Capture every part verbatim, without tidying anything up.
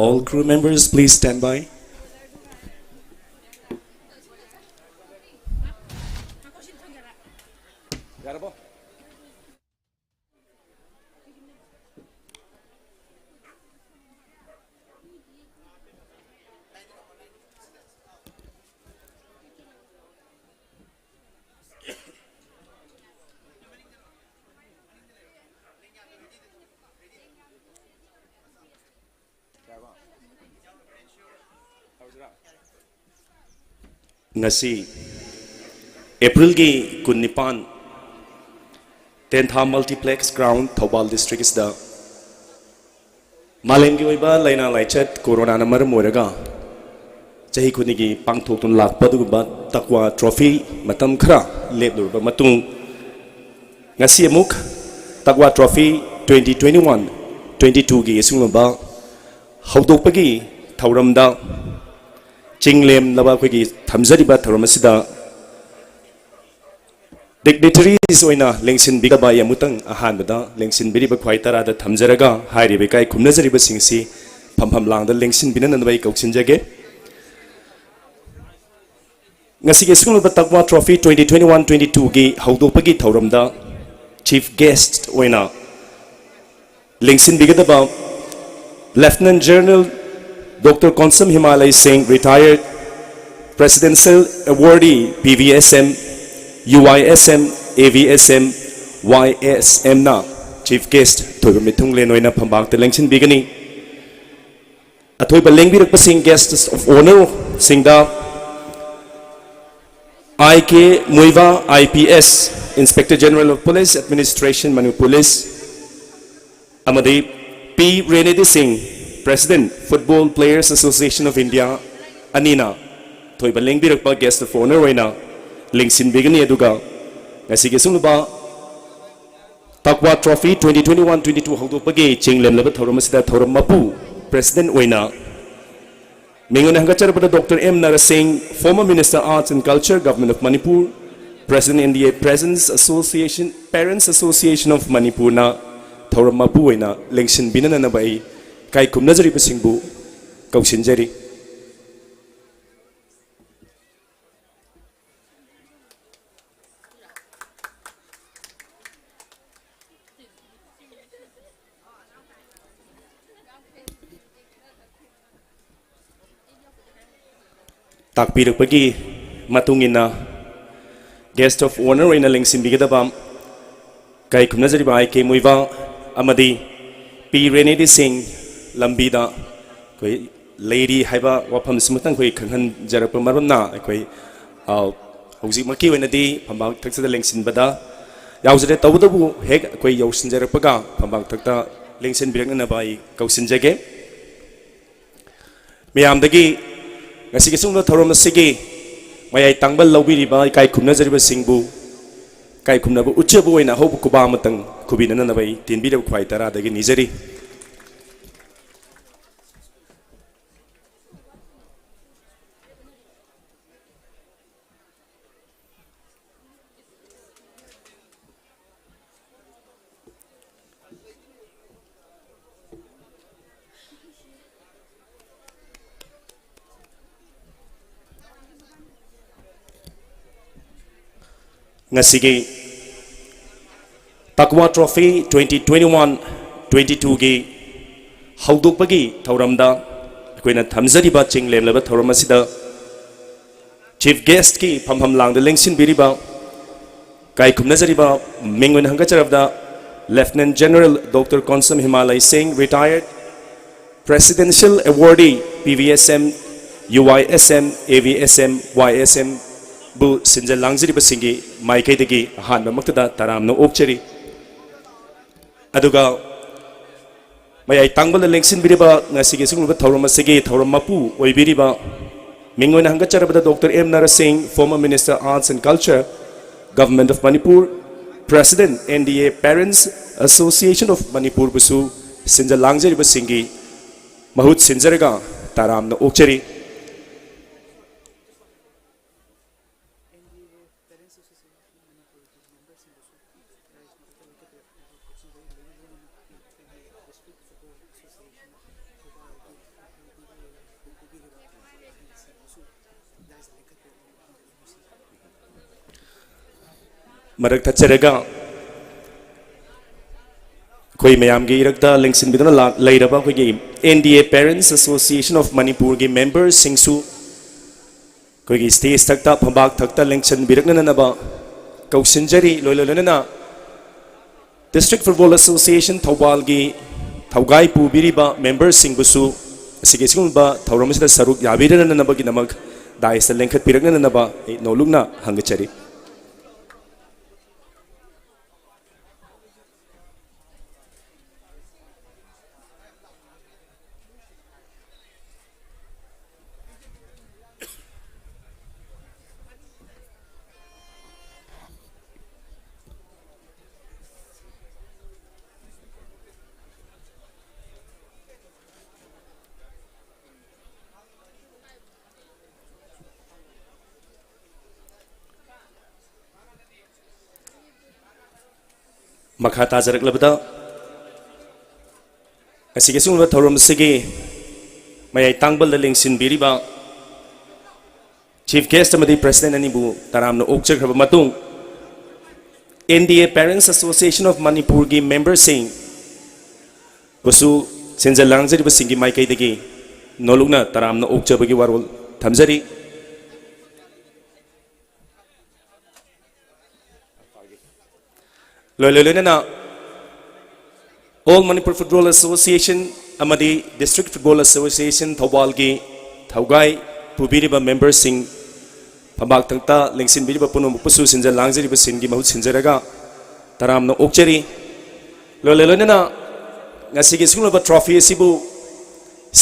All crew members, please stand by. ꯉꯁꯤ ꯑꯦꯄ꯭ꯔꯤꯜꯒꯤ ꯀꯨꯟꯅꯤꯄꯥꯟ, ꯇꯦꯟꯊꯥ ꯃꯜꯇꯤꯄ꯭ꯂꯦꯛꯁ ground, Thoubal district ꯑꯁꯤꯗ ꯃꯥꯂꯦꯝꯒꯤ ꯑꯣꯏꯕ ꯂꯥꯏꯅꯥ ꯂꯥꯏꯆꯠ ꯀꯣꯔꯣꯅꯥꯅ ꯃꯔꯝ ꯑꯣꯏꯔꯒ ꯆꯍꯤ ꯈꯨꯗꯤꯡꯒꯤ ꯄꯥꯡꯊꯣꯛꯇꯨꯅ ꯂꯥꯛꯄ ꯑꯗꯨꯒꯨꯝꯕ ꯇꯛꯋꯥ ꯇ꯭ꯔꯣꯐꯤ ꯃꯇꯝ ꯈꯔ ꯂꯦꯞꯂꯨꯔꯕ ꯃꯇꯨꯡ, ꯉꯁꯤ ꯑꯃꯨꯛ ꯇꯛꯋꯥ ꯇ꯭ꯔꯣꯐꯤ twenty twenty-one twenty-two ꯒꯤ ꯑꯁꯤꯒꯨꯝꯂꯕ ꯍꯧꯗꯣꯛꯄꯒꯤ ꯊꯧꯔꯝꯗ ꯆꯤꯡꯂꯦꯝꯂꯕ ꯑꯩꯈꯣꯏꯒꯤ ꯊꯝꯖꯔꯤꯕ ꯊꯧꯔꯝ ꯑꯁꯤꯗ ꯗꯤꯒꯅꯤꯇꯔꯤꯁ ꯑꯣꯏꯅ ꯂꯦꯡꯁꯤꯟꯕꯤꯒꯗꯕ ꯑꯩ ꯑꯃꯨꯛꯇꯪ ꯑꯍꯥꯟꯕꯗ ꯂꯦꯡꯁꯤꯟꯕꯤꯔꯤꯕ ꯈ꯭ꯋꯥꯏ ꯇꯔꯥꯗ ꯊꯝꯖꯔꯒ ꯍꯥꯏꯔꯤꯕ ꯏꯀꯥꯏ ꯈꯨꯝꯅꯖꯔꯤꯕꯁꯤꯡꯁꯤ ꯐꯝꯐꯝ ꯂꯥꯡꯗ ꯂꯦꯡꯁꯤꯟꯕꯤꯅꯅꯕ ꯑꯩ ꯀꯧꯁꯤꯟꯖꯒꯦ꯫ ꯉꯁꯤꯒꯤ ꯑꯁꯤꯒꯨꯝꯂꯕ ꯇꯛꯋꯥ ꯇ꯭ꯔꯣꯐꯤ twenty twenty-one twenty-two ꯒꯤ ꯍꯧꯗꯣꯛꯄꯒꯤ ꯊꯧꯔꯝꯗ ꯆꯤꯐ ꯒꯦꯁ꯭ꯠ ꯑꯣꯏꯅ ꯂꯦꯡꯁꯤꯟꯕꯤꯒꯗꯕ Lieutenant General Doctor ꯀꯣꯟꯁꯝ ꯍꯤꯃꯥꯂꯩ ꯁꯤꯡ, retired, Presidential Awardee, P V S M, U Y S M, A V S M, Y S M ꯅ ꯆꯤꯐ ꯒꯦꯁ꯭ꯠ ꯊꯣꯏꯕ ꯃꯤꯊꯨꯡꯂꯦꯟ ꯑꯣꯏꯅ ꯐꯝꯕꯥꯛꯇ ꯂꯦꯡꯁꯤꯟꯕꯤꯒꯅꯤ꯫ ꯑꯊꯣꯏꯕ ꯂꯦꯡꯕꯤꯔꯛꯄꯁꯤꯡ, Guests of Honour ꯁꯤꯡꯗ I K ꯃꯨꯏꯕꯥ, I P S, Inspector General of Police, Administration, Manipur Police, ꯑꯃꯗꯤ ꯄꯤ ꯔꯦꯅꯦꯗꯤ ꯁꯤꯡ, President, Football Players Association of India, ꯑꯅꯤꯅ ꯊꯣꯏꯕ ꯂꯦꯡꯕꯤꯔꯛꯄ Guest of Honour ꯑꯣꯏꯅ ꯂꯦꯡꯁꯤꯟꯕꯤꯒꯅꯤ꯫ ꯑꯗꯨꯒ ꯉꯁꯤꯒꯤ ꯑꯁꯨꯝꯂꯕ ꯇꯛꯋꯥ ꯇ꯭ꯔꯣꯐꯤ twenty twenty-one twenty-two ꯍꯧꯗꯣꯛꯄꯒꯤ ꯆꯤꯡꯂꯦꯝꯂꯕ ꯊꯧꯔꯝ ꯑꯁꯤꯗ ꯊꯧꯔꯝ ꯃꯄꯨ, President ꯑꯣꯏꯅ ꯃꯤꯡ ꯑꯣꯏꯅ ꯍꯪꯒꯠꯆꯔꯕꯗ Doctor M nursing, former Minister Arts and Culture, Government of Manipur, President N D A Presents Association, Parents Association of Manipurꯅ ꯊꯧꯔꯝ ꯃꯄꯨ ꯑꯣꯏꯅ ꯂꯦꯡꯁꯤꯟꯕꯤꯅꯅꯕ ꯑꯩ ꯏꯀꯥꯏ ꯈꯨꯝꯅꯖꯔꯤꯕꯁꯤꯡꯕꯨ ꯀꯧꯁꯤꯟꯖꯔꯤ꯫ ꯇꯥꯛꯄꯤꯔꯛꯄꯒꯤ ꯃꯇꯨꯡ ꯏꯟꯅ, guest of honour ꯑꯣꯏꯅ ꯂꯦꯡꯁꯤꯟꯕꯤꯒꯗꯕ ꯏꯀꯥꯏ ꯈꯨꯝꯅꯖꯔꯤꯕ ꯑꯥꯏ ꯀꯦ ꯃꯨꯏꯕꯥ ꯑꯃꯗꯤ ꯄꯤ ꯔꯦꯅꯦꯗꯤ ꯁꯤꯡ ꯂꯝꯕꯤꯗ ꯑꯩꯈꯣꯏ ꯂꯩꯔꯤ ꯍꯥꯏꯕ ꯋꯥꯐꯝꯁꯤꯃꯇꯪ ꯑꯩꯈꯣꯏ ꯈꯪꯍꯟꯖꯔꯛꯄ ꯃꯔꯝꯅ, ꯑꯩꯈꯣꯏ, ꯑ, ꯍꯧꯖꯤꯛꯃꯛꯀꯤ ꯑꯣꯏꯅꯗꯤ ꯐꯝꯕꯥꯛ ꯊꯛꯁꯤꯗ ꯂꯦꯡꯁꯤꯟꯕꯗ ꯌꯥꯎꯖꯔꯦ꯫ ꯇꯧꯕꯇꯕꯨ ꯍꯦꯛ ꯑꯩꯈꯣꯏ ꯌꯧꯁꯤꯟꯖꯔꯛꯄꯒ ꯐꯝꯕꯥꯛ ꯊꯛꯇ ꯂꯦꯡꯁꯤꯟꯕꯤꯔꯛꯅꯅꯕ ꯑꯩ ꯀꯧꯁꯤꯟꯖꯒꯦ꯫ ꯃꯤꯌꯥꯝꯗꯒꯤ ꯉꯁꯤꯒꯤ ꯑꯁꯤꯒꯨꯝꯕ ꯊꯧꯔꯝ ꯑꯁꯤꯒꯤ ꯃꯌꯥꯏ ꯇꯥꯡꯕ ꯂꯧꯕꯤꯔꯤꯕ ꯏꯀꯥꯏ ꯈꯨꯝꯅꯖꯔꯤꯕꯁꯤꯡꯕꯨ ꯏꯀꯥꯏ ꯈꯨꯝꯅꯕ ꯎꯠꯆꯕ ꯑꯣꯏꯅ ꯑꯍꯧꯕ ꯈꯨꯕꯥꯛ ꯑꯃꯇꯪ ꯈꯨꯕꯤꯅꯅꯕ ꯑꯩ ꯇꯦꯟꯕꯤꯔꯕ ꯈ꯭ꯋꯥꯏ ꯇꯔꯥꯗꯒꯤ ꯅꯤꯖꯔꯤ꯫ ꯉꯁꯤꯒꯤ ꯇꯛꯋꯥ ꯇ꯭ꯔꯣꯐꯤ twenty twenty-one twenty-two ꯒꯤ ꯍꯧꯗꯣꯛꯄꯒꯤ ꯊꯧꯔꯝꯗ ꯑꯩꯈꯣꯏꯅ ꯊꯝꯖꯔꯤꯕ ꯆꯤꯡ ꯂꯦꯝꯂꯕ ꯊꯧꯔꯝ ꯑꯁꯤꯗ chief guest ꯀꯤ ꯐꯝꯐꯝ ꯂꯥꯡꯗ ꯂꯦꯡꯁꯤꯟꯕꯤꯔꯤꯕ ꯏꯀꯥꯏ ꯈꯨꯝꯅꯖꯔꯤꯕ ꯃꯤꯡ ꯑꯣꯏꯅ ꯍꯪꯒꯠꯆꯔꯕꯗ Lieutenant General Doctor ꯀꯣꯟꯁꯝ ꯍꯤꯃꯥꯂꯩ ꯁꯤꯡ, retired, Presidential Awardee P V S M, U Y S M, A V S M, Y S M ꯕꯨ ꯁꯤꯟꯖ ꯂꯥꯡꯖꯔꯤꯕꯁꯤꯡꯒꯤ ꯃꯥꯏꯀꯩꯗꯒꯤ ꯑꯍꯥꯟꯕꯃꯛꯇꯗ ꯇꯔꯥꯝꯅ ꯑꯣꯛꯆꯔꯤ꯫ ꯑꯗꯨꯒ ꯃꯌꯥꯏ ꯇꯥꯡꯕꯗ ꯂꯦꯡꯁꯤꯟꯕꯤꯔꯤꯕ ꯉꯁꯤꯒꯤ ꯑꯁꯤꯒꯨꯝꯂꯕ ꯊꯧꯔꯝ ꯑꯁꯤꯒꯤ ꯊꯧꯔꯝ ꯃꯄꯨ ꯑꯣꯏꯕꯤꯔꯤꯕ ꯃꯤꯡ ꯑꯣꯏꯅ ꯍꯪꯒꯠꯆꯔꯕꯗ Doctor M nursing, former Minister Arts and Culture, Government of Manipur, President N D A Parents Association of Manipur ꯕꯨꯁꯨ ꯁꯤꯟꯖ ꯂꯥꯡꯖꯔꯤꯕꯁꯤꯡꯒꯤ ꯃꯍꯨꯠ ꯁꯤꯟꯖꯔꯒ ꯇꯔꯥꯝꯅ ꯑꯣꯛꯆꯔꯤ꯫ ꯃꯔꯛ ꯊꯠꯆꯔꯒ ꯑꯩꯈꯣꯏ ꯃꯌꯥꯝꯒꯤ ꯏꯔꯛꯇ ꯂꯦꯡꯁꯤꯟꯕꯤꯗꯨꯅ ꯂꯥꯛ-, ꯂꯩꯔꯕ ꯑꯩꯈꯣꯏꯒꯤ N D A Parents Association of ꯃꯅꯤꯄꯨꯔꯒꯤ ꯃꯦꯝꯕꯔꯁꯤꯡꯁꯨ ꯑꯩꯈꯣꯏꯒꯤ ꯁ꯭ꯇꯦꯖ ꯊꯛꯇ, ꯐꯝꯕꯥꯛ ꯊꯛꯇ ꯂꯦꯡꯁꯤꯟꯕꯤꯔꯛꯅꯅꯕ ꯀꯧꯁꯤꯟꯖꯔꯤ꯫ ꯂꯣꯏꯅ ꯂꯣꯏꯅꯅ District Football Association ꯊꯧꯕꯥꯜꯒꯤ ꯊꯧꯒꯥꯏ ꯄꯨꯕꯤꯔꯤꯕ ꯃꯦꯝꯕꯔꯁꯤꯡꯕꯨꯁꯨ ꯑꯁꯤꯒꯤ ꯑꯁꯤꯒꯨꯝꯕ ꯊꯧꯔꯝ ꯑꯁꯤꯗ ꯁꯔꯨꯛ ꯌꯥꯕꯤꯔꯅꯅꯕꯒꯤꯗꯃꯛ ꯗꯥꯏꯁꯇ ꯂꯦꯡꯈꯠꯄꯤꯔꯛꯅꯅꯕ ꯑꯩ ꯅꯣꯂꯨꯛꯅ ꯍꯪꯒꯠꯆꯔꯤ꯫ ꯃꯈꯥ ꯇꯥꯖꯔꯛꯂꯕꯗ ꯉꯁꯤꯒꯤ ꯑꯁꯤꯒꯨꯝꯕ ꯊꯧꯔꯝ ꯑꯁꯤꯒꯤ ꯃꯌꯥꯏ ꯇꯥꯡꯕꯜꯗ ꯂꯦꯡꯁꯤꯟꯕꯤꯔꯤꯕ Chief Guest ꯑꯃꯗꯤ President ꯑꯅꯤꯕꯨ ꯇꯔꯥꯝꯅ ꯑꯣꯛꯆꯈ꯭ꯔꯕ ꯃꯇꯨꯡ, N D A Parents Association of ꯃꯅꯤꯄꯨꯔꯒꯤ ꯃꯦꯝꯕꯔꯁꯤꯡ ꯕꯨꯁꯨ ꯁꯤꯟꯖ ꯂꯥꯡꯖꯔꯤꯕꯁꯤꯡꯒꯤ ꯃꯥꯏꯀꯩꯗꯒꯤ ꯅꯣꯂꯨꯛꯅ ꯇꯔꯥꯝꯅ ꯑꯣꯛꯆꯕꯒꯤ ꯋꯥꯔꯣꯜ ꯊꯝꯖꯔꯤ꯫ ꯂꯣꯏ-, ꯂꯣꯏ-, ꯂꯣꯏꯅꯅ All Manipur Football Association ꯑꯃꯗꯤ District Football Association ꯊꯧꯕꯥꯜꯒꯤ ꯊꯧꯒꯥꯏ ꯄꯨꯕꯤꯔꯤꯕ ꯃꯦꯝꯕꯔꯁꯤꯡ, ꯐꯝꯕꯥꯛ ꯊꯛꯇ ꯂꯦꯡꯁꯤꯟꯕꯤꯔꯤꯕ ꯄꯨꯝꯅꯃꯛꯄꯨꯁꯨ ꯁꯤꯟꯖ ꯂꯥꯡꯖꯔꯤꯕꯁꯤꯡꯒꯤ ꯃꯍꯨꯠ ꯁꯤꯟꯖꯔꯒ ꯇꯔꯥꯝꯅ ꯑꯣꯛꯆꯔꯤ꯫ ꯂꯣꯏꯅ ꯂꯣꯏꯅꯅ ꯉꯁꯤꯒꯤ ꯁꯤꯒꯨꯝꯂꯕ trophy ꯑꯁꯤꯕꯨ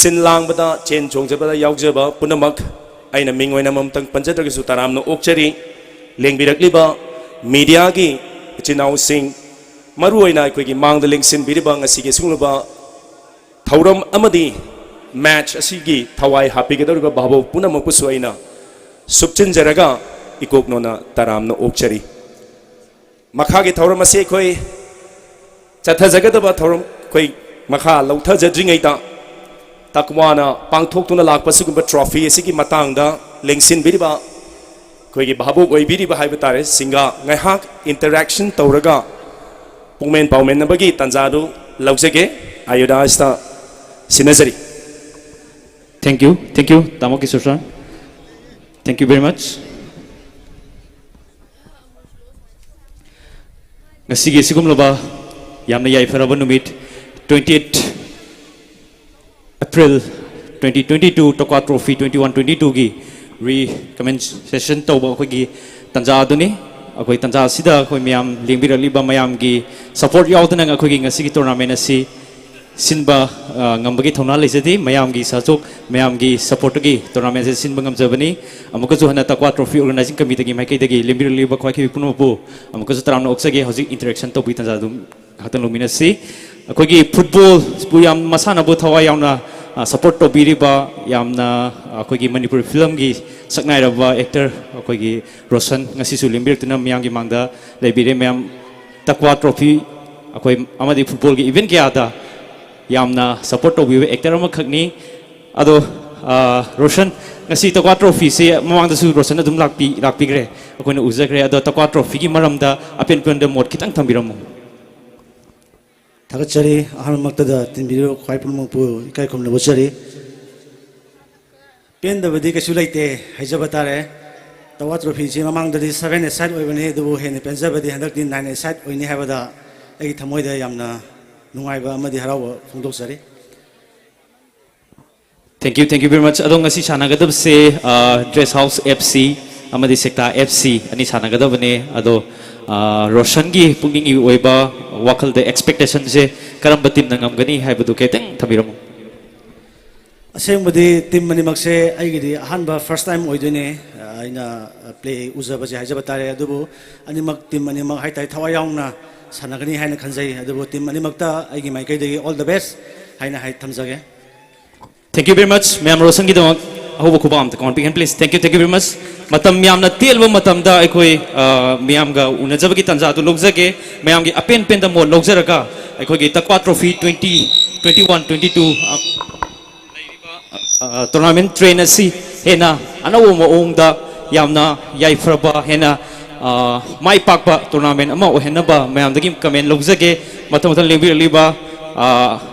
ꯁꯤꯟ ꯂꯥꯡꯕꯗ, ꯆꯦꯟ ꯆꯣꯡꯖꯕꯗ ꯌꯥꯎꯖꯕ ꯄꯨꯝꯅꯃꯛ ꯑꯩꯅ ꯃꯤꯡ ꯑꯣꯏꯅ ꯑꯃꯃꯝꯇꯪ ꯄꯟꯖꯗ꯭ꯔꯒꯁꯨ ꯇꯔꯥꯝꯅ ꯑꯣꯛꯆꯔꯤ꯫ ꯂꯦꯡꯕꯤꯔꯛꯂꯤꯕ mediaꯒꯤ ꯏꯆꯤꯟ ꯏꯅꯥꯎꯁꯤꯡ, ꯃꯔꯨꯑꯣꯏꯅ ꯑꯩꯈꯣꯏꯒꯤ ꯃꯥꯡꯗ ꯂꯦꯡꯁꯤꯟꯕꯤꯔꯤꯕ ꯉꯁꯤꯒꯤ ꯁꯤꯒꯨꯝꯂꯕ ꯊꯧꯔꯝ ꯑꯃꯗꯤ match ꯑꯁꯤꯒꯤ ꯊꯋꯥꯏ ꯍꯥꯞꯄꯤꯒꯗꯧꯔꯤꯕ ꯚꯥꯕꯣꯛ ꯄꯨꯝꯅꯃꯛꯄꯨꯁꯨ ꯑꯩꯅ ꯁꯨꯞꯆꯤꯟꯖꯔꯒ ꯏꯀꯣꯛ ꯅꯣꯟꯅ ꯇꯔꯥꯝꯅ ꯑꯣꯛꯆꯔꯤ꯫ ꯃꯈꯥꯒꯤ ꯊꯧꯔꯝ ꯑꯁꯤ ꯑꯩꯈꯣꯏ ꯆꯠꯊꯖꯒꯗꯕ ꯊꯧꯔꯝ ꯑꯩꯈꯣꯏ ꯃꯈꯥ ꯂꯧꯊꯖꯗ꯭ꯔꯤꯉꯩꯗ, ꯇꯛꯋꯥꯅ ꯄꯥꯡꯊꯣꯛꯇꯨꯅ ꯂꯥꯛꯄ ꯁꯤꯒꯨꯝꯕ ꯇ꯭ꯔꯣꯐꯤ ꯑꯁꯤꯒꯤ ꯃꯇꯥꯡꯗ ꯂꯦꯡꯁꯤꯟꯕꯤꯔꯤꯕ ꯑꯩꯈꯣꯏꯒꯤ ꯚꯥꯕꯣꯛ ꯑꯣꯏꯕꯤꯔꯤꯕ ꯍꯥꯏꯕ ꯇꯥꯔꯦ, ꯁꯤꯡꯒ ꯉꯥꯏꯍꯥꯛ ꯏꯟꯇꯔꯦꯛꯁꯟ ꯇꯧꯔꯒ ꯄꯨꯡꯃꯦꯟ ꯄꯥꯎꯃꯦꯟꯅꯕꯒꯤ ꯇꯥꯟꯖꯥꯗꯨ ꯂꯧꯖꯒꯦ꯫ ꯑꯌꯣꯗꯥꯁꯇ ꯁꯤꯟꯅꯖꯔꯤ꯫ Thank you, thank you, Tamo Kishore sir. Thank you very much. ꯉꯁꯤꯒꯤ ꯑꯁꯤꯒꯨꯝꯂꯕ ꯌꯥꯝꯅ ꯌꯥꯏꯐꯔꯕ ꯅꯨꯃꯤꯠ, twenty eight April twenty twenty two, ꯇꯛꯋꯥ trophy twenty one twenty two ꯒꯤ ꯔꯤꯀꯃꯦꯟꯁꯦꯁꯟ ꯇꯧꯕ ꯑꯩꯈꯣꯏꯒꯤ ꯇꯥꯟꯖꯥ ꯑꯗꯨꯅꯤ꯫ ꯑꯩꯈꯣꯏ ꯇꯥꯟꯖꯥ ꯑꯁꯤꯗ ꯑꯩꯈꯣꯏ ꯃꯌꯥꯝ ꯂꯦꯡꯕꯤꯔꯛꯂꯤꯕ ꯃꯌꯥꯝꯒꯤ ꯁꯄꯣꯔꯠ ꯌꯥꯎꯗꯅ ꯑꯩꯈꯣꯏꯒꯤ ꯉꯁꯤꯒꯤ ꯇꯣꯔꯅꯥꯃꯦꯟ ꯑꯁꯤ ꯁꯤꯟꯕ, ꯑ, ꯉꯝꯕꯒꯤ ꯊꯧꯅꯥ ꯂꯩꯖꯗꯦ꯫ ꯃꯌꯥꯝꯒꯤ ꯁꯍꯖꯣꯛ, ꯃꯌꯥꯝꯒꯤ ꯁꯄꯣꯔꯠꯇꯒꯤ ꯇꯣꯔꯅꯥꯃꯦꯟ ꯑꯁꯤ ꯁꯤꯟꯕ ꯉꯝꯖꯕꯅꯤ꯫ ꯑꯃꯨꯛꯀꯁꯨ ꯍꯟꯅ ꯇꯛꯋꯥ ꯇ꯭ꯔꯣꯐꯤ ꯑꯣꯔꯒꯅꯥꯏꯖꯤꯡ ꯀꯃꯤꯇꯤꯒꯤ ꯃꯥꯏꯀꯩꯗꯒꯤ ꯂꯦꯡꯕꯤꯔꯛꯂꯤꯕ ꯈ꯭ꯋꯥꯏꯈꯤꯕꯤ ꯄꯨꯝꯅꯃꯛꯄꯨ ꯑꯃꯨꯛꯀꯁꯨ ꯇꯔꯥꯝꯅ ꯑꯣꯛꯆꯒꯦ꯫ ꯍꯧꯖꯤꯛ ꯏꯟꯇꯔꯦꯛꯁꯟ ꯇꯧꯕꯒꯤ ꯇꯥꯟꯖꯥ ꯑꯗꯨꯝ ꯉꯥꯏꯍꯥꯛꯇꯪ ꯂꯧꯃꯤꯟꯅꯁꯤ꯫ ꯑꯩꯈꯣꯏꯒꯤ ꯐꯨꯠꯕꯣꯜꯕꯨ ꯌꯥꯝ, ꯃꯁꯥꯟꯅꯕꯨ ꯊꯋꯥꯏ ꯌꯥꯎꯅ, ꯑ, ꯁꯄꯣꯔꯠ ꯇꯧꯕꯤꯔꯤꯕ, ꯌꯥꯝꯅ, ꯑ, ꯑꯩꯈꯣꯏꯒꯤ ꯃꯅꯤꯄꯨꯔꯤ ꯐꯤꯂꯝꯒꯤ ꯁꯛꯅꯥꯏꯔꯕ ꯑꯦꯛꯇꯔ ꯑꯩꯈꯣꯏꯒꯤ ꯔꯣꯁꯟ ꯉꯁꯤꯁꯨ ꯂꯦꯡꯕꯤꯔꯛꯇꯨꯅ ꯃꯤꯌꯥꯝꯒꯤ ꯃꯥꯡꯗ ꯂꯩꯕꯤꯔꯦ꯫ ꯃꯌꯥꯝ, ꯇꯛꯋꯥ ꯇ꯭ꯔꯣꯐꯤ ꯑꯩꯈꯣꯏ ꯑꯃꯗꯤ ꯐꯨꯠꯕꯣꯜꯒꯤ ꯏꯚꯦꯟ ꯀꯌꯥꯗ ꯌꯥꯝꯅ ꯁꯄꯣꯔꯠ ꯇꯧꯕꯤꯕ ꯑꯦꯛꯇꯔ ꯑꯃꯈꯛꯅꯤ꯫ ꯑꯗꯣ, ꯑ, ꯔꯣꯁꯟ, ꯉꯁꯤ ꯇꯛꯋꯥ ꯇ꯭ꯔꯣꯐꯤꯁꯦ ꯃꯃꯥꯡꯗꯁꯨ ꯔꯣꯁꯟ ꯑꯗꯨꯝ ꯂꯥꯛꯄꯤ-, ꯂꯥꯛꯄꯤꯈ꯭ꯔꯦ, ꯑꯩꯈꯣꯏꯅ ꯎꯖꯈ꯭ꯔꯦ꯫ ꯑꯗꯣ ꯇꯛꯋꯥ ꯇ꯭ꯔꯣꯐꯤꯒꯤ ꯃꯔꯝꯗ ꯑꯄꯦꯟ ꯄꯦꯟꯗ ꯃꯣꯠ ꯈꯤꯇꯪ ꯊꯝꯕꯤꯔꯝꯃꯨ꯫ ꯊꯥꯒꯠꯆꯔꯤ꯫ ꯑꯍꯥꯟꯕꯃꯛꯇꯗ ꯇꯤꯟꯕꯤꯔꯤꯕ ꯈ꯭ꯋꯥꯏ ꯄꯨꯝꯅꯃꯛꯄꯨ ꯏꯀꯥꯏ ꯈꯨꯝꯅꯕ ꯎꯠꯆꯔꯤ꯫ ꯄꯦꯟꯗꯕꯗꯤ ꯀꯩꯁꯨ ꯂꯩꯇꯦ ꯍꯥꯏꯖꯕ ꯇꯥꯔꯦ꯫ ꯇꯛꯋꯥ ꯇ꯭ꯔꯣꯐꯤꯁꯤ ꯃꯃꯥꯡꯗꯗꯤ seven aside ꯑꯣꯏꯕꯅꯤ, ꯑꯗꯨꯕꯨ ꯍꯦꯟꯅ ꯄꯦꯟꯖꯕꯗꯤ ꯍꯟꯗꯛꯇꯤ nine aside ꯑꯣꯏꯅꯤ ꯍꯥꯏꯕꯗ ꯑꯩꯒꯤ ꯊꯃꯣꯏꯗ ꯌꯥꯝꯅ ꯅꯨꯡꯉꯥꯏꯕ ꯑꯃꯗꯤ ꯍꯔꯥꯎꯕ ꯐꯣꯡꯗꯣꯛꯆꯔꯤ꯫ Thank you, thank you very much. ꯑꯗꯣ ꯉꯁꯤ ꯁꯥꯟꯅꯒꯗꯕꯁꯦ, ꯑ, ꯗ꯭ꯔꯦꯁ ꯍꯥꯎꯁ ꯑꯦꯐ ꯁꯤ ꯑꯃꯗꯤ ꯁꯦꯛꯇꯥ ꯑꯦꯐ ꯁꯤ ꯑꯅꯤ ꯁꯥꯟꯅꯒꯗꯕꯅꯦ꯫ ꯑꯗꯣ, ꯑ, ꯔꯣꯁꯟꯒꯤ ꯄꯨꯛꯅꯤꯡꯒꯤ ꯑꯣꯏꯕ ꯋꯥꯈꯜꯗ ꯑꯦꯛꯁꯄꯦꯛꯇꯦꯁꯟꯁꯦ ꯀꯔꯝꯕ ꯇꯤꯝꯅ ꯉꯝꯒꯅꯤ ꯍꯥꯏꯕꯗꯨ ꯈꯤꯇꯪ ꯊꯝꯕꯤꯔꯝꯃꯨ꯫ ꯑꯁꯦꯡꯕꯗꯤ ꯇꯤꯝ ꯑꯅꯤꯃꯛꯁꯦ ꯑꯩꯒꯤꯗꯤ ꯑꯍꯥꯟꯕ, ꯐꯥꯔꯁ ꯇꯥꯏꯝ ꯑꯣꯏꯗꯣꯏꯅꯦ꯫ ꯑꯩꯅ ꯄ꯭ꯂꯦ ꯎꯖꯕꯁꯦ ꯍꯥꯏꯖꯕ ꯇꯥꯔꯦ꯫ ꯑꯗꯨꯕꯨ ꯑꯅꯤꯃꯛ, ꯇꯤꯝ ꯑꯅꯤꯃꯛ ꯍꯥꯏꯇꯥꯔꯦ, ꯊꯋꯥꯏ ꯌꯥꯎꯅ ꯁꯥꯟꯅꯒꯅꯤ ꯍꯥꯏꯅ ꯈꯟꯖꯩ꯫ ꯑꯗꯨꯕꯨ ꯇꯤꯝ ꯑꯅꯤꯃꯛꯇ ꯑꯩꯒꯤ ꯃꯥꯏꯀꯩꯗꯒꯤ ꯑꯣꯜ ꯗ ꯕꯦꯁ ꯍꯥꯏꯅ ꯍꯥꯏ ꯊꯝꯖꯒꯦ꯫ Thank you very much, ꯃꯌꯥꯝ ꯔꯣꯁꯟꯒꯤꯗꯃꯛ꯫ ꯑꯍꯧꯕ ꯈꯨꯕꯥꯛ ꯑꯝꯇ ꯀꯥꯎꯟ ꯄꯤꯒꯦ, please. Thank you, thank you very much. ꯃꯇꯝ ꯌꯥꯝꯅ ꯇꯦꯜꯂꯕ ꯃꯇꯝꯗ ꯑꯩꯈꯣꯏ, ꯑ, ꯃꯤꯌꯥꯝꯒ ꯎꯅꯖꯕꯒꯤ ꯇꯥꯟꯖꯥꯗꯨ ꯂꯧꯖꯒꯦ꯫ ꯃꯌꯥꯝꯒꯤ ꯑꯄꯦꯟ ꯄꯦꯟꯗ ꯃꯣꯠ ꯂꯧꯖꯔꯒ ꯑꯩꯈꯣꯏꯒꯤ ꯇꯛꯋꯥ trophy twenty twenty one twenty two, ꯑ, ꯂꯩꯔꯤꯕ, ꯑ, ꯇꯣꯔꯅꯥꯃꯦꯟ ꯇ꯭ꯔꯦꯟ ꯑꯁꯤ ꯍꯦꯟꯅ ꯑꯅꯧꯕ ꯃꯑꯣꯡꯗ ꯌꯥꯝꯅ ꯌꯥꯏꯐꯔꯕ, ꯍꯦꯟꯅ, ꯑ, ꯃꯥꯏ ꯄꯥꯛꯄ ꯇꯣꯔꯅꯥꯃꯦꯟ ꯑꯃ ꯑꯣꯏꯍꯟꯅꯕ ꯃꯌꯥꯝꯗꯒꯤ ꯀꯃꯦꯟ ꯂꯧꯖꯒꯦ꯫ ꯃꯊꯪ ꯃꯊꯪ ꯂꯦꯡꯕꯤꯔꯛꯂꯤꯕ, ꯑ,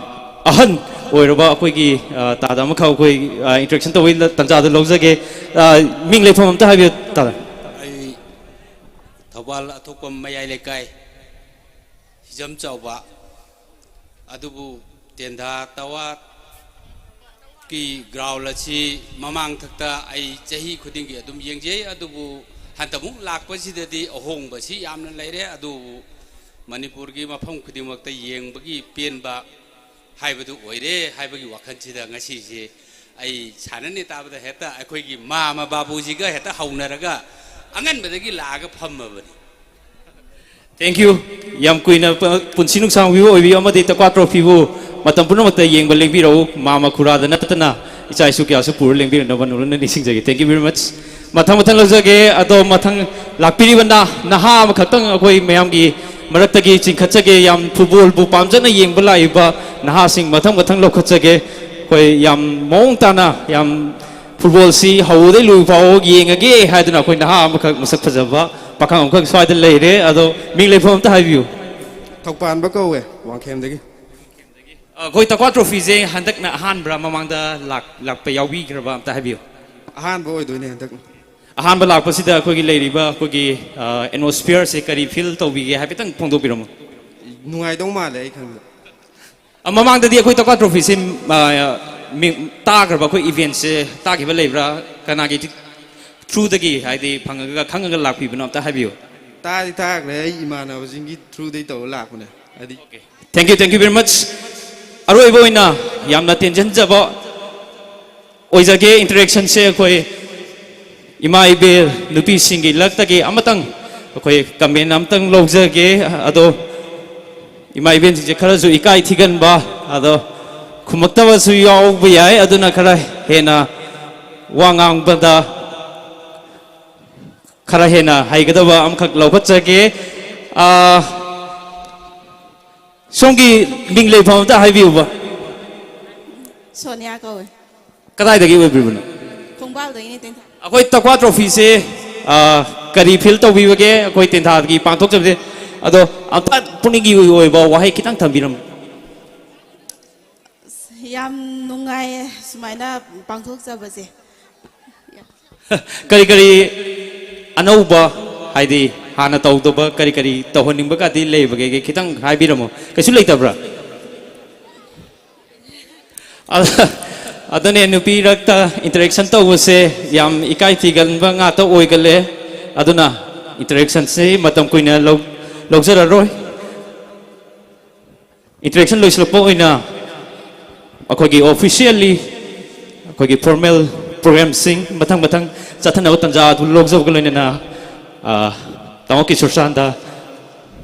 ꯑꯍꯟ ꯑꯣꯏꯔꯕ ꯑꯩꯈꯣꯏꯒꯤ, ꯑ, ꯇꯥꯗ ꯑꯃꯈꯛ ꯑꯩꯈꯣꯏ, ꯑ, ꯏꯟꯇꯔꯦꯛꯁꯟ ꯇꯧꯕꯒꯤ ꯇꯥꯟꯖꯥꯗꯨ ꯂꯧꯖꯒꯦ꯫ ꯑ, ꯃꯤꯡ ꯂꯩꯐꯝ ꯑꯝꯇ ꯍꯥꯏꯕꯤꯌꯨ, ꯇꯥꯗ꯫ ꯑꯩ ꯊꯧꯕꯥꯜ ꯑꯊꯣꯛꯄꯝ ꯃꯌꯥꯏ ꯂꯩꯀꯥꯏ, ꯍꯤꯖꯝ ꯆꯥꯎꯕ꯫ ꯑꯗꯨꯕꯨ ꯇꯦꯟꯊꯥ ꯇꯋꯥꯀꯤ ꯒ꯭ꯔꯥꯎꯟ ꯑꯁꯤ ꯃꯃꯥꯡꯊꯛꯇ ꯑꯩ ꯆꯍꯤ ꯈꯨꯗꯤꯡꯒꯤ ꯑꯗꯨꯝ ꯌꯦꯡꯖꯩ, ꯑꯗꯨꯕꯨ ꯍꯟꯗꯛꯃꯨꯛ ꯂꯥꯛꯄꯁꯤꯗꯗꯤ ꯑꯍꯣꯡꯕꯁꯤ ꯌꯥꯝꯅ ꯂꯩꯔꯦ꯫ ꯑꯗꯨꯕꯨ ꯃꯅꯤꯄꯨꯔꯒꯤ ꯃꯐꯝ ꯈꯨꯗꯤꯡꯃꯛꯇ ꯌꯦꯡꯕꯒꯤ ꯄꯦꯟꯕ ꯍꯥꯏꯕꯗꯨ ꯑꯣꯏꯔꯦ ꯍꯥꯏꯕꯒꯤ ꯋꯥꯈꯜꯁꯤꯗ ꯉꯁꯤꯁꯦ ꯑꯩ ꯁꯥꯟꯅꯅꯤ ꯇꯥꯕꯗ ꯍꯦꯛꯇ ꯑꯩꯈꯣꯏꯒꯤ ꯃꯥꯃ ꯕꯥꯕꯨꯖꯤꯒ ꯍꯦꯛꯇ ꯍꯧꯅꯔꯒ ꯑꯉꯟꯕꯗꯒꯤ ꯂꯥꯛꯑꯒ ꯐꯝꯃꯕꯅꯤ꯫ Thank you꯫ ꯌꯥꯝ ꯀꯨꯏꯅ ꯄ-, ꯄꯨꯟꯁꯤ ꯅꯨꯡꯁꯥꯡꯕꯤꯕ ꯑꯣꯏꯕꯤꯌꯨ ꯑꯃꯗꯤ ꯇꯛꯋꯥ ꯇ꯭ꯔꯣꯐꯤꯕꯨ ꯃꯇꯝ ꯄꯨꯝꯅꯃꯛꯇ ꯌꯦꯡꯕ ꯂꯦꯡꯕꯤꯔꯛꯎ꯫ ꯃꯥꯃ ꯈꯨꯔꯥꯗ ꯅꯠꯇꯅ ꯏꯆꯥ ꯏꯁꯨ ꯀꯌꯥꯁꯨ ꯄꯨꯔ ꯂꯦꯡꯕꯤꯔꯛꯅꯕ ꯅꯣꯂꯨꯛꯅ ꯅꯤꯡꯁꯤꯡꯖꯒꯦ꯫ Thank you very much꯫ ꯃꯊꯪ ꯃꯊꯪ ꯂꯧꯖꯒꯦ꯫ ꯑꯗꯣ ꯃꯊꯪ ꯂꯥꯛꯄꯤꯔꯤꯕ ꯅ-, ꯅꯍꯥ ꯑꯃꯈꯛꯇꯪ ꯑꯩꯈꯣꯏ ꯃꯌꯥꯝꯒꯤ ꯃꯔꯛꯇꯒꯤ ꯆꯤꯡꯈꯠꯆꯒꯦ꯫ ꯌꯥꯝ ꯐꯨꯠꯕꯣꯜꯕꯨ ꯄꯥꯝꯖꯅ ꯌꯦꯡꯕ ꯂꯥꯛꯏꯕ ꯅꯍꯥꯁꯤꯡ ꯃꯊꯪ ꯃꯊꯪ ꯂꯧꯈꯠꯆꯒꯦ꯫ ꯑꯩꯈꯣꯏ ꯌꯥꯝ ꯃꯑꯣꯡ ꯇꯥꯅ ꯌꯥꯝ ꯐꯨꯠꯕꯣꯜꯁꯤ ꯍꯧꯕꯗꯩ ꯂꯣꯏꯕ ꯐꯥꯎ ꯌꯦꯡꯉꯒꯦ ꯍꯥꯏꯗꯨꯅ ꯑꯩꯈꯣꯏ ꯅꯍꯥ ꯑꯃꯈꯛ ꯃꯁꯛ ꯐꯖꯕ ꯄꯥꯈꯪ ꯑꯃꯈꯛ ꯁ꯭ꯋꯥꯏꯗ ꯂꯩꯔꯦ꯫ ꯑꯗꯣ ꯃꯤꯡ ꯂꯩꯐꯝ ꯑꯝꯇ ꯍꯥꯏꯕꯤꯌꯨ꯫ ꯊꯧꯄꯥꯟꯕ ꯀꯧꯋꯦ, ꯋꯥꯡꯈꯦꯝꯗꯒꯤ꯫ ꯑꯩꯈꯣꯏ ꯇꯛꯋꯥ ꯇ꯭ꯔꯣꯐꯤꯁꯦ ꯍꯟꯗꯛꯅ ꯑꯍꯥꯟꯕ꯭ꯔꯥ, ꯃꯃꯥꯡꯗ ꯂꯥꯛ-, ꯂꯥꯛꯄ ꯌꯥꯎꯕꯤꯈ꯭ꯔꯕ ꯑꯝꯇ ꯍꯥꯏꯕꯤꯌꯨ꯫ ꯑꯍꯥꯟꯕ ꯑꯣꯏꯗꯣꯏꯅꯦ ꯍꯟꯗꯛ꯫ ꯑꯍꯥꯟꯕ ꯂꯥꯛꯄꯁꯤꯗ ꯑꯩꯈꯣꯏꯒꯤ ꯂꯩꯔꯤꯕ ꯑꯩꯈꯣꯏꯒꯤ, ꯑ, ꯑꯦꯠꯃꯣꯁꯐꯤꯌꯔꯁꯦ ꯀꯔꯤ ꯐꯤꯜ ꯇꯧꯕꯤꯒꯦ ꯍꯥꯏꯐꯦꯠꯇꯪ ꯐꯣꯡꯗꯣꯛꯄꯤꯔꯝꯃꯣ꯫ ꯅꯨꯡꯉꯥꯏꯗꯧ ꯃꯥꯜꯂꯦ ꯑꯩ ꯈꯟꯕꯗ꯫ ꯑ, ꯃꯃꯥꯡꯗꯗꯤ ꯑꯩꯈꯣꯏ ꯇꯛꯋꯥ ꯇ꯭ꯔꯣꯐꯤꯁꯦ, ꯑ, ꯃꯤ-, ꯇꯥꯈ꯭ꯔꯕ ꯑꯩꯈꯣꯏ ꯏꯚꯦꯟꯠꯁꯦ ꯇꯥꯈꯤꯕ ꯂꯩꯕ꯭ꯔꯥ? ꯀꯅꯥꯒꯤ ꯊ꯭ꯔꯨꯗꯒꯤ ꯍꯥꯏꯗꯤ ꯐꯪꯉꯒ ꯈꯪꯉꯒ ꯂꯥꯛꯄꯤꯕꯅꯣ ꯑꯝꯇ ꯍꯥꯏꯕꯤꯌꯨ꯫ ꯇꯥꯗꯤ ꯇꯥꯈ꯭ꯔꯦ, ꯑꯩ ꯏꯃꯥꯟꯅꯕꯁꯤꯡꯒꯤ ꯊ꯭ꯔꯨꯗꯒꯤ ꯇꯧꯔ ꯂꯥꯛꯄꯅꯦ꯫ ꯍꯥꯏꯗꯤ Thank you, thank you very much꯫ ꯑꯔꯣꯏꯕ ꯑꯣꯏꯅ ꯌꯥꯝꯅ ꯇꯦꯟꯖꯟꯖꯕ ꯑꯣꯏꯖꯒꯦ ꯏꯟꯇꯔꯦꯛꯁꯟꯁꯦ ꯑꯩꯈꯣꯏ ꯏꯃꯥ ꯏꯕꯦꯜ ꯅꯨꯄꯤꯁꯤꯡꯒꯤ ꯂꯛꯇꯒꯤ ꯑꯃꯇꯪ ꯑꯩꯈꯣꯏ ꯀꯃꯦꯟ ꯑꯃꯇꯪ ꯂꯧꯖꯒꯦ꯫ ꯑꯗꯣ ꯏꯃꯥ ꯏꯕꯦꯜꯁꯤꯡꯁꯦ ꯈꯔꯁꯨ ꯏꯀꯥꯏ ꯊꯤꯒꯟꯕ, ꯑꯗꯣ ꯈꯨꯝꯃꯛꯇꯕꯁꯨ ꯌꯥꯎꯕ ꯌꯥꯏ, ꯑꯗꯨꯅ ꯈꯔ ꯍꯦꯟꯅ ꯋꯥ ꯉꯥꯡꯕꯗ ꯈꯔ ꯍꯦꯟꯅ ꯍꯩꯒꯗꯕ ꯑꯃꯈꯛ ꯂꯧꯈꯠꯆꯒꯦ꯫ ꯑꯥ, ꯁꯣꯝꯒꯤ ꯃꯤꯡ ꯂꯩꯐꯝ ꯑꯝꯇ ꯍꯥꯏꯕꯤꯌꯨꯕ꯫ ꯁꯣꯅꯤꯌꯥ ꯀꯧꯋꯦ꯫ ꯀꯗꯥꯏꯗꯒꯤ ꯑꯣꯏꯕꯤꯕꯅꯣ? ꯈꯣꯡꯕꯥꯜꯗꯒꯤꯅꯦ, ꯇꯦꯟꯊꯥ꯫ ꯑꯩꯈꯣꯏ ꯇꯛꯋꯥ ꯇ꯭ꯔꯣꯐꯤꯁꯦ, ꯑꯥ, ꯀꯔꯤ ꯐꯤꯜ ꯇꯧꯕꯤꯕꯒꯦ? ꯑꯩꯈꯣꯏ ꯇꯦꯟꯊꯥꯒꯤ ꯄꯥꯡꯊꯣꯛꯆꯕꯁꯦ, ꯑꯗꯣ ꯑꯝꯇ ꯄꯨꯛꯅꯤꯡꯒꯤ ꯑꯣꯏꯕ ꯋꯥꯍꯩ ꯈꯤꯇꯪ ꯊꯝꯕꯤꯔꯝꯃꯨ꯫ ꯑꯁ, ꯌꯥꯝ ꯅꯨꯡꯉꯥꯏꯌꯦ ꯁꯨꯃꯥꯏꯅ ꯄꯥꯡꯊꯣꯛꯆꯕꯁꯦ꯫ ꯀꯔꯤ ꯀꯔꯤ ꯑꯅꯧꯕ, ꯍꯥꯏꯗꯤ ꯍꯥꯟꯅ ꯇꯧꯗꯕ ꯀꯔꯤ ꯀꯔꯤ ꯇꯧꯍꯟꯅꯤꯡꯕꯒꯗꯤ ꯂꯩꯕꯒꯦ? ꯈꯤꯇꯪ ꯍꯥꯏꯕꯤꯔꯝꯃꯣ꯫ ꯀꯩꯁꯨ ꯂꯩꯇꯕ꯭ꯔꯥ? ꯑ-, ꯑꯗꯨꯅꯦ, ꯅꯨꯄꯤ ꯔꯛꯇ interaction ꯇꯧꯕꯁꯦ ꯌꯥꯝ ꯏꯀꯥꯏ ꯊꯤꯒꯟꯕ ꯉꯥꯛꯇ ꯑꯣꯏꯒꯜꯂꯦ꯫ ꯑꯗꯨꯅ interactionꯁꯤ ꯃꯇꯝ ꯀꯨꯏꯅ ꯂꯧ-, ꯂꯧꯖꯔꯔꯣꯏ꯫ Interaction ꯂꯣꯏꯁꯤꯜꯂꯛꯄ ꯑꯣꯏꯅ ꯑꯩꯈꯣꯏꯒꯤ officially ꯑꯩꯈꯣꯏꯒꯤ formal programꯁꯤꯡ ꯃꯊꯪ ꯃꯊꯪ ꯆꯠꯊꯅꯕ ꯇꯥꯟꯖꯥ ꯑꯗꯨ ꯂꯧꯖꯕꯒ ꯂꯣꯏꯅꯅ, ꯑ, ꯇꯥꯃꯣ ꯀꯤꯁꯣꯔ ꯁꯥꯟꯗ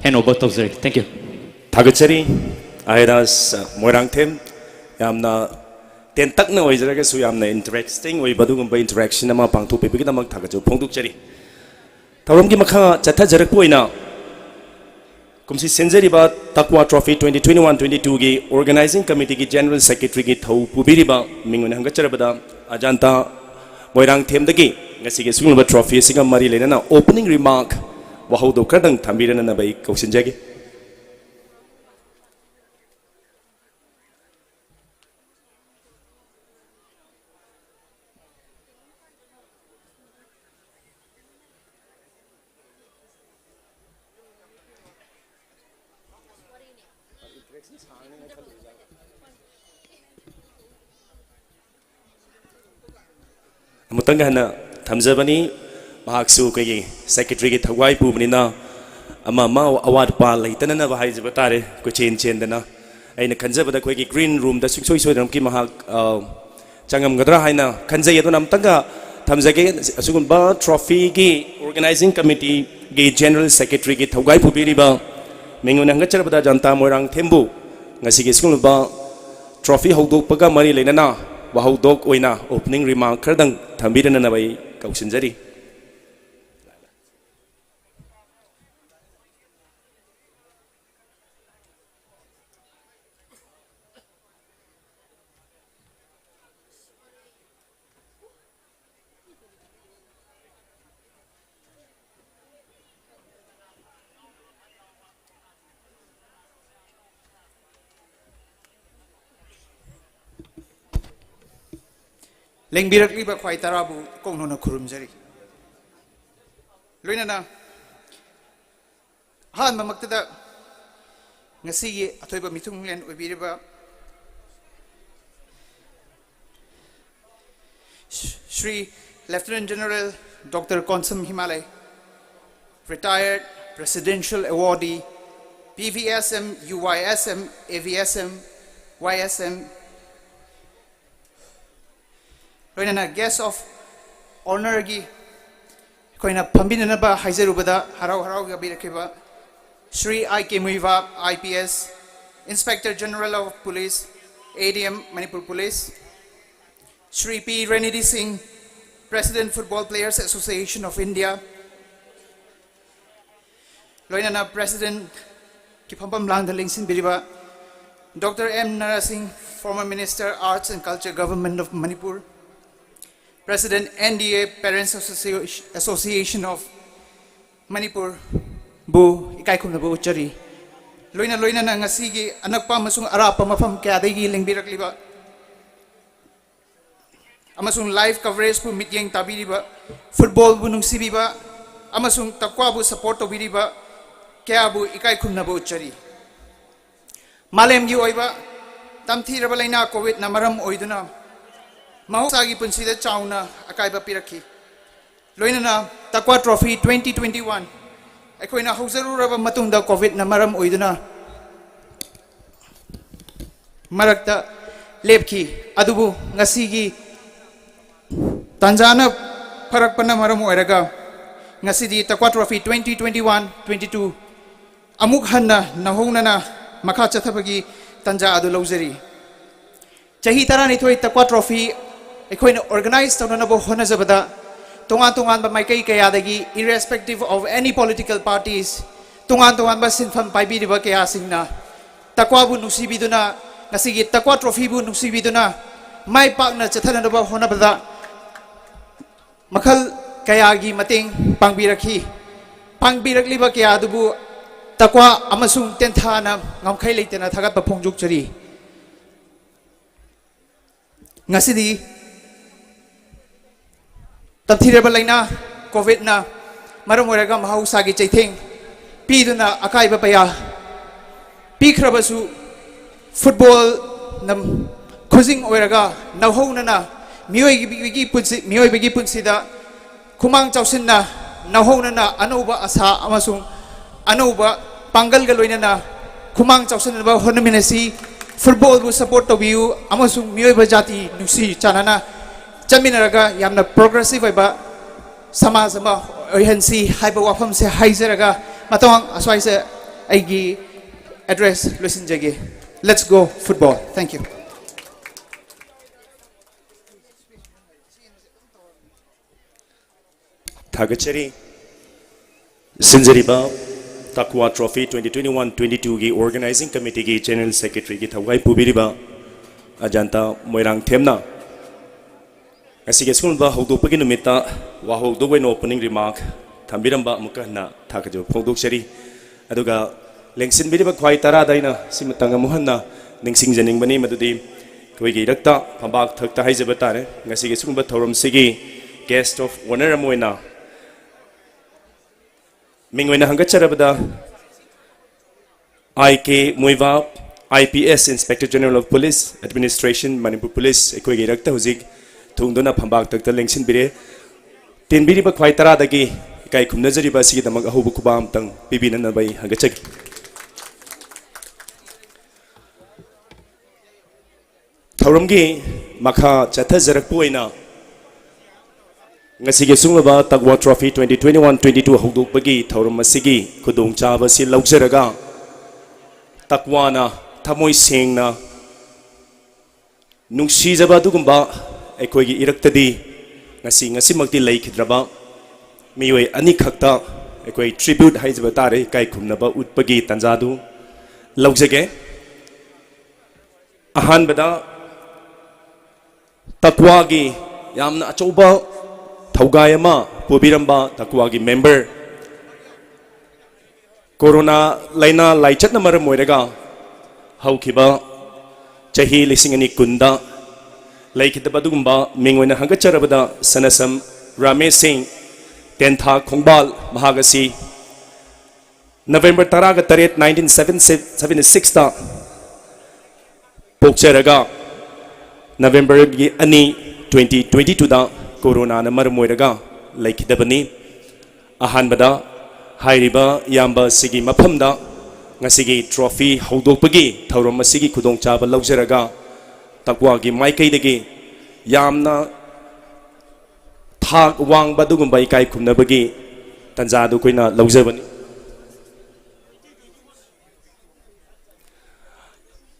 hand over ꯇꯧꯖꯔꯤ꯫ Thank you꯫ ꯊꯥꯒꯠꯆꯔꯤ꯫ ꯑꯥꯏꯔꯥꯁ ꯃꯣꯏꯔꯥꯡꯊꯦꯝ, ꯌꯥꯝꯅ ꯇꯦꯟꯇꯛꯅ ꯑꯣꯏꯖꯔꯒꯁꯨ ꯌꯥꯝꯅ interesting ꯑꯣꯏꯕ ꯑꯗꯨꯒꯨꯝꯕ interaction ꯑꯃ ꯄꯥꯡꯊꯣꯛꯄꯤꯕꯒꯤꯗꯃꯛ ꯊꯥꯒꯠꯆꯕ ꯐꯣꯡꯗꯣꯛꯆꯔꯤ꯫ ꯊꯧꯔꯝꯒꯤ ꯃꯈꯥ ꯆꯠꯊꯖꯔꯛꯄ ꯑꯣꯏꯅ ꯀꯨꯝꯁꯤ ꯁꯤꯟꯖꯔꯤꯕ ꯇꯛꯋꯥ ꯇ꯭ꯔꯣꯐꯤ twenty twenty-one twenty-twoꯒꯤ organizing committeeꯒꯤ general secretaryꯒꯤ ꯊꯧ ꯄꯨꯕꯤꯔꯤꯕ ꯃꯤꯡ ꯑꯣꯏꯅ ꯍꯪꯒꯠꯆꯔꯕꯗ ꯑꯖꯥꯟꯇꯥ ꯃꯣꯏꯔꯥꯡꯊꯦꯝꯗꯒꯤ ꯉꯁꯤꯒꯤ ꯑꯁꯤꯒꯨꯝꯂꯕ trophy ꯑꯁꯤꯒ ꯃꯔꯤ ꯂꯩꯅꯅ opening remark ꯋꯥꯍꯧꯗꯣ ꯈꯔꯗꯪ ꯊꯝꯕꯤꯔꯅꯅꯕ ꯑꯩ ꯀꯧꯁꯤꯟꯖꯒꯦ꯫ ꯑꯃꯨꯛꯇꯪꯒ ꯍꯟꯅ ꯊꯝꯖꯕꯅꯤ꯫ ꯃꯍꯥꯛꯁꯨ ꯑꯩꯈꯣꯏꯒꯤ secretaryꯒꯤ ꯊꯧꯒꯥꯏ ꯄꯨꯕꯅꯤꯅ ꯑꯃ ꯑꯃ ꯑꯋꯥꯠ ꯑꯄꯥ ꯂꯩꯇꯅꯅꯕ ꯍꯥꯏꯖꯕ ꯇꯥꯔꯦ, ꯀꯣꯏꯆꯦꯟ ꯆꯦꯟꯗꯅ꯫ ꯑꯩꯅ ꯈꯟꯖꯕꯗ ꯑꯩꯈꯣꯏꯒꯤ green roomꯗ ꯁꯨꯡꯁꯣꯏ ꯁꯣꯏꯗꯅꯃꯛꯀꯤ ꯃꯍꯥꯛ, ꯑ, ꯆꯪꯉꯝꯒꯗ꯭ꯔꯥ ꯍꯥꯏꯅ ꯈꯟꯖꯩ꯫ ꯑꯗꯨꯅ ꯑꯃꯨꯛꯇꯪꯒ ꯊꯝꯖꯒꯦ, ꯑꯁꯤꯒꯨꯝꯕ trophyꯒꯤ organizing committeeꯒꯤ general secretaryꯒꯤ ꯊꯧꯒꯥꯏ ꯄꯨꯕꯤꯔꯤꯕ ꯃꯤꯡ ꯑꯣꯏꯅ ꯍꯪꯒꯠꯆꯔꯕꯗ ꯖꯟꯇꯥ ꯃꯣꯏꯔꯥꯡꯊꯦꯝꯕꯨ ꯉꯁꯤꯒꯤ ꯑꯁꯤꯒꯨꯝꯂꯕ trophy ꯍꯧꯗꯣꯛꯄꯒ ꯃꯔꯤ ꯂꯩꯅꯅ ꯋꯥꯍꯧꯗꯣꯛ ꯑꯣꯏꯅ opening remark ꯈꯔꯗꯪ ꯊꯝꯕꯤꯔꯅꯅꯕ ꯑꯩ ꯀꯧꯁꯤꯟꯖꯔꯤ꯫ ꯂꯦꯡꯕꯤꯔꯛꯂꯤꯕ ꯈ꯭ꯋꯥꯏ ꯇꯔꯥꯕꯨ ꯏꯀꯣꯛꯅꯧꯅ ꯈꯨꯔꯨꯝꯖꯔꯤ꯫ ꯂꯣꯏꯅꯅ ꯑꯍꯥꯟꯕꯃꯛꯇꯗ ꯉꯁꯤꯒꯤ ꯑꯊꯣꯏꯕ ꯃꯤꯊꯨꯡꯂꯦꯟ ꯑꯣꯏꯕꯤꯔꯤꯕ Shri Lieutenant General Doctor Konsam Himalay, retired presidential awardee, P V S M, U Y S M, A V S M, Y S M, ꯂꯣꯏꯅꯅ guest of honourꯒꯤ ꯑꯩꯈꯣꯏꯅ ꯐꯝꯕꯤꯅꯅꯕ ꯍꯥꯏꯖꯔꯨꯕꯗ ꯍꯔꯥꯎ ꯍꯔꯥꯎ ꯌꯥꯕꯤꯔꯛꯈꯤꯕ Shri I K Muivah, I P S, Inspector General of Police, A D M, Manipur Police, Shri P Renidhi Singh, President, Football Players Association of India, ꯂꯣꯏꯅꯅ Presidentꯀꯤ ꯐꯝꯐꯝ ꯂꯥꯡꯗ ꯂꯦꯡꯁꯤꯟꯕꯤꯔꯤꯕ Doctor M Nara Singh, former Minister, Arts and Culture, Government of Manipur, President, N D A, Parents Association, Association of Manipur, ꯕꯨ ꯏꯀꯥꯏ ꯈꯨꯝꯅꯕ ꯎꯠꯆꯔꯤ꯫ ꯂꯣꯏꯅ ꯂꯣꯏꯅꯅ ꯉꯁꯤꯒꯤ ꯑꯅꯛꯄ ꯑꯃꯁꯨꯡ ꯑꯔꯥꯞꯄ ꯃꯐꯝ ꯀꯌꯥꯗꯒꯤ ꯂꯦꯡꯕꯤꯔꯛꯂꯤꯕ ꯑꯃꯁꯨꯡ live coverageꯄꯨ ꯃꯤꯠꯌꯦꯡ ꯇꯥꯕꯤꯔꯤꯕ, footballꯕꯨ ꯅꯨꯡꯁꯤꯕꯤꯕ ꯑꯃꯁꯨꯡ ꯇꯛꯋꯥꯕꯨ support ꯇꯧꯕꯤꯔꯤꯕ ꯀꯌꯥꯕꯨ ꯏꯀꯥꯏ ꯈꯨꯝꯅꯕ ꯎꯠꯆꯔꯤ꯫ ꯃꯥꯂꯦꯝꯒꯤ ꯑꯣꯏꯕ ꯇꯝꯊꯤꯔꯕ ꯂꯥꯏꯅꯥ COVIDꯅ ꯃꯔꯝ ꯑꯣꯏꯗꯨꯅ ꯃꯍꯧꯁꯥꯒꯤ ꯄꯨꯟꯁꯤꯗ ꯆꯥꯎꯅ ꯑꯀꯥꯏꯕ ꯄꯤꯔꯛꯈꯤ꯫ ꯂꯣꯏꯅꯅ Takwa Trophy twenty twenty-one ꯑꯩꯈꯣꯏꯅ ꯍꯧꯖꯔꯨꯔꯕ ꯃꯇꯨꯡꯗ COVIDꯅ ꯃꯔꯝ ꯑꯣꯏꯗꯨꯅ ꯃꯔꯛꯇ ꯂꯦꯞꯈꯤ꯫ ꯑꯗꯨꯕꯨ ꯉꯁꯤꯒꯤ ꯇꯥꯟꯖꯥꯅ ꯐꯔꯛꯄꯅ ꯃꯔꯝ ꯑꯣꯏꯔꯒ ꯉꯁꯤꯗꯤ Takwa Trophy twenty twenty-one twenty-two ꯑꯃꯨꯛ ꯍꯟꯅ ꯅꯧꯍꯧꯅꯅ ꯃꯈꯥ ꯆꯠꯊꯕꯒꯤ ꯇꯥꯟꯖꯥ ꯑꯗꯨ ꯂꯧꯖꯔꯤ꯫ ꯆꯍꯤ ꯇꯔꯥꯅꯤꯊꯣꯏ ꯇꯛꯋꯥ ꯇ꯭ꯔꯣꯐꯤ ꯑꯩꯈꯣꯏꯅ ꯑꯣꯔꯒꯅꯥꯏꯖ ꯇꯧꯅꯅꯕ ꯍꯣꯠꯅꯖꯕꯗ ꯇꯣꯉꯥꯟ ꯇꯣꯉꯥꯟꯕ ꯃꯥꯏꯀꯩ ꯀꯌꯥꯗꯒꯤ, irrespective of any political parties, ꯇꯣꯉꯥꯟ ꯇꯣꯉꯥꯟꯕ ꯁꯤꯟꯐꯝ ꯄꯥꯏꯕꯤꯔꯤꯕ ꯀꯌꯥꯁꯤꯡꯅ ꯇꯛꯋꯥꯕꯨ ꯅꯨꯡꯁꯤꯕꯤꯗꯨꯅ, ꯉꯁꯤꯒꯤ ꯇꯛꯋꯥ ꯇ꯭ꯔꯣꯐꯤꯕꯨ ꯅꯨꯡꯁꯤꯕꯤꯗꯨꯅ ꯃꯥꯏ ꯄꯥꯛꯅ ꯆꯠꯊꯅꯅꯕ ꯍꯣꯠꯅꯕꯗ ꯃꯈꯜ ꯀꯌꯥꯒꯤ ꯃꯇꯦꯡ ꯄꯥꯡꯕꯤꯔꯛꯈꯤ꯫ ꯄꯥꯡꯕꯤꯔꯛꯂꯤꯕ ꯀꯌꯥ ꯑꯗꯨꯕꯨ ꯇꯛꯋꯥ ꯑꯃꯁꯨꯡ ꯇꯦꯟꯊꯥꯅ ꯉꯝꯈꯩ ꯂꯩꯇꯅ ꯊꯥꯒꯠꯄ ꯐꯣꯡꯗꯣꯛꯆꯔꯤ꯫ ꯉꯁꯤꯗꯤ ꯇꯝꯊꯤꯔꯕ ꯂꯥꯏꯅꯥ ꯀꯣꯚꯤꯗꯅ ꯃꯔꯝ ꯑꯣꯏꯔꯒ ꯃꯍꯧꯁꯥꯒꯤ ꯆꯩꯊꯦꯡ ꯄꯤꯗꯨꯅ ꯑꯀꯥꯏꯕ ꯀꯌꯥ ꯄꯤꯈ꯭ꯔꯕꯁꯨ, ꯐꯨꯠꯕꯣꯜꯅ ꯈꯨꯖꯤꯡ ꯑꯣꯏꯔꯒ ꯅꯧꯍꯧꯅꯅ ꯃꯤꯑꯣꯏꯕꯒꯤ ꯄꯨꯟꯁꯤ, ꯃꯤꯑꯣꯏꯕꯒꯤ ꯄꯨꯟꯁꯤꯗ ꯈꯨꯃꯥꯡ ꯆꯥꯎꯁꯤꯟꯅ ꯅꯧꯍꯧꯅꯅ ꯑꯅꯧꯕ ꯑꯁꯥ ꯑꯃꯁꯨꯡ ꯑꯅꯧꯕ ꯄꯥꯡꯒꯜꯒ ꯂꯣꯏꯅꯅ ꯈꯨꯃꯥꯡ ꯆꯥꯎꯁꯤꯟꯅꯕ ꯍꯣꯠꯅꯃꯤꯟꯅꯁꯤ꯫ ꯐꯨꯠꯕꯣꯜꯕꯨ ꯁꯄꯣꯔꯠ ꯇꯧꯕꯤꯌꯨ ꯑꯃꯁꯨꯡ ꯃꯤꯑꯣꯏꯕ ꯖꯥꯇꯤ ꯅꯨꯡꯁꯤ ꯆꯥꯟꯅꯅ ꯆꯠꯃꯤꯟꯅꯔꯒ ꯌꯥꯝꯅ ꯄ꯭ꯔꯣꯒ꯭ꯔꯦꯁꯤꯚ ꯑꯣꯏꯕ ꯁꯃꯥꯖ ꯑꯃ ꯑꯣꯏꯍꯟꯁꯤ ꯍꯥꯏꯕ ꯋꯥꯐꯝꯁꯦ ꯍꯥꯏꯖꯔꯒ, ꯃꯇꯥꯡ ꯑꯁ꯭ꯋꯥꯏꯁꯦ ꯑꯩꯒꯤ ꯑꯦꯗ꯭ꯔꯦꯁ ꯂꯣꯏꯁꯤꯟꯖꯒꯦ꯫ Let's go football. Thank you. ꯊꯥꯒꯠꯆꯔꯤ꯫ ꯁꯤꯟꯖꯔꯤꯕ ꯇꯛꯋꯥ ꯇ꯭ꯔꯣꯐꯤ twenty twenty-one twenty-two ꯒꯤ ꯑꯣꯔꯒꯅꯥꯏꯖꯤꯡ ꯀꯃꯤꯇꯤꯒꯤ ꯖꯦꯅꯔꯦꯜ ꯁꯦꯀ꯭ꯔꯦꯇꯔꯤꯒꯤ ꯊꯧꯒꯥꯏ ꯄꯨꯕꯤꯔꯤꯕ ꯑꯖꯥꯟꯇꯥ ꯃꯣꯏꯔꯥꯡꯊꯦꯝꯅ ꯉꯁꯤꯒꯤ ꯑꯁꯤꯒꯨꯝꯕ ꯍꯧꯗꯣꯛꯄꯒꯤ ꯅꯨꯃꯤꯠꯇ ꯋꯥꯍꯧꯗꯣꯛꯄ ꯑꯣꯏꯅ ꯑꯣꯄꯅꯤꯡ ꯔꯤꯃꯥꯔꯛ ꯊꯝꯕꯤꯔꯝꯕ ꯑꯃꯨꯛꯀ ꯍꯟꯅ ꯊꯥꯒꯠꯆꯕ ꯐꯣꯡꯗꯣꯛꯆꯔꯤ꯫ ꯑꯗꯨꯒ ꯂꯦꯡꯁꯤꯟꯕꯤꯔꯤꯕ ꯈ꯭ꯋꯥꯏ ꯇꯔꯥꯗ ꯑꯩꯅ ꯁꯤꯃꯇꯪ ꯑꯃꯨꯛ ꯍꯟꯅ ꯅꯤꯡꯁꯤꯡꯖꯅꯤꯡꯕꯅꯤ, ꯃꯗꯨꯗꯤ ꯑꯩꯈꯣꯏꯒꯤ ꯏꯔꯛꯇ ꯐꯝꯕꯥꯛ ꯊꯛꯇ ꯍꯥꯏꯖꯕ ꯇꯥꯔꯦ, ꯉꯁꯤꯒꯤ ꯑꯁꯤꯒꯨꯝꯕ ꯊꯧꯔꯝꯁꯤꯒꯤ guest of honour ꯑꯃ ꯑꯣꯏꯅ ꯃꯤꯡ ꯑꯣꯏꯅ ꯍꯪꯒꯠꯆꯔꯕꯗ ꯑꯥꯏ ꯀꯦ ꯃꯣꯏꯕꯥ, I P S, Inspector General of Police, Administration, Manipur Police, ꯑꯩꯈꯣꯏꯒꯤ ꯏꯔꯛꯇ ꯍꯧꯖꯤꯛ ꯊꯨꯡꯗꯨꯅ ꯐꯝꯕꯥꯛ ꯊꯛꯇ ꯂꯦꯡꯁꯤꯟꯕꯤꯔꯦ꯫ ꯇꯤꯟꯕꯤꯔꯤꯕ ꯈ꯭ꯋꯥꯏ ꯇꯔꯥꯗꯒꯤ ꯏꯀꯥꯏ ꯈꯨꯝꯅꯖꯔꯤꯕ ꯑꯁꯤꯒꯤꯗꯃꯛ ꯑꯍꯧꯕ ꯈꯨꯕꯥꯛ ꯑꯃꯇꯪ ꯄꯤꯕꯤꯅꯅꯕ ꯑꯩ ꯍꯪꯒꯠꯆꯒꯦ꯫ ꯊꯧꯔꯝꯒꯤ ꯃꯈꯥ ꯆꯠꯊꯖꯔꯛꯄ ꯑꯣꯏꯅ ꯉꯁꯤꯒꯤ ꯁꯤꯒꯨꯝꯂꯕ ꯇꯛꯋꯥ ꯇ꯭ꯔꯣꯐꯤ twenty twenty-one twenty-two ꯍꯧꯗꯣꯛꯄꯒꯤ ꯊꯧꯔꯝ ꯑꯁꯤꯒꯤ ꯈꯨꯗꯣꯡꯆꯥꯕ ꯑꯁꯤ ꯂꯧꯖꯔꯒ, ꯇꯛꯋꯥꯅ ꯊꯃꯣꯏ ꯁꯦꯡꯅ ꯅꯨꯡꯁꯤꯖꯕ ꯑꯗꯨꯒꯨꯝꯕ ꯑꯩꯈꯣꯏꯒꯤ ꯏꯔꯛꯇꯗꯤ ꯉꯁꯤ, ꯉꯁꯤꯃꯛꯇꯤ ꯂꯩꯈꯤꯗ꯭ꯔꯕ ꯃꯤꯑꯣꯏ ꯑꯅꯤꯈꯛꯇ ꯑꯩꯈꯣꯏ tribute ꯍꯥꯏꯖꯕ ꯇꯥꯔꯦ, ꯏꯀꯥꯏ ꯈꯨꯝꯅꯕ ꯎꯠꯄꯒꯤ ꯇꯥꯟꯖꯥꯗꯨ ꯂꯧꯖꯒꯦ꯫ ꯑꯍꯥꯟꯕꯗ ꯇꯛꯋꯥꯒꯤ ꯌꯥꯝꯅ ꯑꯆꯧꯕ ꯊꯧꯒꯥꯏ ꯑꯃ ꯄꯨꯕꯤꯔꯝꯕ ꯇꯛꯋꯥꯒꯤ member, ꯀꯣꯔꯣꯅꯥ ꯂꯥꯏꯅꯥ ꯂꯥꯏꯆꯠꯅ ꯃꯔꯝ ꯑꯣꯏꯔꯒ ꯍꯧꯈꯤꯕ ꯆꯍꯤ ꯂꯤꯁꯤꯡ ꯑꯅꯤ ꯀꯨꯟꯗ ꯂꯩꯈꯤꯗꯕ ꯑꯗꯨꯒꯨꯝꯕ ꯃꯤꯡ ꯑꯣꯏꯅ ꯍꯪꯒꯠꯆꯔꯕꯗ ꯁꯅꯁꯝ ꯔꯥꯃꯦꯁ ꯁꯤꯡ, ꯇꯦꯟꯊꯥ ꯈꯣꯡꯕꯥꯜ, ꯃꯍꯥꯛ ꯑꯁꯤ November ꯇꯔꯥꯒ ꯇꯔꯦꯠ, nineteen seventy sixꯇ ꯄꯣꯛꯆꯔꯒ Novemberꯒꯤ ꯑꯅꯤ, twenty twenty twoꯗ ꯀꯣꯔꯣꯅꯥꯅ ꯃꯔꯝ ꯑꯣꯏꯔꯒ ꯂꯩꯈꯤꯗꯕꯅꯤ꯫ ꯑꯍꯥꯟꯕꯗ ꯍꯥꯏꯔꯤꯕ ꯏꯌꯥꯝꯕ ꯑꯁꯤꯒꯤ ꯃꯐꯝꯗ ꯉꯁꯤꯒꯤ trophy ꯍꯧꯗꯣꯛꯄꯒꯤ ꯊꯧꯔꯝ ꯑꯁꯤꯒꯤ ꯈꯨꯗꯣꯡꯆꯥꯕ ꯂꯧꯖꯔꯒ ꯇꯛꯋꯥꯒꯤ ꯃꯥꯏꯀꯩꯗꯒꯤ ꯌꯥꯝꯅ ꯊꯥꯛ ꯋꯥꯡꯕ ꯑꯗꯨꯒꯨꯝꯕ ꯏꯀꯥꯏ ꯈꯨꯝꯅꯕꯒꯤ ꯇꯥꯟꯖꯥꯗꯨ ꯑꯩꯈꯣꯏꯅ ꯂꯧꯖꯕꯅꯤ꯫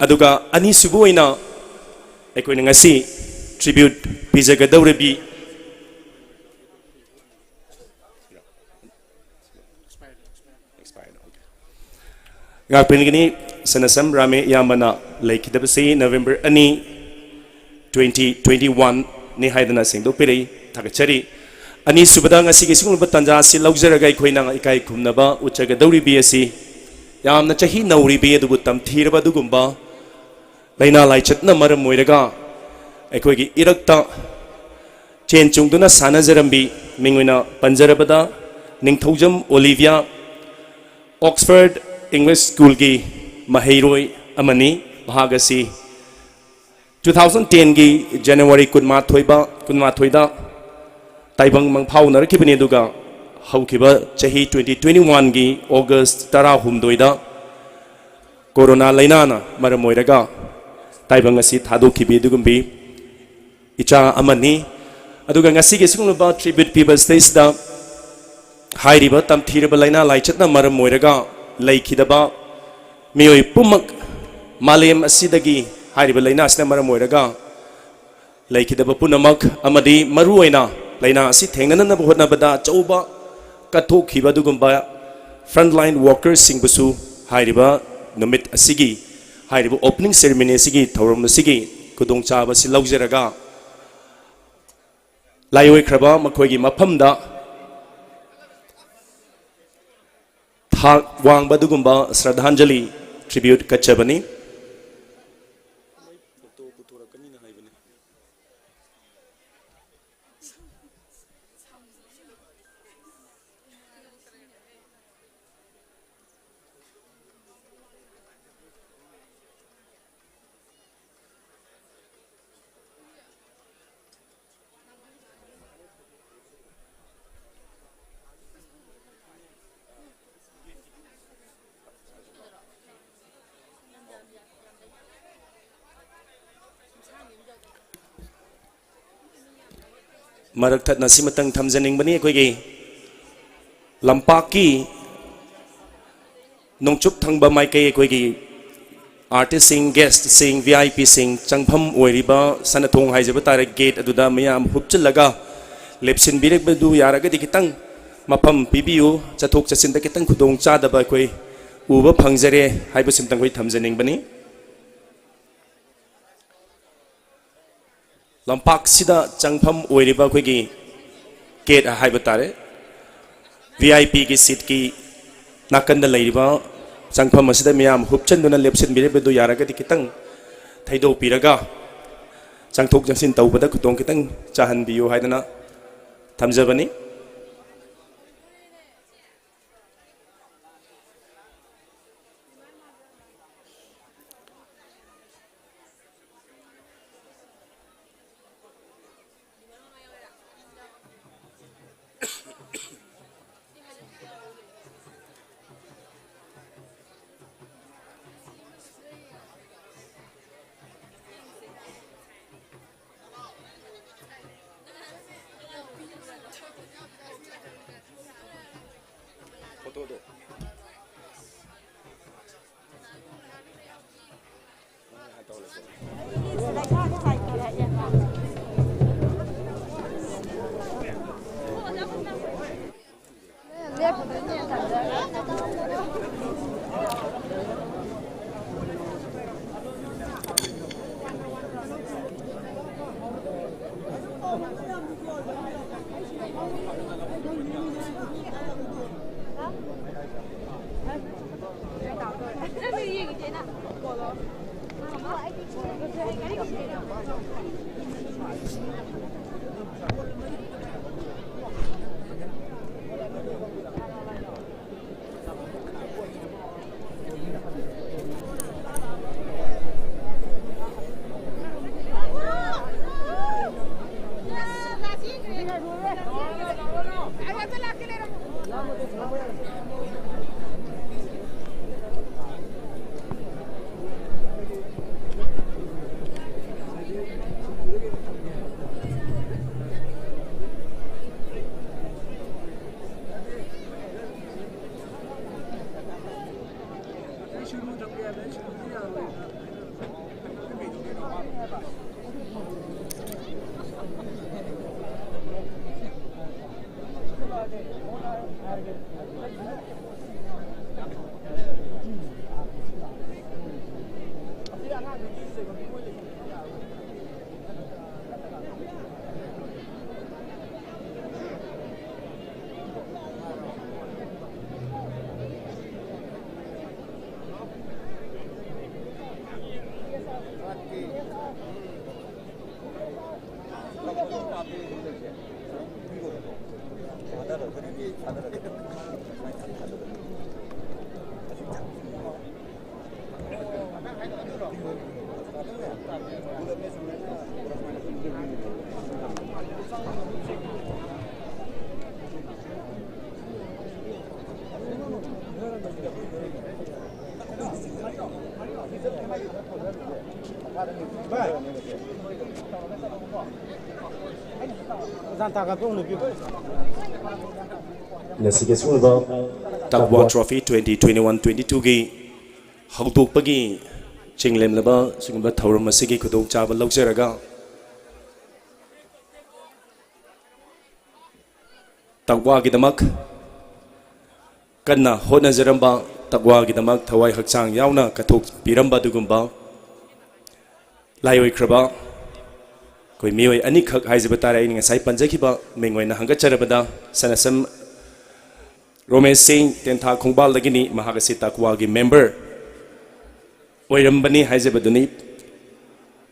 ꯑꯗꯨꯒ ꯑꯅꯤꯁꯨꯕ ꯑꯣꯏꯅ ꯑꯩꯈꯣꯏꯅ ꯉꯁꯤ tribute ꯄꯤꯖꯒꯗꯧꯔꯤꯕꯤ ꯉꯥꯛꯄꯤꯒꯅꯤ꯫ ꯁꯅꯁꯝ ꯔꯥꯃꯦ ꯏꯌꯥꯝꯕꯅ ꯂꯩꯈꯤꯗꯕꯁꯤ November ꯑꯅꯤ, twenty twenty oneꯅꯤ ꯍꯥꯏꯗꯅ ꯁꯦꯡꯗꯣꯛꯄꯤꯔꯛꯏ꯫ ꯊꯥꯒꯠꯆꯔꯤ꯫ ꯑꯅꯤꯁꯨꯕꯗ ꯉꯁꯤꯒꯤ ꯁꯤꯒꯨꯝꯂꯕ ꯇꯥꯟꯖꯥ ꯑꯁꯤ ꯂꯧꯖꯔꯒ ꯑꯩꯈꯣꯏꯅ ꯏꯀꯥꯏ ꯈꯨꯝꯅꯕ ꯎꯠꯆꯒꯗꯧꯔꯤꯕꯤ ꯑꯁꯤ ꯌꯥꯝꯅ ꯆꯍꯤ ꯅꯧꯔꯤꯕꯤ ꯑꯗꯨꯕꯨ ꯇꯝꯊꯤꯔꯕ ꯑꯗꯨꯒꯨꯝꯕ ꯂꯥꯏꯅꯥ ꯂꯥꯏꯆꯠꯅ ꯃꯔꯝ ꯑꯣꯏꯔꯒ ꯑꯩꯈꯣꯏꯒꯤ ꯏꯔꯛꯇ ꯆꯦꯟ ꯆꯣꯡꯗꯨꯅ ꯁꯥꯟꯅꯖꯔꯝꯕꯤ, ꯃꯤꯡ ꯑꯣꯏꯅ ꯄꯟꯖꯔꯕꯗ ꯅꯤꯡꯊꯧꯖꯝ ꯑꯣꯂꯤꯚꯤꯌꯥ, Oxford English Schoolꯒꯤ ꯃꯍꯩꯔꯣꯏ ꯑꯃꯅꯤ꯫ ꯃꯍꯥꯛ ꯑꯁꯤ two thousand tenꯒꯤ January ꯀꯨꯟꯃꯥꯊꯣꯏꯕ, ꯀꯨꯟꯃꯥꯊꯣꯏꯗ ꯇꯥꯏꯕꯪ ꯃꯪꯐꯥꯎꯅꯔꯛꯈꯤꯕꯅꯤ, ꯑꯗꯨꯒ ꯍꯧꯈꯤꯕ ꯆꯍꯤ twenty twenty oneꯒꯤ August ꯇꯔꯥꯍꯨꯝꯗꯣꯏꯗ ꯀꯣꯔꯣꯅꯥ ꯂꯥꯏꯅꯥꯅ ꯃꯔꯝ ꯑꯣꯏꯔꯒ ꯇꯥꯏꯕꯪ ꯑꯁꯤ ꯊꯥꯗꯣꯛꯈꯤꯕꯤ ꯑꯗꯨꯒꯨꯝꯕꯤ ꯏꯆꯥ ꯑꯃꯅꯤ꯫ ꯑꯗꯨꯒ ꯉꯁꯤꯒꯤ ꯁꯤꯒꯨꯝꯂꯕ tribute ꯄꯤꯕ ꯁꯤꯗꯩꯁꯤꯗ ꯍꯥꯏꯔꯤꯕ ꯇꯝꯊꯤꯔꯕ ꯂꯥꯏꯅꯥ ꯂꯥꯏꯆꯠꯅ ꯃꯔꯝ ꯑꯣꯏꯔꯒ ꯂꯩꯈꯤꯗꯕ ꯃꯤꯑꯣꯏ ꯄꯨꯝꯅꯃꯛ, ꯃꯥꯂꯦꯝ ꯑꯁꯤꯗꯒꯤ ꯍꯥꯏꯔꯤꯕ ꯂꯥꯏꯅꯥ ꯑꯁꯤꯅ ꯃꯔꯝ ꯑꯣꯏꯔꯒ ꯂꯩꯈꯤꯗꯕ ꯄꯨꯝꯅꯃꯛ ꯑꯃꯗꯤ ꯃꯔꯨꯑꯣꯏꯅ ꯂꯥꯏꯅꯥ ꯑꯁꯤ ꯊꯦꯡꯅꯅꯅꯕ ꯍꯣꯠꯅꯕꯗ ꯑꯆꯧꯕ ꯀꯠꯊꯣꯛꯈꯤꯕ ꯑꯗꯨꯒꯨꯝꯕ frontline workersꯁꯤꯡꯕꯨꯁꯨ ꯍꯥꯏꯔꯤꯕ ꯅꯨꯃꯤꯠ ꯑꯁꯤꯒꯤ, ꯍꯥꯏꯔꯤꯕ opening ceremony ꯑꯁꯤꯒꯤ ꯊꯧꯔꯝ ꯑꯁꯤꯒꯤ ꯈꯨꯗꯣꯡꯆꯥꯕ ꯑꯁꯤ ꯂꯧꯖꯔꯒ, ꯂꯥꯏꯑꯣꯏꯈ꯭ꯔꯕ ꯃꯈꯣꯏꯒꯤ ꯃꯐꯝꯗ ꯊꯥꯛ ꯋꯥꯡꯕ ꯑꯗꯨꯒꯨꯝꯕ ꯁ꯭ꯔꯗꯥꯟꯖꯂꯤ, tribute, ꯀꯠꯆꯕꯅꯤ꯫ ꯃꯔꯛ ꯊꯠꯅ ꯁꯤꯃꯇꯪ ꯊꯝꯖꯅꯤꯡꯕꯅꯤ꯫ ꯑꯩꯈꯣꯏꯒꯤ ꯂꯝꯄꯥꯛꯀꯤ ꯅꯣꯡꯆꯨꯞ ꯊꯪꯕ ꯃꯥꯏꯀꯩ ꯑꯩꯈꯣꯏꯒꯤ artistꯁꯤꯡ, guestꯁꯤꯡ, VIPꯁꯤꯡ ꯆꯪꯐꯝ ꯑꯣꯏꯔꯤꯕ ꯁꯅꯥꯊꯣꯡ ꯍꯥꯏꯖꯕ ꯇꯥꯔꯦ, gate ꯑꯗꯨꯗ ꯃꯤꯌꯥꯝ ꯍꯨꯞꯆꯤꯜꯂꯒ ꯂꯦꯞꯁꯤꯟꯕꯤꯔꯛꯄꯗꯨ ꯌꯥꯔꯒꯗꯤ ꯈꯤꯇꯪ ꯃꯐꯝ ꯄꯤꯕꯤꯌꯨ꯫ ꯆꯠꯊꯣꯛ ꯆꯠꯁꯤꯟꯗ ꯈꯤꯇꯪ ꯈꯨꯗꯣꯡ ꯆꯥꯗꯕ ꯑꯩꯈꯣꯏ ꯎꯕ ꯐꯪꯖꯔꯦ ꯍꯥꯏꯕꯁꯤꯃꯇꯪ ꯑꯩꯈꯣꯏ ꯊꯝꯖꯅꯤꯡꯕꯅꯤ꯫ ꯂꯝꯄꯥꯛꯁꯤꯗ ꯆꯪꯐꯝ ꯑꯣꯏꯔꯤꯕ ꯑꯩꯈꯣꯏꯒꯤ gate ꯍꯥꯏꯕ ꯇꯥꯔꯦ, VIPꯒꯤ seatꯀꯤ ꯅꯥꯀꯟꯗ ꯂꯩꯔꯤꯕ ꯆꯪꯐꯝ ꯑꯁꯤꯗ ꯃꯤꯌꯥꯝ ꯍꯨꯞꯆꯟꯗꯨꯅ ꯂꯦꯞꯁꯤꯟꯕꯤꯔꯤꯕꯗꯨ ꯌꯥꯔꯒꯗꯤ ꯈꯤꯇꯪ ꯊꯩꯗꯣꯛꯄꯤꯔꯒ ꯆꯪꯊꯣꯛ ꯆꯪꯁꯤꯟ ꯇꯧꯕꯗ ꯈꯨꯗꯣꯡ ꯈꯤꯇꯪ ꯆꯥꯍꯟꯕꯤꯌꯨ ꯍꯥꯏꯗꯅ ꯊꯝꯖꯕꯅꯤ꯫ ꯉꯁꯤꯒꯤ ꯑꯁꯤꯒꯨꯝꯂꯕ ꯇꯛꯋꯥ trophy twenty twenty one twenty ꯇꯨꯒꯤ ꯍꯧꯗꯣꯛꯄꯒꯤ ꯆꯤꯡꯂꯦꯝꯂꯕ ꯁꯤꯒꯨꯝꯕ ꯊꯧꯔꯝ ꯑꯁꯤꯒꯤ ꯈꯨꯗꯣꯡꯆꯥꯕ ꯂꯧꯖꯔꯒ, ꯇꯛꯋꯥꯒꯤꯗꯃꯛ ꯀꯟꯅ ꯍꯣꯠꯅꯖꯔꯝꯕ, ꯇꯛꯋꯥꯒꯤꯗꯃꯛ ꯊꯋꯥꯏ ꯍꯛꯆꯥꯡ ꯌꯥꯎꯅ ꯀꯠꯊꯣꯛꯄꯤꯔꯝꯕ ꯑꯗꯨꯒꯨꯝꯕ ꯂꯥꯏꯑꯣꯏꯈ꯭ꯔꯕ ꯑꯩꯈꯣꯏ ꯃꯤꯑꯣꯏ ꯑꯅꯤꯈꯛ ꯍꯥꯏꯖꯕ ꯇꯥꯔꯦ꯫ ꯑꯩꯅ ꯉꯁꯥꯏ ꯄꯟꯖꯈꯤꯕ ꯃꯤꯡ ꯑꯣꯏꯅ ꯍꯪꯒꯠꯆꯔꯕꯗ, ꯁꯅꯥꯁꯝ ꯔꯣꯃꯦꯁ ꯁꯤꯡ, ꯇꯦꯟꯊꯥ ꯈꯣꯡꯕꯥꯜꯗꯒꯤꯅꯤ꯫ ꯃꯍꯥꯛ ꯑꯁꯤ ꯇꯛꯋꯥꯒꯤ ꯃꯦꯝꯕꯔ ꯑꯣꯏꯔꯝꯕꯅꯤ ꯍꯥꯏꯖꯕꯗꯨꯅꯤ꯫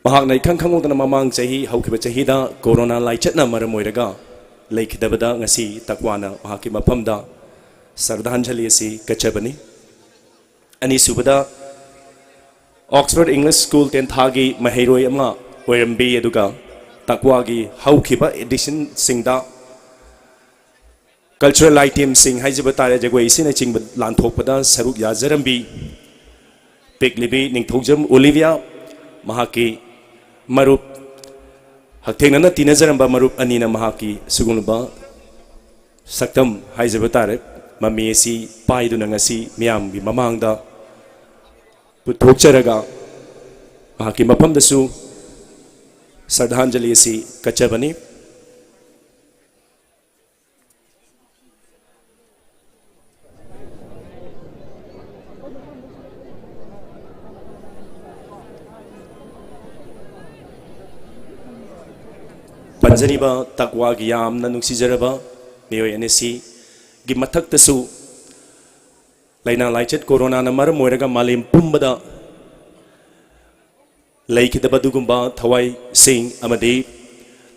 ꯃꯍꯥꯛꯅ ꯏꯈꯪ ꯈꯪꯍꯧꯗꯅ ꯃꯃꯥꯡ ꯆꯍꯤ ꯍꯧꯈꯤꯕ ꯆꯍꯤꯗ ꯀꯣꯔꯣꯅꯥ ꯂꯥꯏꯆꯠꯅ ꯃꯔꯝ ꯑꯣꯏꯔꯒ ꯂꯩꯈꯤꯗꯕꯗ, ꯉꯁꯤ ꯇꯛꯋꯥꯅ ꯃꯍꯥꯛꯀꯤ ꯃꯐꯝꯗ ꯁ꯭ꯔꯗꯥꯟꯖꯂꯤ ꯑꯁꯤ ꯀꯠꯆꯕꯅꯤ꯫ ꯑꯅꯤꯁꯨꯕꯗ, ꯑꯣꯛꯁꯐꯣꯔꯗ ꯏꯪꯂꯤꯁ ꯁ꯭ꯀꯨꯜ ꯇꯦꯟꯊꯥꯒꯤ ꯃꯍꯩꯔꯣꯏ ꯑꯃ ꯑꯣꯏꯔꯝꯕꯤ, ꯑꯗꯨꯒ ꯇꯛꯋꯥꯒꯤ ꯍꯧꯈꯤꯕ ꯑꯦꯗꯤꯁꯟꯁꯤꯡꯗ ꯀꯜꯆꯔꯦꯜ ꯑꯥꯏꯇꯦꯝꯁꯤꯡ ꯍꯥꯏꯖꯕ ꯇꯥꯔꯦ, ꯖꯒꯣꯏ, ꯏꯁꯩꯅꯆꯤꯡꯕ ꯂꯥꯟꯊꯣꯛꯄꯗ ꯁꯔꯨꯛ ꯌꯥꯖꯔꯝꯕꯤ ꯄꯤꯛꯂꯤꯕꯤ ꯅꯤꯡꯊꯧꯖꯝ ꯑꯣꯂꯤꯚꯤꯌꯥ, ꯃꯍꯥꯛꯀꯤ ꯃꯔꯨꯞ, ꯍꯛꯊꯦꯡꯅꯅ ꯇꯤꯟꯅꯖꯔꯝꯕ ꯃꯔꯨꯞ ꯑꯅꯤꯅ ꯃꯍꯥꯛꯀꯤ ꯁꯤꯒꯨꯝꯂꯕ ꯁꯛꯇꯝ ꯍꯥꯏꯖꯕ ꯇꯥꯔꯦ, ꯃꯃꯤ ꯑꯁꯤ ꯄꯥꯏꯗꯨꯅ ꯉꯁꯤ ꯃꯤꯌꯥꯝꯒꯤ ꯃꯃꯥꯡꯗ ꯄꯨꯊꯣꯛꯆꯔꯒ, ꯃꯍꯥꯛꯀꯤ ꯃꯐꯝꯗꯁꯨ ꯁ꯭ꯔꯗꯥꯟꯖꯂꯤ ꯑꯁꯤ ꯀꯠꯆꯕꯅꯤ꯫ ꯄꯟꯖꯔꯤꯕ ꯇꯛꯋꯥꯒꯤ ꯌꯥꯝꯅ ꯅꯨꯡꯁꯤꯖꯔꯕ ꯃꯤꯑꯣꯏ ꯑꯅꯤꯁꯤꯒꯤ ꯃꯊꯛꯇꯁꯨ, ꯂꯥꯏꯅꯥ ꯂꯥꯏꯆꯠ ꯀꯣꯔꯣꯅꯥꯅ ꯃꯔꯝ ꯑꯣꯏꯔꯒ ꯃꯥꯂꯦꯝ ꯄꯨꯝꯕꯗ ꯂꯩꯈꯤꯗꯕ ꯑꯗꯨꯒꯨꯝꯕ ꯊꯋꯥꯏꯁꯤꯡ ꯑꯃꯗꯤ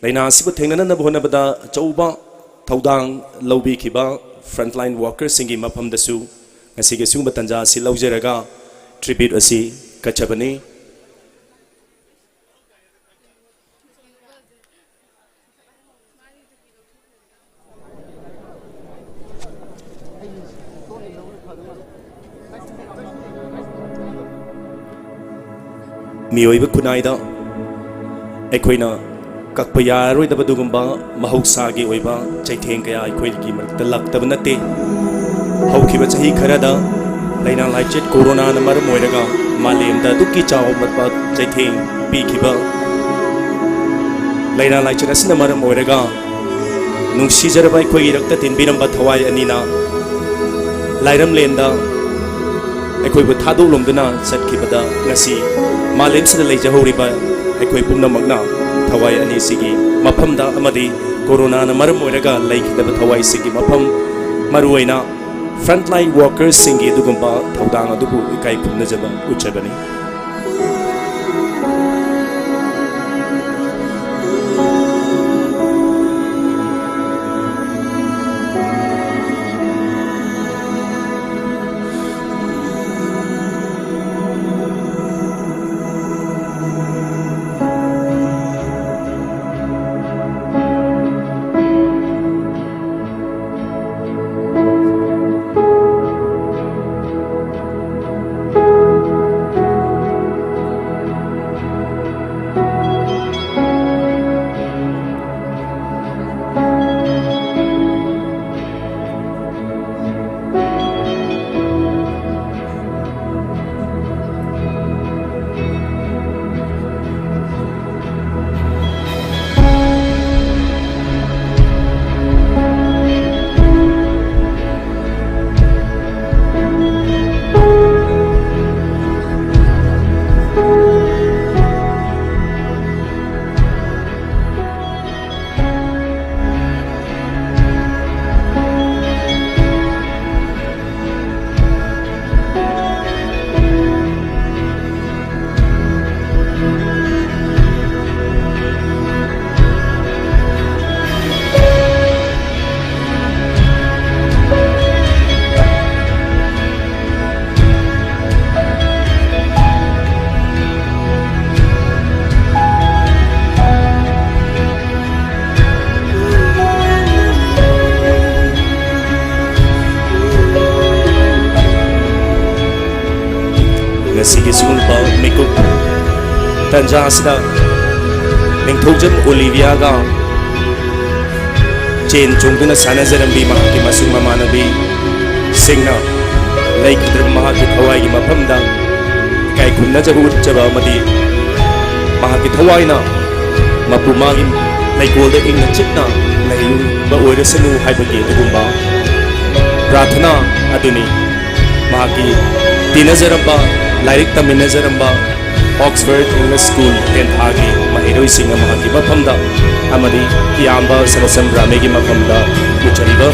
ꯂꯥꯏꯅꯥ ꯑꯁꯤꯕꯨ ꯊꯦꯡꯅꯅꯅꯕ ꯍꯣꯠꯅꯕꯗ ꯑꯆꯧꯕ ꯊꯧꯗꯥꯡ ꯂꯧꯕꯤꯈꯤꯕ frontline workersꯁꯤꯡꯒꯤ ꯃꯐꯝꯗꯁꯨ ꯉꯁꯤꯒꯤ ꯑꯁꯤꯒꯨꯝꯕ ꯇꯥꯟꯖꯥ ꯑꯁꯤ ꯂꯧꯖꯔꯒ tribute ꯑꯁꯤ ꯀꯠꯆꯕꯅꯤ꯫ ꯃꯤꯑꯣꯏꯕ ꯈꯨꯟꯅꯥꯏꯗ ꯑꯩꯈꯣꯏꯅ ꯀꯛꯄ ꯌꯥꯔꯔꯣꯏꯗꯕ ꯑꯗꯨꯒꯨꯝꯕ ꯃꯍꯧꯁꯥꯒꯤ ꯑꯣꯏꯕ ꯆꯩꯊꯦꯡ ꯀꯌꯥ ꯑꯩꯈꯣꯏꯒꯤ ꯃꯔꯛꯇ ꯂꯥꯛꯇꯕ ꯅꯠꯇꯦ꯫ ꯍꯧꯈꯤꯕ ꯆꯍꯤ ꯈꯔꯗ ꯂꯥꯏꯅꯥ ꯂꯥꯏꯆꯠ ꯀꯣꯔꯣꯅꯥꯅ ꯃꯔꯝ ꯑꯣꯏꯔꯒ ꯃꯥꯂꯦꯝꯗ ꯑꯗꯨꯛꯀꯤ ꯆꯥꯎꯕ ꯆꯩꯊꯦꯡ ꯄꯤꯈꯤꯕ ꯂꯥꯏꯅꯥ ꯂꯥꯏꯆꯠ ꯑꯁꯤꯅ ꯃꯔꯝ ꯑꯣꯏꯔꯒ ꯅꯨꯡꯁꯤꯖꯔꯕ ꯑꯩꯈꯣꯏꯒꯤ ꯏꯔꯛꯇ ꯇꯤꯟꯕꯤꯔꯝꯕ ꯊꯋꯥꯏ ꯑꯅꯤꯅ ꯂꯥꯏꯔꯝꯂꯦꯟꯗ ꯑꯩꯈꯣꯏꯕꯨ ꯊꯥꯗꯣꯛꯂꯝꯗꯨꯅ ꯆꯠꯈꯤꯕꯗ ꯉꯁꯤ ꯃꯥꯂꯦꯝꯁꯤꯗ ꯂꯩꯖꯍꯧꯔꯤꯕ ꯑꯩꯈꯣꯏ ꯄꯨꯝꯅꯃꯛꯅ ꯊꯋꯥꯏ ꯑꯅꯤꯁꯤꯒꯤ ꯃꯐꯝꯗ ꯑꯃꯗꯤ ꯀꯣꯔꯣꯅꯥꯅ ꯃꯔꯝ ꯑꯣꯏꯔꯒ ꯂꯩꯈꯤꯗꯕ ꯊꯋꯥꯏꯁꯤꯒꯤ ꯃꯐꯝ, ꯃꯔꯨꯑꯣꯏꯅ frontline workersꯁꯤꯡꯒꯤ ꯑꯗꯨꯒꯨꯝꯕ ꯊꯧꯗꯥꯡ ꯑꯗꯨꯕꯨ ꯏꯀꯥꯏ ꯈꯨꯝꯅꯖꯕ ꯎꯠꯆꯕꯅꯤ꯫ ꯉꯁꯤꯒꯤ ꯁꯤꯒꯨꯝꯕ ꯃꯤꯀꯨꯞ ꯇꯟꯖꯥ ꯑꯁꯤꯗ ꯅꯤꯡꯊꯧꯖꯝ ꯑꯣꯂꯤꯚꯤꯌꯥꯒ ꯆꯦꯟ ꯆꯣꯡꯗꯨꯅ ꯁꯥꯟꯅꯖꯔꯝꯕꯤ ꯃꯍꯥꯛꯀꯤ ꯃꯁꯨꯡ ꯃꯃꯥꯟꯅꯕꯤꯁꯤꯡꯅ ꯂꯩꯈꯤꯗ꯭ꯔꯕ ꯃꯍꯥꯛꯀꯤ ꯊꯋꯥꯏꯒꯤ ꯃꯐꯝꯗ ꯏꯀꯥꯏ ꯈꯨꯝꯅꯖꯕ ꯎꯠꯆꯕ ꯑꯃꯗꯤ ꯃꯍꯥꯛꯀꯤ ꯊꯋꯥꯏꯅ ꯃꯄꯨ ꯃꯥꯒꯤ ꯂꯩꯀꯣꯜꯗ ꯏꯪꯅ ꯆꯤꯛꯅ ꯂꯩꯕ ꯑꯣꯏꯔꯁꯅꯨ ꯍꯥꯏꯕꯒꯤ ꯑꯗꯨꯒꯨꯝꯕ ꯄ꯭ꯔꯥꯊꯅꯥ ꯑꯗꯨꯅꯤ꯫ ꯃꯍꯥꯛꯀꯤ ꯇꯤꯟꯅꯖꯔꯝꯕ, ꯂꯥꯏꯔꯤꯛ ꯇꯝꯃꯤꯟꯅꯖꯔꯝꯕ Oxford English School ꯇꯦꯟꯊꯥꯒꯤ ꯃꯍꯩꯔꯣꯏꯁꯤꯡꯅ ꯃꯍꯥꯛꯀꯤ ꯃꯐꯝꯗ ꯑꯃꯗꯤ ꯏꯌꯥꯝꯕ ꯁꯅꯥꯁꯝ ꯔꯥꯃꯦꯒꯤ ꯃꯐꯝꯗ ꯎꯠꯆꯔꯤꯕ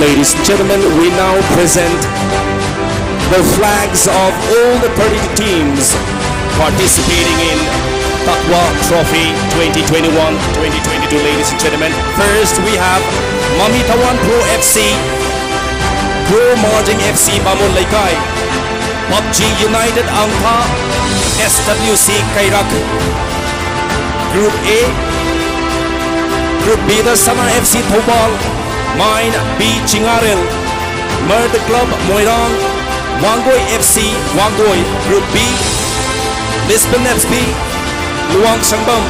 Ladies and gentlemen, we now present the flags of all the thirty-two teams participating in Takwa Trophy twenty twenty-one twenty twenty-two, ladies and gentlemen. First, we have Mami Tawan Pro F C, Pro Marjing F C Bamon Leikai, PUBG United Angtha, S W C Kairak, Group A, Group B ꯗ ꯁꯅꯥ F C Thoubal, Mine B ꯆꯤꯉꯥꯔꯦꯜ, Murd Club Moirang, Wangoi F C Wangoi. Group B, Lisbon F C ꯂꯨꯋꯥꯡꯁꯪꯕꯝ,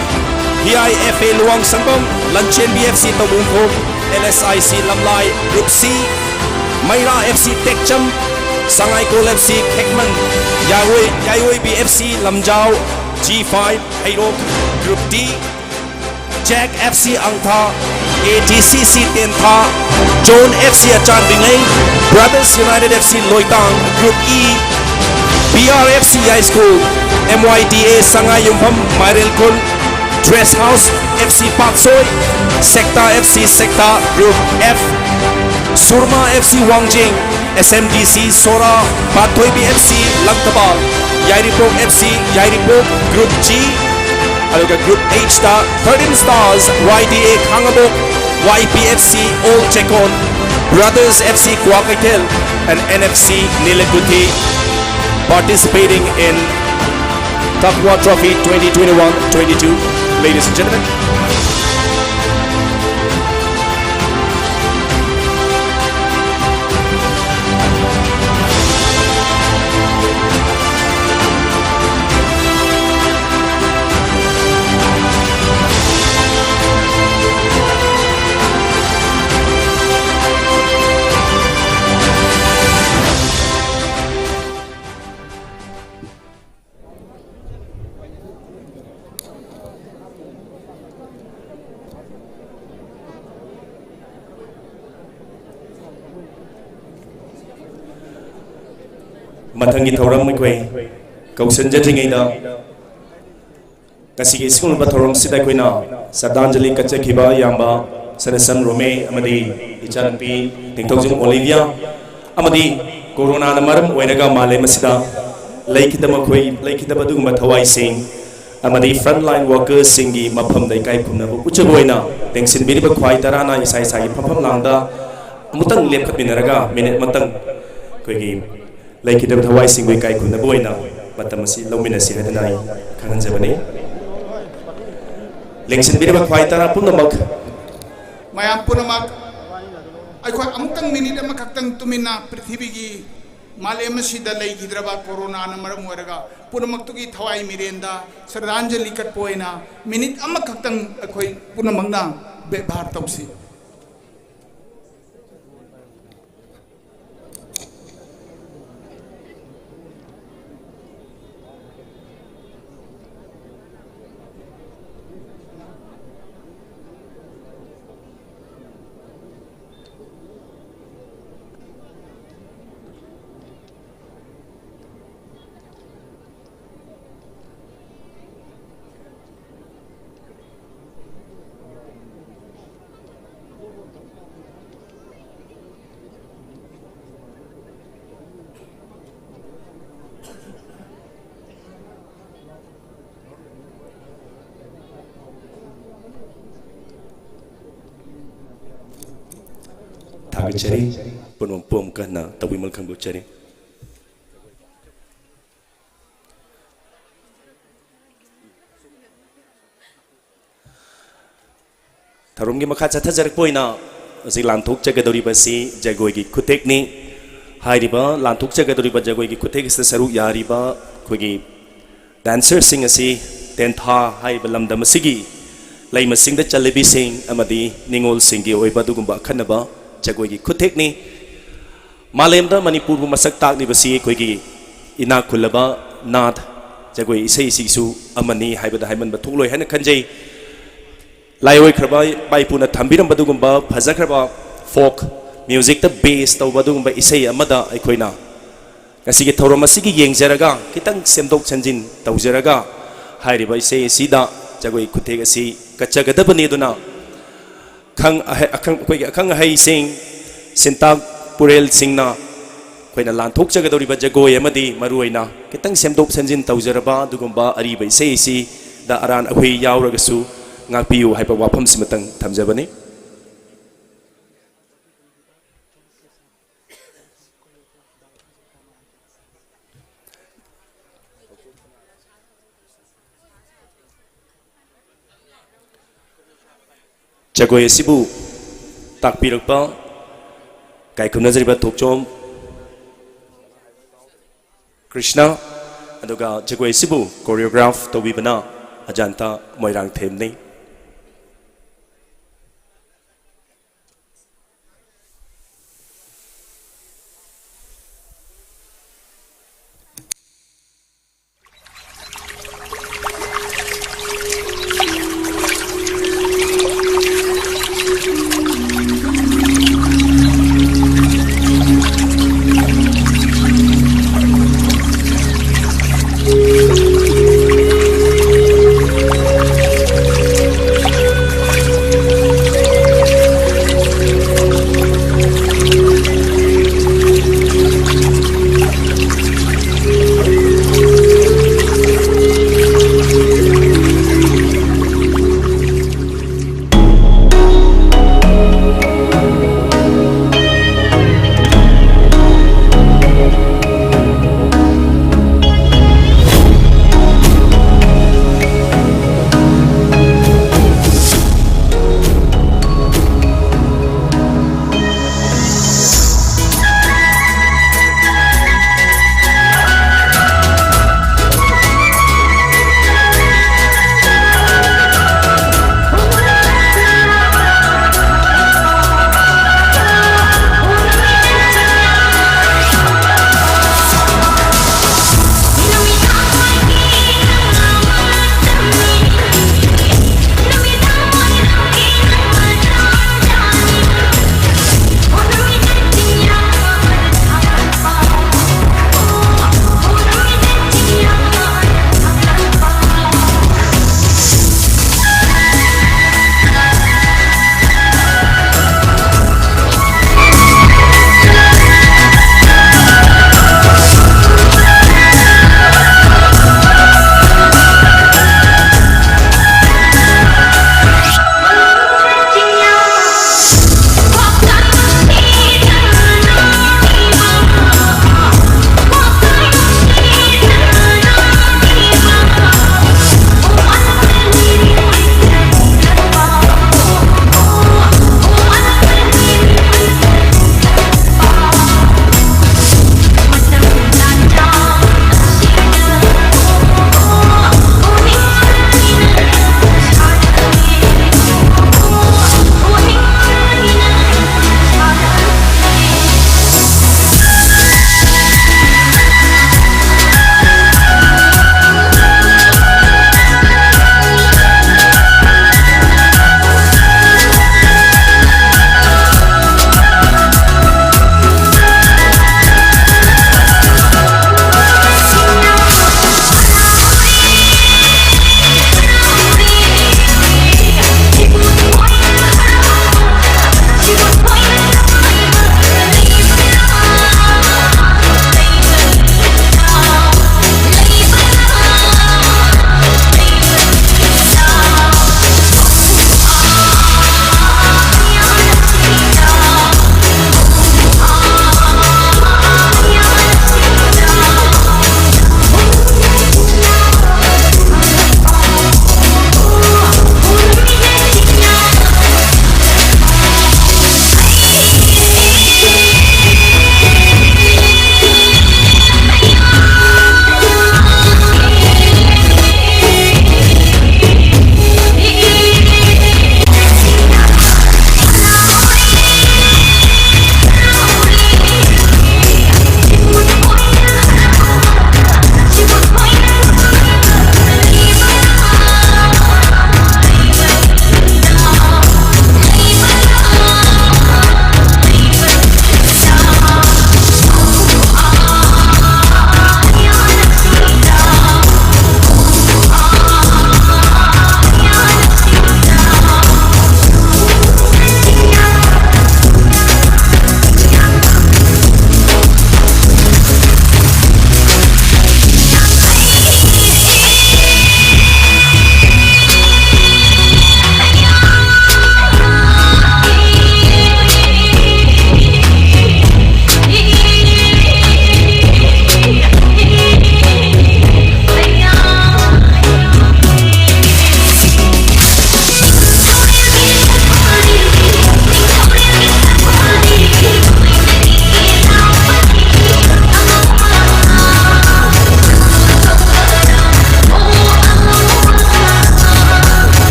T I F A ꯂꯨꯋꯥꯡꯁꯪꯕꯝ, Lanchenbi F C ꯇꯧꯕꯨꯡꯈꯣꯛ, L S I C ꯂꯝꯂꯥꯏ꯫ Group C, ꯃꯩꯔꯥ F C ꯇꯦꯛꯆꯝ, ꯁꯉꯥꯏꯀꯣꯜ F C ꯈꯦꯛꯃꯟ, ꯌꯥꯏꯑꯣꯏ-, ꯌꯥꯏꯑꯣꯏꯕꯤ F C Lamjao, G five Heirok. Group D, Jack F C ꯑꯪꯊꯥ, A T C C Tentha, John F C ꯑꯆꯥꯟꯕꯤꯉꯩ, Brothers United F C ꯂꯣꯏꯇꯥꯡ꯫ Group E, B R F C ꯌꯥꯏꯁ꯭ꯀꯨꯜ, M Y D A ꯁꯉꯥꯏ ꯌꯨꯝꯐꯝ ꯃꯥꯏꯔꯦꯜ ꯈꯨꯜ, Dress House F C ꯄꯥꯠꯁꯣꯏ, Secta F C ꯁꯦꯛꯇꯥ꯫ Group F, Surma F C ꯋꯥꯡꯖꯤꯡ, S M D C ꯁꯣꯔꯥ, ꯄꯥꯟꯊꯣꯏꯕꯤ F C Langthabal, ꯌꯥꯏꯔꯤꯄꯣꯛ F C ꯌꯥꯏꯔꯤꯄꯣꯛ꯫ Group G, ꯑꯗꯨꯒ Group H ꯇ Thirteen Stars Y D A Khangabok, Y P F C Old ꯆꯦꯀꯣꯟ, Brothers F C Kwakeithel, and N F C ꯅꯤꯂꯀꯨꯊꯤ, participating in Takwa Trophy twenty twenty-one twenty-two, ladies and gentlemen. ꯃꯊꯪꯒꯤ ꯊꯧꯔꯝ ꯑꯩꯈꯣꯏ ꯀꯧꯁꯤꯟꯖꯗ꯭ꯔꯤꯉꯩꯗ, ꯉꯁꯤꯒꯤ ꯑꯁꯤꯒꯨꯝꯂꯕ ꯊꯧꯔꯝꯁꯤꯗ ꯑꯩꯈꯣꯏꯅ ꯁ꯭ꯔꯗꯥꯟꯖꯂꯤ ꯀꯠꯆꯈꯤꯕ ꯏꯌꯥꯝꯕ ꯁꯅꯥꯁꯝ ꯔꯣꯃꯦ ꯑꯃꯗꯤ ꯏꯆꯥꯅꯨꯄꯤ ꯅꯤꯡꯊꯧꯖꯝ ꯑꯣꯂꯤꯚꯤꯌꯥ ꯑꯃꯗꯤ ꯀꯣꯔꯣꯅꯥꯅ ꯃꯔꯝ ꯑꯣꯏꯔꯒ ꯃꯥꯂꯦꯝ ꯑꯁꯤꯗ ꯂꯩꯈꯤꯗꯕ ꯃꯈꯣꯏ, ꯂꯩꯈꯤꯗꯕ ꯑꯗꯨꯒꯨꯝꯕ ꯊꯋꯥꯏꯁꯤꯡ ꯑꯃꯗꯤ frontline workersꯁꯤꯡꯒꯤ ꯃꯐꯝꯗ ꯏꯀꯥꯏ ꯈꯨꯝꯅꯕ ꯎꯠꯆꯕ ꯑꯣꯏꯅ ꯂꯦꯡꯁꯤꯟꯕꯤꯔꯤꯕ ꯈ꯭ꯋꯥꯏ ꯇꯔꯥꯅ ꯏꯁꯥ ꯏꯁꯥꯒꯤ ꯐꯝꯐꯝ ꯂꯥꯡꯗ ꯑꯃꯨꯛꯇꯪ ꯂꯦꯞꯈꯠꯃꯤꯟꯅꯔꯒ ꯃꯤꯅꯤꯠ ꯑꯃꯇꯪ ꯑꯩꯈꯣꯏꯒꯤ ꯂꯩꯈꯤꯗꯕ ꯊꯋꯥꯏꯁꯤꯡꯕꯨ ꯏꯀꯥꯏ ꯈꯨꯝꯅꯕ ꯑꯣꯏꯅ ꯃꯇꯝ ꯑꯁꯤ ꯂꯧꯃꯤꯟꯅꯁꯤ ꯍꯥꯏꯗꯨꯅ ꯑꯩ ꯈꯪꯍꯟꯖꯕꯅꯤ꯫ ꯂꯦꯡꯁꯤꯟꯕꯤꯔꯤꯕ ꯈ꯭ꯋꯥꯏ ꯇꯔꯥ ꯄꯨꯝꯅꯃꯛ꯫ ꯃꯌꯥꯝ ꯄꯨꯝꯅꯃꯛ, ꯑꯩꯈꯣꯏ ꯑꯃꯨꯛꯇꯪ ꯃꯤꯅꯤꯠ ꯑꯃꯈꯛꯇꯪ ꯇꯨꯃꯤꯟꯅ ꯄ꯭ꯔꯤꯊꯤꯕꯤꯒꯤ ꯃꯥꯂꯦꯝ ꯑꯁꯤꯗ ꯂꯩꯈꯤꯗ꯭ꯔꯕ ꯀꯣꯔꯣꯅꯥꯅ ꯃꯔꯝ ꯑꯣꯏꯔꯒ ꯄꯨꯝꯅꯃꯛꯇꯨꯒꯤ ꯊꯋꯥꯏ ꯃꯤꯔꯦꯟꯗ ꯁ꯭ꯔꯗꯥꯟꯖꯂꯤ ꯀꯠꯄ ꯑꯣꯏꯅ ꯃꯤꯅꯤꯠ ꯑꯃꯈꯛꯇꯪ ꯑꯩꯈꯣꯏ ꯄꯨꯝꯅꯃꯛꯅ ꯕꯦꯚꯥꯔ ꯇꯧꯁꯤ꯫ ꯊꯥꯒꯠꯆꯔꯤ꯫ ꯄꯨꯝꯅꯃꯛꯄꯨ ꯑꯃꯨꯛꯀ ꯍꯟꯅ ꯇꯧꯕꯤꯃꯜ ꯈꯪꯗꯣꯛꯆꯔꯤ꯫ ꯊꯧꯔꯝꯒꯤ ꯃꯈꯥ ꯆꯠꯊꯖꯔꯛꯄ ꯑꯣꯏꯅ ꯍꯧꯖꯤꯛ ꯂꯥꯟꯊꯣꯛꯆꯒꯗꯧꯔꯤꯕ ꯑꯁꯤ ꯖꯒꯣꯏꯒꯤ ꯈꯨꯊꯦꯛꯅꯤ꯫ ꯍꯥꯏꯔꯤꯕ ꯂꯥꯟꯊꯣꯛꯆꯒꯗꯧꯔꯤꯕ ꯖꯒꯣꯏꯒꯤ ꯈꯨꯊꯦꯛ ꯑꯁꯤꯗ ꯁꯔꯨꯛ ꯌꯥꯔꯤꯕ ꯑꯩꯈꯣꯏꯒꯤ ꯗꯥꯟꯁꯔꯁꯤꯡ ꯑꯁꯤ ꯇꯦꯟꯊꯥ ꯍꯥꯏꯔꯤꯕ ꯂꯝꯗꯝ ꯑꯁꯤꯒꯤ ꯂꯩꯃꯁꯤꯡꯗ ꯆꯠꯂꯤꯕꯤꯁꯤꯡ ꯑꯃꯗꯤ ꯅꯤꯉꯣꯜꯁꯤꯡꯒꯤ ꯑꯣꯏꯕ ꯑꯗꯨꯒꯨꯝꯕ ꯑꯈꯟꯅꯕ ꯖꯒꯣꯏꯒꯤ ꯈꯨꯊꯦꯛꯅꯤ꯫ ꯃꯥꯂꯦꯝꯗ ꯃꯅꯤꯄꯨꯔꯕꯨ ꯃꯁꯛ ꯇꯥꯛꯂꯤꯕꯁꯤ ꯑꯩꯈꯣꯏꯒꯤ ꯏꯅꯥꯛ ꯈꯨꯜꯂꯕ ꯅꯥꯠ ꯖꯒꯣꯏ ꯏꯁꯩꯁꯤꯁꯨ ꯑꯃꯅꯤ ꯍꯥꯏꯕꯗ ꯍꯥꯏꯃꯟꯕ ꯊꯣꯛꯂꯣꯏ ꯍꯥꯏꯅ ꯈꯟꯖꯩ꯫ ꯂꯥꯏꯑꯣꯏꯈ꯭ꯔꯕ ꯏꯄꯥ ꯏꯄꯨꯅ ꯊꯝꯕꯤꯔꯝꯕ ꯑꯗꯨꯒꯨꯝꯕ ꯐꯖꯈ꯭ꯔꯕ ꯐꯣꯛ ꯃ꯭ꯌꯨꯖꯤꯛꯇ ꯕꯦꯁ ꯇꯧꯕ ꯑꯗꯨꯒꯨꯝꯕ ꯏꯁꯩ ꯑꯃꯗ ꯑꯩꯈꯣꯏꯅ ꯉꯁꯤꯒꯤ ꯊꯧꯔꯝ ꯑꯁꯤꯒꯤ ꯌꯦꯡꯖꯔꯒ, ꯈꯤꯇꯪ ꯁꯦꯝꯗꯣꯛ ꯁꯦꯝꯖꯤꯟ ꯇꯧꯖꯔꯒ, ꯍꯥꯏꯔꯤꯕ ꯏꯁꯩ ꯑꯁꯤꯗ ꯖꯒꯣꯏ ꯈꯨꯊꯦꯛ ꯑꯁꯤ ꯀꯠꯆꯒꯗꯕꯅꯤ꯫ ꯑꯗꯨꯅ ꯈꯪ ꯑꯍꯩ-, ꯑꯈꯪ-, ꯑꯩꯈꯣꯏꯒꯤ ꯑꯈꯪ ꯑꯍꯩꯁꯤꯡ, ꯁꯤꯟꯇꯥꯛ ꯄꯨꯔꯦꯜꯁꯤꯡꯅ ꯑꯩꯈꯣꯏꯅ ꯂꯥꯟꯊꯣꯛꯆꯒꯗꯧꯔꯤꯕ ꯖꯒꯣꯏ ꯑꯃꯗꯤ ꯃꯔꯨꯑꯣꯏꯅ ꯈꯤꯇꯪ ꯁꯦꯝꯗꯣꯛ ꯁꯦꯝꯖꯤꯟ ꯇꯧꯖꯔꯕ ꯑꯗꯨꯒꯨꯝꯕ ꯑꯔꯤꯕ ꯏꯁꯩ ꯑꯁꯤꯗ ꯑꯔꯥꯟ ꯑꯍꯨꯏ ꯌꯥꯎꯔꯒꯁꯨ ꯉꯥꯛꯄꯤꯌꯨ ꯍꯥꯏꯕ ꯋꯥꯐꯝꯁꯤꯃꯇꯪ ꯊꯝꯖꯕꯅꯤ꯫ ꯖꯒꯣꯏ ꯑꯁꯤꯕꯨ ꯇꯥꯛꯄꯤꯔꯛꯄ ꯀꯥꯏꯈꯨꯝꯅꯖꯔꯤꯕ ꯊꯣꯛꯆꯣꯝ ꯀ꯭ꯔꯤꯁꯅ, ꯑꯗꯨꯒ ꯖꯒꯣꯏ ꯑꯁꯤꯕꯨ choreograph ꯇꯧꯕꯤꯕꯅ ꯑꯖꯥꯟꯇ ꯃꯣꯏꯔꯥꯡꯊꯦꯝꯅꯤ꯫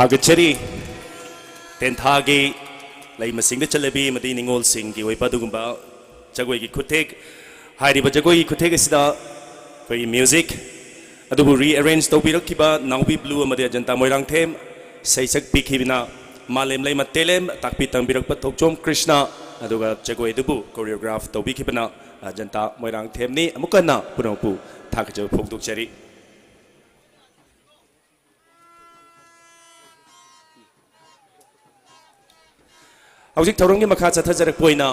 ꯊꯥꯒꯠꯆꯔꯤ꯫ ꯇꯦꯟꯊꯥꯒꯤ ꯂꯩꯃꯁꯤꯡꯗ ꯆꯠꯅꯕꯤ ꯑꯃꯗꯤ ꯅꯤꯉꯣꯜꯁꯤꯡꯒꯤ ꯑꯣꯏꯕ ꯑꯗꯨꯒꯨꯝꯕ ꯖꯒꯣꯏꯒꯤ ꯈꯨꯠꯊꯦꯛ, ꯍꯥꯏꯔꯤꯕ ꯖꯒꯣꯏꯒꯤ ꯈꯨꯠꯊꯦꯛ ꯑꯁꯤꯗ ꯑꯩꯈꯣꯏꯒꯤ ꯃ꯭ꯌꯨꯖꯤꯛ ꯑꯗꯨꯕꯨ ꯔꯤꯑꯦꯔꯦꯟꯖ ꯇꯧꯕꯤꯔꯛꯈꯤꯕ ꯅꯥꯎꯕꯤ ꯕ꯭ꯂꯨ ꯑꯃꯗꯤ ꯑꯖꯟꯇꯥ ꯃꯣꯏꯔꯥꯡꯊꯦꯝ, ꯁꯩꯁꯛ ꯄꯤꯈꯤꯕꯅ ꯃꯥꯂꯦꯝꯂꯩꯃ ꯇꯦꯂꯦꯝ, ꯇꯥꯛꯄꯤ ꯇꯝꯕꯤꯔꯛꯄ ꯊꯣꯛꯆꯣꯝ ꯀ꯭ꯔꯤꯁꯅ, ꯑꯗꯨꯒ ꯖꯒꯣꯏ ꯑꯗꯨꯕꯨ ꯀꯣꯔꯤꯌꯣꯒ꯭ꯔꯥꯐ ꯇꯧꯕꯤꯈꯤꯕꯅ ꯑꯖꯟꯇꯥ ꯃꯣꯏꯔꯥꯡꯊꯦꯝꯅꯤ꯫ ꯑꯃꯨꯛꯀ ꯍꯟꯅ ꯄꯨꯝꯅꯃꯛꯄꯨ ꯊꯥꯒꯠꯆꯕ ꯐꯣꯡꯗꯣꯛꯆꯔꯤ꯫ ꯍꯧꯖꯤꯛ ꯊꯧꯔꯝꯒꯤ ꯃꯈꯥ ꯆꯠꯊꯖꯔꯛꯄ ꯑꯣꯏꯅ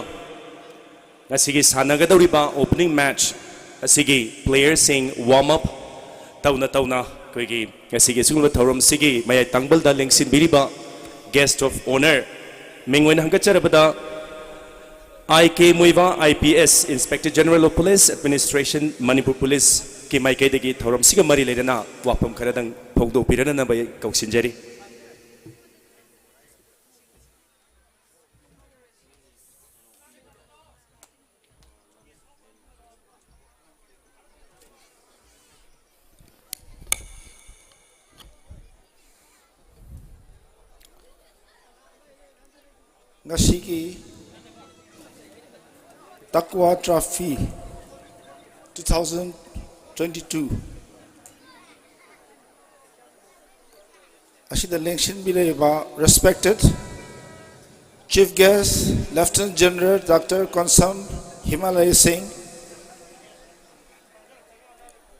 ꯉꯁꯤꯒꯤ ꯁꯥꯟꯅꯒꯗꯧꯔꯤꯕ ꯑꯣꯄꯅꯤꯡ ꯃꯦꯠꯆ ꯑꯁꯤꯒꯤ ꯄ꯭ꯂꯦꯌꯔꯁꯤꯡ ꯋꯥꯔꯝ ꯑꯞ ꯇꯧꯅ ꯇꯧꯅ ꯑꯩꯈꯣꯏꯒꯤ ꯉꯁꯤꯒꯤ ꯑꯁꯤꯒꯨꯝꯕ ꯊꯧꯔꯝꯁꯤꯒꯤ ꯃꯌꯥꯏ ꯇꯥꯡꯕꯜꯗ ꯂꯦꯡꯁꯤꯟꯕꯤꯔꯤꯕ ꯒꯦꯁ ꯑꯣꯐ ꯑꯣꯅꯔ, ꯃꯤꯡ ꯑꯣꯏꯅ ꯍꯪꯒꯠꯆꯔꯕꯗ ꯑꯥꯏ ꯀꯦ ꯃꯨꯏꯕꯥ, I P S, Inspector General of Police, Administration, Manipur ꯄꯨꯂꯤꯁꯀꯤ ꯃꯥꯏꯀꯩꯗꯒꯤ ꯊꯧꯔꯝꯁꯤꯒ ꯃꯔꯤ ꯂꯩꯅꯅ ꯋꯥꯐꯝ ꯈꯔꯗꯪ ꯐꯣꯡꯗꯣꯛꯄꯤꯔꯅꯅꯕ ꯑꯩ ꯀꯧꯁꯤꯟꯖꯔꯤ꯫ ꯉꯁꯤꯒꯤ ꯇꯛꯋꯥ ꯇ꯭ꯔꯣꯐꯤ two thousand twenty-two ꯑꯁꯤꯗ ꯂꯦꯡꯁꯤꯟꯕꯤꯔꯛꯏꯕ respected Chief Guest Lieutenant General Doctor Konsam Himalaya Singh,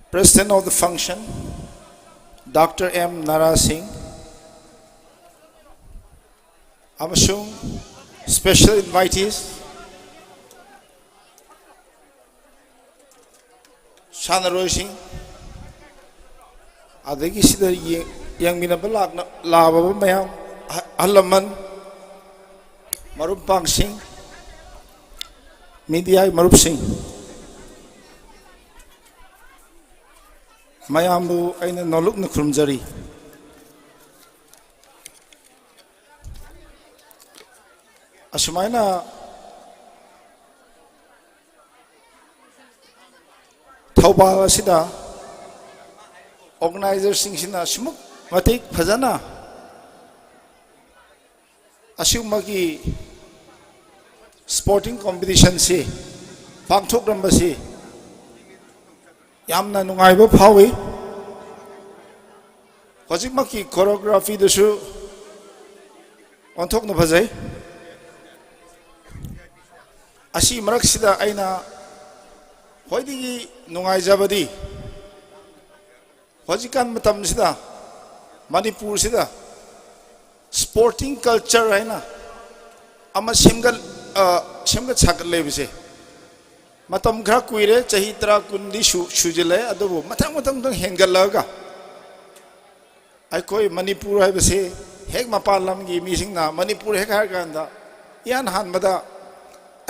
President of the function, Doctor M Nara Singh, ꯑꯃꯁꯨꯡ special invitees, ꯁꯥꯟꯅꯔꯣꯏꯁꯤꯡ, ꯑꯗꯒꯤ ꯁꯤꯗ ꯌꯦꯡ-, ꯌꯦꯡꯃꯤꯟꯅꯕ ꯂꯥꯛꯅ-, ꯂꯥꯛꯂꯕ ꯃꯌꯥꯝ, ꯑꯍ-, ꯑꯍꯜ ꯂꯃꯟ, ꯃꯔꯨꯞ ꯃꯄꯥꯡꯁꯤꯡ, ꯃꯤꯗꯤꯌꯥꯒꯤ ꯃꯔꯨꯞꯁꯤꯡ, ꯃꯌꯥꯝꯕꯨ ꯑꯩꯅ ꯅꯣꯂꯨꯛꯅ ꯈꯨꯔꯨꯝꯖꯔꯤ꯫ ꯑꯁꯨꯃꯥꯏꯅ ꯊꯧꯕꯥꯜ ꯑꯁꯤꯗ organizerꯁꯤꯡꯁꯤꯅ ꯑꯁꯨꯃꯛ ꯃꯇꯤꯛ ꯐꯖꯅ ꯑꯁꯤꯒꯨꯝꯕꯒꯤ ꯁ꯭ꯄꯣꯔꯇꯤꯡ ꯀꯣꯝꯄꯤꯇꯤꯁꯟꯁꯤ ꯄꯥꯡꯊꯣꯛꯂꯝꯕꯁꯤ ꯌꯥꯝꯅ ꯅꯨꯡꯉꯥꯏꯕ ꯐꯥꯎꯏ꯫ ꯍꯧꯖꯤꯛꯃꯛꯀꯤ ꯀꯣꯔꯤꯌꯣꯒ꯭ꯔꯥꯐꯤꯗꯨꯁꯨ ꯑꯣꯟꯊꯣꯛꯅ ꯐꯖꯩ꯫ ꯑꯁꯤ ꯃꯔꯛꯁꯤꯗ ꯑꯩꯅ ꯈ꯭ꯋꯥꯏꯗꯒꯤ ꯅꯨꯡꯉꯥꯏꯖꯕꯗꯤ ꯍꯧꯖꯤꯛꯀꯥꯟ ꯃꯇꯝꯁꯤꯗ ꯃꯅꯤꯄꯨꯔꯁꯤꯗ ꯁ꯭ꯄꯣꯔꯇꯤꯡ ꯀꯜꯆꯔ ꯍꯥꯏꯅ ꯑꯃ ꯁꯦꯝꯒꯠ ꯁꯦꯝꯒꯠ ꯁꯥꯒꯠ ꯂꯩꯕꯁꯦ ꯃꯇꯝ ꯈꯔ ꯀꯨꯏꯔꯦ, ꯆꯍꯤ ꯇꯔꯥ ꯀꯨꯟꯗꯤ ꯁꯨ ꯁꯨꯖꯤꯜꯂꯛꯑꯦ꯫ ꯑꯗꯨꯕꯨ ꯃꯊꯪ ꯃꯊꯪ ꯃꯊꯪ ꯍꯦꯟꯒꯠꯂꯛꯑꯒ ꯑꯩꯈꯣꯏ ꯃꯅꯤꯄꯨꯔ ꯍꯥꯏꯕꯁꯤ ꯍꯦꯛ ꯃꯄꯥꯟ ꯂꯝꯒꯤ ꯃꯤꯁꯤꯡꯅ ꯃꯅꯤꯄꯨꯔ ꯍꯦꯛ ꯍꯥꯏꯔꯀꯥꯟꯗ ꯏꯍꯥꯟ ꯍꯥꯟꯕꯗ,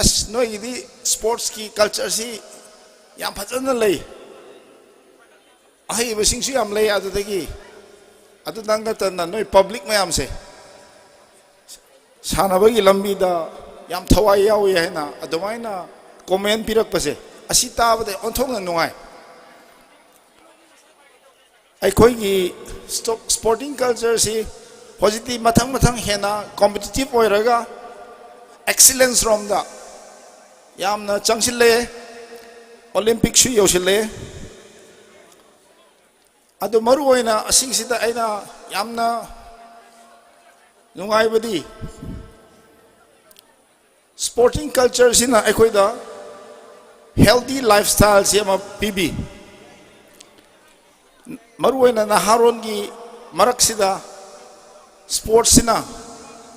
"ꯑꯁ, ꯅꯣꯏꯒꯤꯗꯤ ꯁ꯭ꯄꯣꯔꯠꯁꯀꯤ ꯀꯜꯆꯔꯁꯤ ꯌꯥꯝ ꯐꯖꯅ ꯂꯩ, ꯑꯍꯩꯕꯁꯤꯡꯁꯨ ꯌꯥꯝ ꯂꯩ, ꯑꯗꯨꯗꯒꯤ ꯑꯗꯨꯗꯪ ꯅꯠꯇꯅ ꯅꯣꯏ ꯄꯕ꯭ꯂꯤꯛ ꯃꯌꯥꯝꯁꯦ ꯁꯥꯟꯅꯕꯒꯤ ꯂꯝꯕꯤꯗ ꯌꯥꯝ ꯊꯋꯥꯏ ꯌꯥꯎꯏ" ꯍꯥꯏꯅ ꯑꯗꯨꯃꯥꯏꯅ ꯀꯣꯃꯦꯟ ꯄꯤꯔꯛꯄꯁꯦ, ꯑꯁꯤ ꯇꯥꯕꯗ ꯑꯣꯟꯊꯣꯛꯅ ꯅꯨꯡꯉꯥꯏ꯫ ꯑꯩꯈꯣꯏꯒꯤ ꯁ꯭ꯄꯣꯔꯇꯤꯡ ꯀꯜꯆꯔꯁꯤ ꯍꯧꯖꯤꯛꯇꯤ ꯃꯊꯪ ꯃꯊꯪ ꯍꯦꯟꯅ ꯀꯣꯝꯄꯤꯇꯤꯇꯤꯞ ꯑꯣꯏꯔꯒ ꯑꯦꯛꯁꯤꯂꯦꯟꯁ ꯔꯣꯝꯗ ꯌꯥꯝꯅ ꯆꯪꯁꯤꯜꯂꯛꯑꯦ, ꯑꯣꯂꯦꯝꯄꯤꯛꯁꯨ ꯌꯧꯁꯤꯜꯂꯛꯑꯦ꯫ ꯑꯗꯨ ꯃꯔꯨ ꯑꯣꯏꯅ ꯑꯁꯤꯒꯤꯁꯤꯗ ꯑꯩꯅ ꯌꯥꯝꯅ ꯅꯨꯡꯉꯥꯏꯕꯗꯤ ꯁ꯭ꯄꯣꯔꯇꯤꯡ ꯀꯜꯆꯔꯁꯤꯅ ꯑꯩꯈꯣꯏꯗ ꯍꯦꯜꯗꯤ ꯂꯥꯏꯐ ꯁ꯭ꯇꯥꯏꯜꯁꯤ ꯑꯃ ꯄꯤꯕꯤ꯫ ꯃꯔꯨ ꯑꯣꯏꯅ ꯅꯍꯥꯔꯣꯟꯒꯤ ꯃꯔꯛꯁꯤꯗ ꯁ꯭ꯄꯣꯔꯠꯁꯤꯅ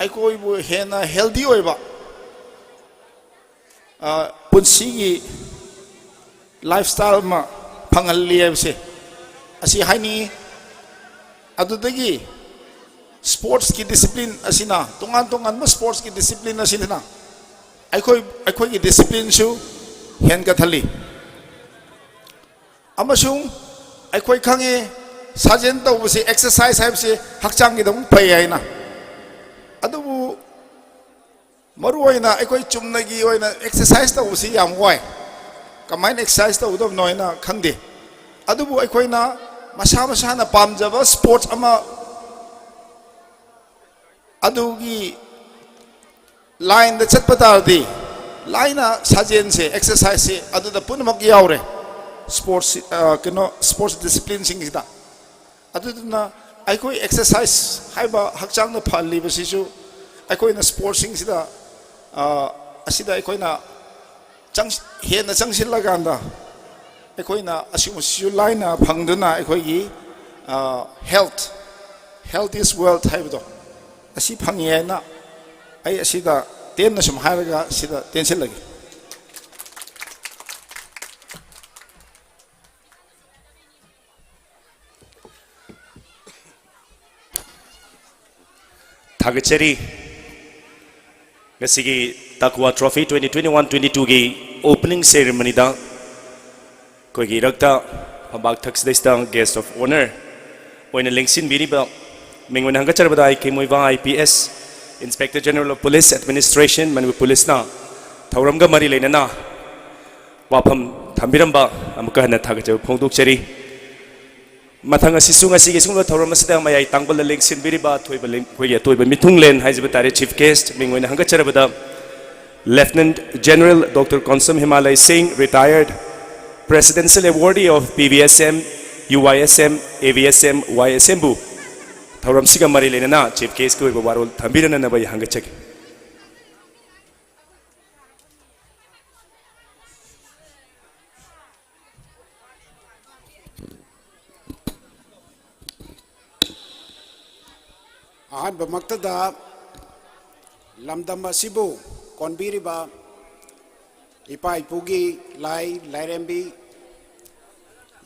ꯑꯩꯈꯣꯏꯕꯨ ꯍꯦꯟꯅ ꯍꯦꯜꯗꯤ ꯑꯣꯏꯕ ꯄꯨꯟꯁꯤꯒꯤ ꯂꯥꯏꯐ ꯁ꯭ꯇꯥꯏꯜ ꯑꯃ ꯐꯪꯍꯜꯂꯤ ꯍꯥꯏꯕꯁꯦ ꯑꯁꯤ ꯍꯥꯏꯅꯤꯡꯏ꯫ ꯑꯗꯨꯗꯒꯤ ꯁ꯭ꯄꯣꯔꯠꯁꯀꯤ ꯗꯤꯁꯤꯄ꯭ꯂꯤꯟ ꯑꯁꯤꯅ, ꯇꯣꯉꯥꯟ ꯇꯣꯉꯥꯟꯕ ꯁ꯭ꯄꯣꯔꯠꯁꯀꯤ ꯗꯤꯁꯤꯄ꯭ꯂꯤꯟ ꯑꯁꯤꯅ ꯑꯩꯈꯣꯏ ꯑꯩꯈꯣꯏꯒꯤ ꯗꯤꯁꯤꯄ꯭ꯂꯤꯟꯁꯨ ꯍꯦꯟꯒꯠꯍꯜꯂꯤ꯫ ꯑꯃꯁꯨꯡ ꯑꯩꯈꯣꯏ ꯈꯪꯉꯤ, ꯁꯥꯖꯦꯜ ꯇꯧꯕꯁꯤ, ꯑꯦꯛꯁꯔꯁꯥꯏꯁ ꯍꯥꯏꯕꯁꯤ ꯍꯛꯆꯥꯡꯒꯤꯗꯃꯛ ꯐꯩ ꯍꯥꯏꯅ꯫ ꯑꯗꯨꯕꯨ ꯃꯔꯨ ꯑꯣꯏꯅ ꯑꯩꯈꯣꯏ ꯆꯨꯝꯅꯒꯤ ꯑꯣꯏꯅ ꯑꯦꯛꯁꯔꯁꯥꯏꯁ ꯇꯧꯕꯁꯤ ꯌꯥꯝ ꯋꯥꯏ꯫ ꯀꯃꯥꯏꯅ ꯑꯦꯛꯁꯔꯁꯥꯏꯁ ꯇꯧꯒꯗꯕꯅꯣ ꯍꯥꯏꯅ ꯈꯪꯗꯦ꯫ ꯑꯗꯨꯕꯨ ꯑꯩꯈꯣꯏꯅ ꯃꯁꯥ ꯃꯁꯥꯅ ꯄꯥꯝꯖꯕ ꯁ꯭ꯄꯣꯔꯠꯁ ꯑꯃ, ꯑꯗꯨꯒꯤ ꯂꯥꯏꯟꯗ ꯆꯠꯄ ꯇꯥꯔꯗꯤ, ꯂꯥꯏꯅ ꯁꯥꯖꯦꯜꯁꯦ, ꯑꯦꯛꯁꯔꯁꯥꯏꯁꯁꯦ ꯑꯗꯨꯗ ꯄꯨꯝꯅꯃꯛ ꯌꯥꯎꯔꯦ꯫ ꯁ꯭ꯄꯣꯔꯠꯁ, ꯑ, ꯀꯩꯅꯣ, ꯁ꯭ꯄꯣꯔꯠꯁ ꯗꯤꯁꯤꯄ꯭ꯂꯤꯟꯁꯤꯡꯁꯤꯗ꯫ ꯑꯗꯨꯗꯨꯅ ꯑꯩꯈꯣꯏ ꯑꯦꯛꯁꯔꯁꯥꯏꯁ ꯍꯥꯏꯕ ꯍꯛꯆꯥꯡꯗ ꯐꯍꯜꯂꯤꯕꯁꯤꯁꯨ ꯑꯩꯈꯣꯏꯅ ꯁ꯭ꯄꯣꯔꯠꯁꯤꯡꯁꯤꯗ, ꯑ, ꯑꯁꯤꯗ ꯑꯩꯈꯣꯏꯅ ꯆꯪ-, ꯍꯦꯟꯅ ꯆꯪꯁꯤꯜꯂꯀꯥꯟꯗ ꯑꯩꯈꯣꯏꯅ ꯑꯁꯤꯒꯨꯝꯕꯁꯤꯁꯨ ꯂꯥꯏꯅ ꯐꯪꯗꯨꯅ ꯑꯩꯈꯣꯏꯒꯤ, ꯑ, health, health is wealth ꯍꯥꯏꯕꯗꯣ ꯑꯁꯤ ꯐꯪꯉꯤ ꯍꯥꯏꯅ ꯑꯩ ꯑꯁꯤꯗ ꯇꯦꯟꯅ ꯁꯨꯝ ꯍꯥꯏꯔꯒ ꯁꯤꯗ ꯇꯦꯟꯁꯤꯜꯂꯒꯦ꯫ ꯊꯥꯒꯠꯆꯔꯤ꯫ ꯉꯁꯤꯒꯤ ꯇꯛꯋꯥ ꯇ꯭ꯔꯣꯐꯤ twenty twenty-one twenty-twoꯒꯤ opening ceremonyꯗ ꯑꯩꯈꯣꯏꯒꯤ ꯏꯔꯛꯇ ꯐꯝꯕꯥꯛ ꯊꯛꯁꯤꯗꯩꯁꯤꯗ guest of honour ꯑꯣꯏꯅ ꯂꯦꯡꯁꯤꯟꯕꯤꯔꯤꯕ ꯃꯤꯡ ꯑꯣꯏꯅ ꯍꯪꯒꯠꯆꯔꯕꯗ ꯑꯥꯏ ꯀꯦ ꯃꯣꯏꯕꯥ, I P S, Inspector General of Police Administration, Manipur ꯄꯨꯂꯤꯁꯅ ꯊꯧꯔꯝꯒ ꯃꯔꯤ ꯂꯩꯅꯅ ꯋꯥꯐꯝ ꯊꯝꯕꯤꯔꯝꯕ ꯑꯃꯨꯛꯀ ꯍꯟꯅ ꯊꯥꯒꯠꯆꯕ ꯐꯣꯡꯗꯣꯛꯆꯔꯤ꯫ ꯃꯊꯪ ꯑꯁꯤꯁꯨ ꯉꯁꯤꯒꯤ ꯑꯁꯤꯒꯨꯝꯕ ꯊꯧꯔꯝ ꯑꯁꯤꯗ ꯃꯌꯥꯏ ꯇꯥꯡꯕꯜꯗ ꯂꯦꯡꯁꯤꯟꯕꯤꯔꯤꯕ ꯑꯊꯣꯏꯕ ꯂꯦꯡ-, ꯑꯩꯈꯣꯏꯒꯤ ꯑꯇꯣꯏꯕ ꯃꯤꯊꯨꯡꯂꯦꯟ ꯍꯥꯏꯖꯕ ꯇꯥꯔꯦ, Chief Guest ꯃꯤꯡ ꯑꯣꯏꯅ ꯍꯪꯒꯠꯆꯔꯕꯗ Lieutenant General Doctor Konsam Himalay Singh, retired, Presidential Awardee of P V S M, U Y S M, A V S M, Y S M ꯕꯨ ꯊꯧꯔꯝꯁꯤꯒ ꯃꯔꯤ ꯂꯩꯅꯅ Chief Guestꯀꯤ ꯑꯣꯏꯕ ꯋꯥꯔꯣꯜ ꯊꯝꯕꯤꯔꯅꯅꯕ ꯑꯩ ꯍꯪꯒꯠꯆꯒꯦ꯫ ꯑꯍꯥꯟꯕꯃꯛꯇꯗ ꯂꯝꯗꯝ ꯑꯁꯤꯕꯨ ꯀꯣꯟꯕꯤꯔꯤꯕ ꯏꯄꯥ ꯏꯄꯨꯒꯤ ꯂꯥꯏ ꯂꯥꯏꯔꯦꯝꯕꯤ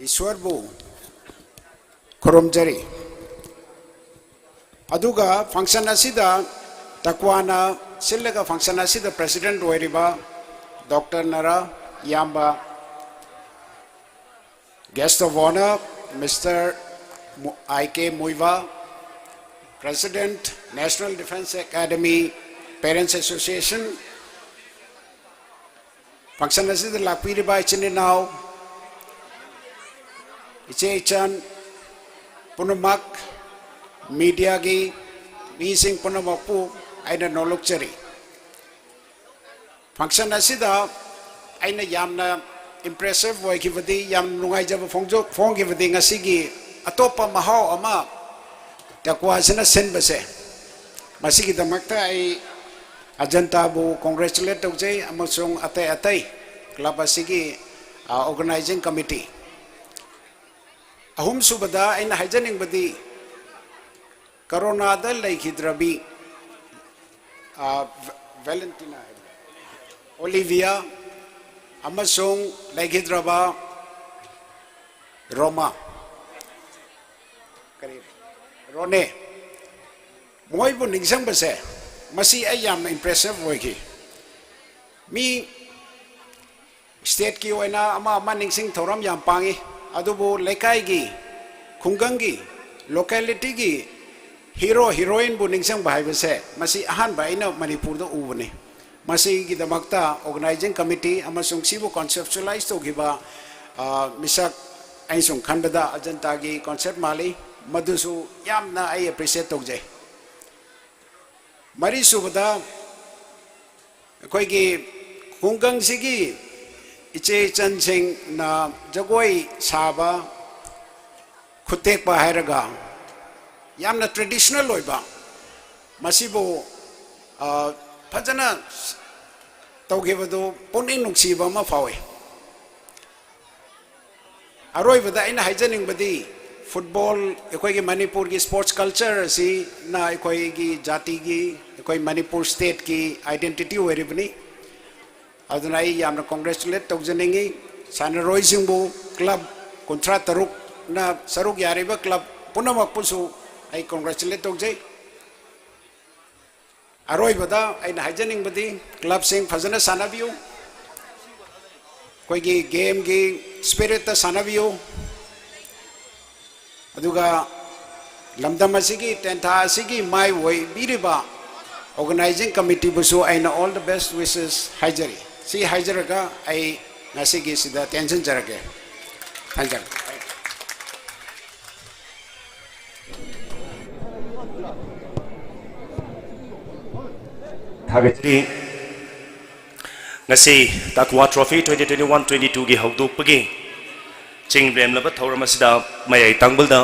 ꯏꯁ꯭ꯋꯔꯕꯨ ꯈꯨꯔꯨꯝꯖꯔꯤ꯫ ꯑꯗꯨꯒ function ꯑꯁꯤꯗ ꯇꯛꯋꯥꯅ ꯁꯤꯜꯂꯒ function ꯑꯁꯤꯗ president ꯑꯣꯏꯔꯤꯕ Doctor ꯅꯔꯥ ꯏꯌꯥꯝꯕ, guest of honour Mister ꯃꯨ-, ꯑꯥꯏ ꯀꯦ ꯃꯨꯏꯕꯥ, President National Defence Academy Parents Association, function ꯑꯁꯤꯗ ꯂꯥꯛꯄꯤꯔꯤꯕ ꯏꯆꯤꯟ ꯏꯅꯥꯎ, ꯏꯆꯦ ꯏꯆꯟ ꯄꯨꯝꯅꯃꯛ, mediaꯒꯤ ꯃꯤꯁꯤꯡ ꯄꯨꯝꯅꯃꯛꯄꯨ ꯑꯩꯅ ꯅꯣꯂꯨꯛꯆꯔꯤ꯫ Function ꯑꯁꯤꯗ ꯑꯩꯅ ꯌꯥꯝꯅ impressive ꯑꯣꯏꯈꯤꯕꯗꯤ, ꯌꯥꯝ ꯅꯨꯡꯉꯥꯏꯖꯕ ꯐꯣꯡꯖꯣ-, ꯐꯣꯡꯈꯤꯕꯗꯤ ꯉꯁꯤꯒꯤ ꯑꯇꯣꯞꯄ ꯃꯍꯥꯎ ꯑꯃ ꯇꯛꯋꯥꯁꯤꯅ ꯁꯤꯟꯕꯁꯦ꯫ ꯃꯁꯤꯒꯤꯗꯃꯛꯇ ꯑꯩ ꯑꯖꯟꯇꯥꯕꯨ congratulate ꯇꯧꯖꯩ, ꯑꯃꯁꯨꯡ ꯑꯇꯩ ꯑꯇꯩ club ꯑꯁꯤꯒꯤ, ꯑ, organizing committee꯫ ꯑꯍꯨꯝꯁꯨꯕꯗ ꯑꯩꯅ ꯍꯥꯏꯖꯅꯤꯡꯕꯗꯤ, ꯀꯣꯔꯣꯅꯥꯗ ꯂꯩꯈꯤꯗ꯭ꯔꯕꯤ, ꯑ, ꯚꯦ-, ꯚꯦꯂꯦꯟꯇꯤꯅꯥ ꯍꯥꯏꯕ, ꯑꯣꯂꯤꯚꯤꯌꯥ ꯑꯃꯁꯨꯡ ꯂꯩꯈꯤꯗ꯭ꯔꯕ ꯔꯣꯃꯥ, ꯀꯔꯤ, ꯔꯣꯅꯦ, ꯃꯣꯏꯕꯨ ꯅꯤꯡꯁꯤꯡꯕꯁꯦ, ꯃꯁꯤ ꯑꯩ ꯌꯥꯝꯅ impressive ꯑꯣꯏꯈꯤ꯫ ꯃꯤ stateꯀꯤ ꯑꯣꯏꯅ ꯑꯃ ꯑꯃ ꯅꯤꯡꯁꯤꯡ ꯊꯧꯔꯝ ꯌꯥꯝ ꯄꯥꯡꯉꯤ, ꯑꯗꯨꯕꯨ ꯂꯩꯀꯥꯏꯒꯤ, ꯈꯨꯡꯒꯪꯒꯤ, localityꯒꯤ hero heroineꯕꯨ ꯅꯤꯡꯁꯤꯡꯕ ꯍꯥꯏꯕꯁꯦ ꯃꯁꯤ ꯑꯍꯥꯟꯕ ꯑꯩꯅ ꯃꯅꯤꯄꯨꯔꯗ ꯎꯕꯅꯤ꯫ ꯃꯁꯤꯒꯤꯗꯃꯛꯇ organizing committee ꯑꯃꯁꯨꯡ ꯁꯤꯕꯨ conceptualize ꯇꯧꯈꯤꯕ, ꯑ, ꯃꯤꯁꯛ, ꯑꯩꯅ ꯁꯨꯝ ꯈꯟꯕꯗ ꯑꯖꯟꯇꯥꯒꯤ concept ꯃꯥꯜꯂꯤ, ꯃꯗꯨꯁꯨ ꯌꯥꯝꯅ ꯑꯩ appreciate ꯇꯧꯖꯩ꯫ ꯃꯔꯤꯁꯨꯕꯗ, ꯑꯩꯈꯣꯏꯒꯤ ꯈꯨꯡꯒꯪꯁꯤꯒꯤ ꯏꯆꯦ ꯏꯆꯟꯁꯤꯡꯅ ꯖꯒꯣꯏ ꯁꯥꯕ, ꯈꯨꯠ ꯇꯦꯛꯄ ꯍꯥꯏꯔꯒ ꯌꯥꯝꯅ traditional ꯑꯣꯏꯕ, ꯃꯁꯤꯕꯨ, ꯑ, ꯐꯖꯅ ꯇꯧꯈꯤꯕꯗꯨ ꯄꯨꯛꯅꯤꯡ ꯅꯨꯡꯁꯤꯕ ꯑꯃ ꯐꯥꯎꯏ꯫ ꯑꯔꯣꯏꯕꯗ ꯑꯩꯅ ꯍꯥꯏꯖꯅꯤꯡꯕꯗꯤ, football, ꯑꯩꯈꯣꯏꯒꯤ ꯃꯅꯤꯄꯨꯔꯒꯤ sports culture ꯑꯁꯤꯅ ꯑꯩꯈꯣꯏꯒꯤ ꯖꯥꯇꯤꯒꯤ, ꯑꯩꯈꯣꯏ ꯃꯅꯤꯄꯨꯔ stateꯀꯤ identity ꯑꯣꯏꯔꯤꯕꯅꯤ꯫ ꯑꯗꯨꯅ ꯑꯩ ꯌꯥꯝꯅ congratulate ꯇꯧꯖꯅꯤꯡꯏ꯫ ꯁꯥꯟꯅꯔꯣꯏꯁꯤꯡꯕꯨ, club ꯀꯨꯟꯊ꯭ꯔꯥ ꯇꯔꯨꯛꯅ ꯁꯔꯨꯛ ꯌꯥꯔꯤꯕ club ꯄꯨꯝꯅꯃꯛꯄꯨꯁꯨ ꯑꯩ congratulate ꯇꯧꯖꯩ꯫ ꯑꯔꯣꯏꯕꯗ ꯑꯩꯅ ꯍꯥꯏꯖꯅꯤꯡꯕꯗꯤ, clubꯁꯤꯡ ꯐꯖꯅ ꯁꯥꯟꯅꯕꯤꯌꯨ, ꯑꯩꯈꯣꯏꯒꯤ gameꯒꯤ spiritꯇ ꯁꯥꯟꯅꯕꯤꯌꯨ, ꯑꯗꯨꯒ ꯂꯝꯗꯝ ꯑꯁꯤꯒꯤ, ꯇꯦꯟꯊꯥ ꯑꯁꯤꯒꯤ ꯃꯥꯏ ꯑꯣꯏꯕꯤꯔꯤꯕ organizing committeeꯕꯨꯁꯨ ꯑꯩꯅ all the best wishes ꯍꯥꯏꯖꯔꯤ꯫ ꯁꯤ ꯍꯥꯏꯖꯔꯒ ꯑꯩ ꯉꯁꯤꯒꯤꯁꯤꯗ ꯇꯦꯟꯁꯤꯟꯖꯔꯒꯦ꯫ ꯊꯥꯒꯠꯆꯔꯤ꯫ ꯉꯁꯤ ꯇꯛꯋꯥ trophy twenty twenty one twenty ꯇꯨꯒꯤ ꯍꯧꯗꯣꯛꯄꯒꯤ ꯆꯤꯡ ꯂꯦꯝꯂꯕ ꯊꯧꯔꯝ ꯑꯁꯤꯗ ꯃꯌꯥꯏ ꯇꯥꯡꯕꯜꯗ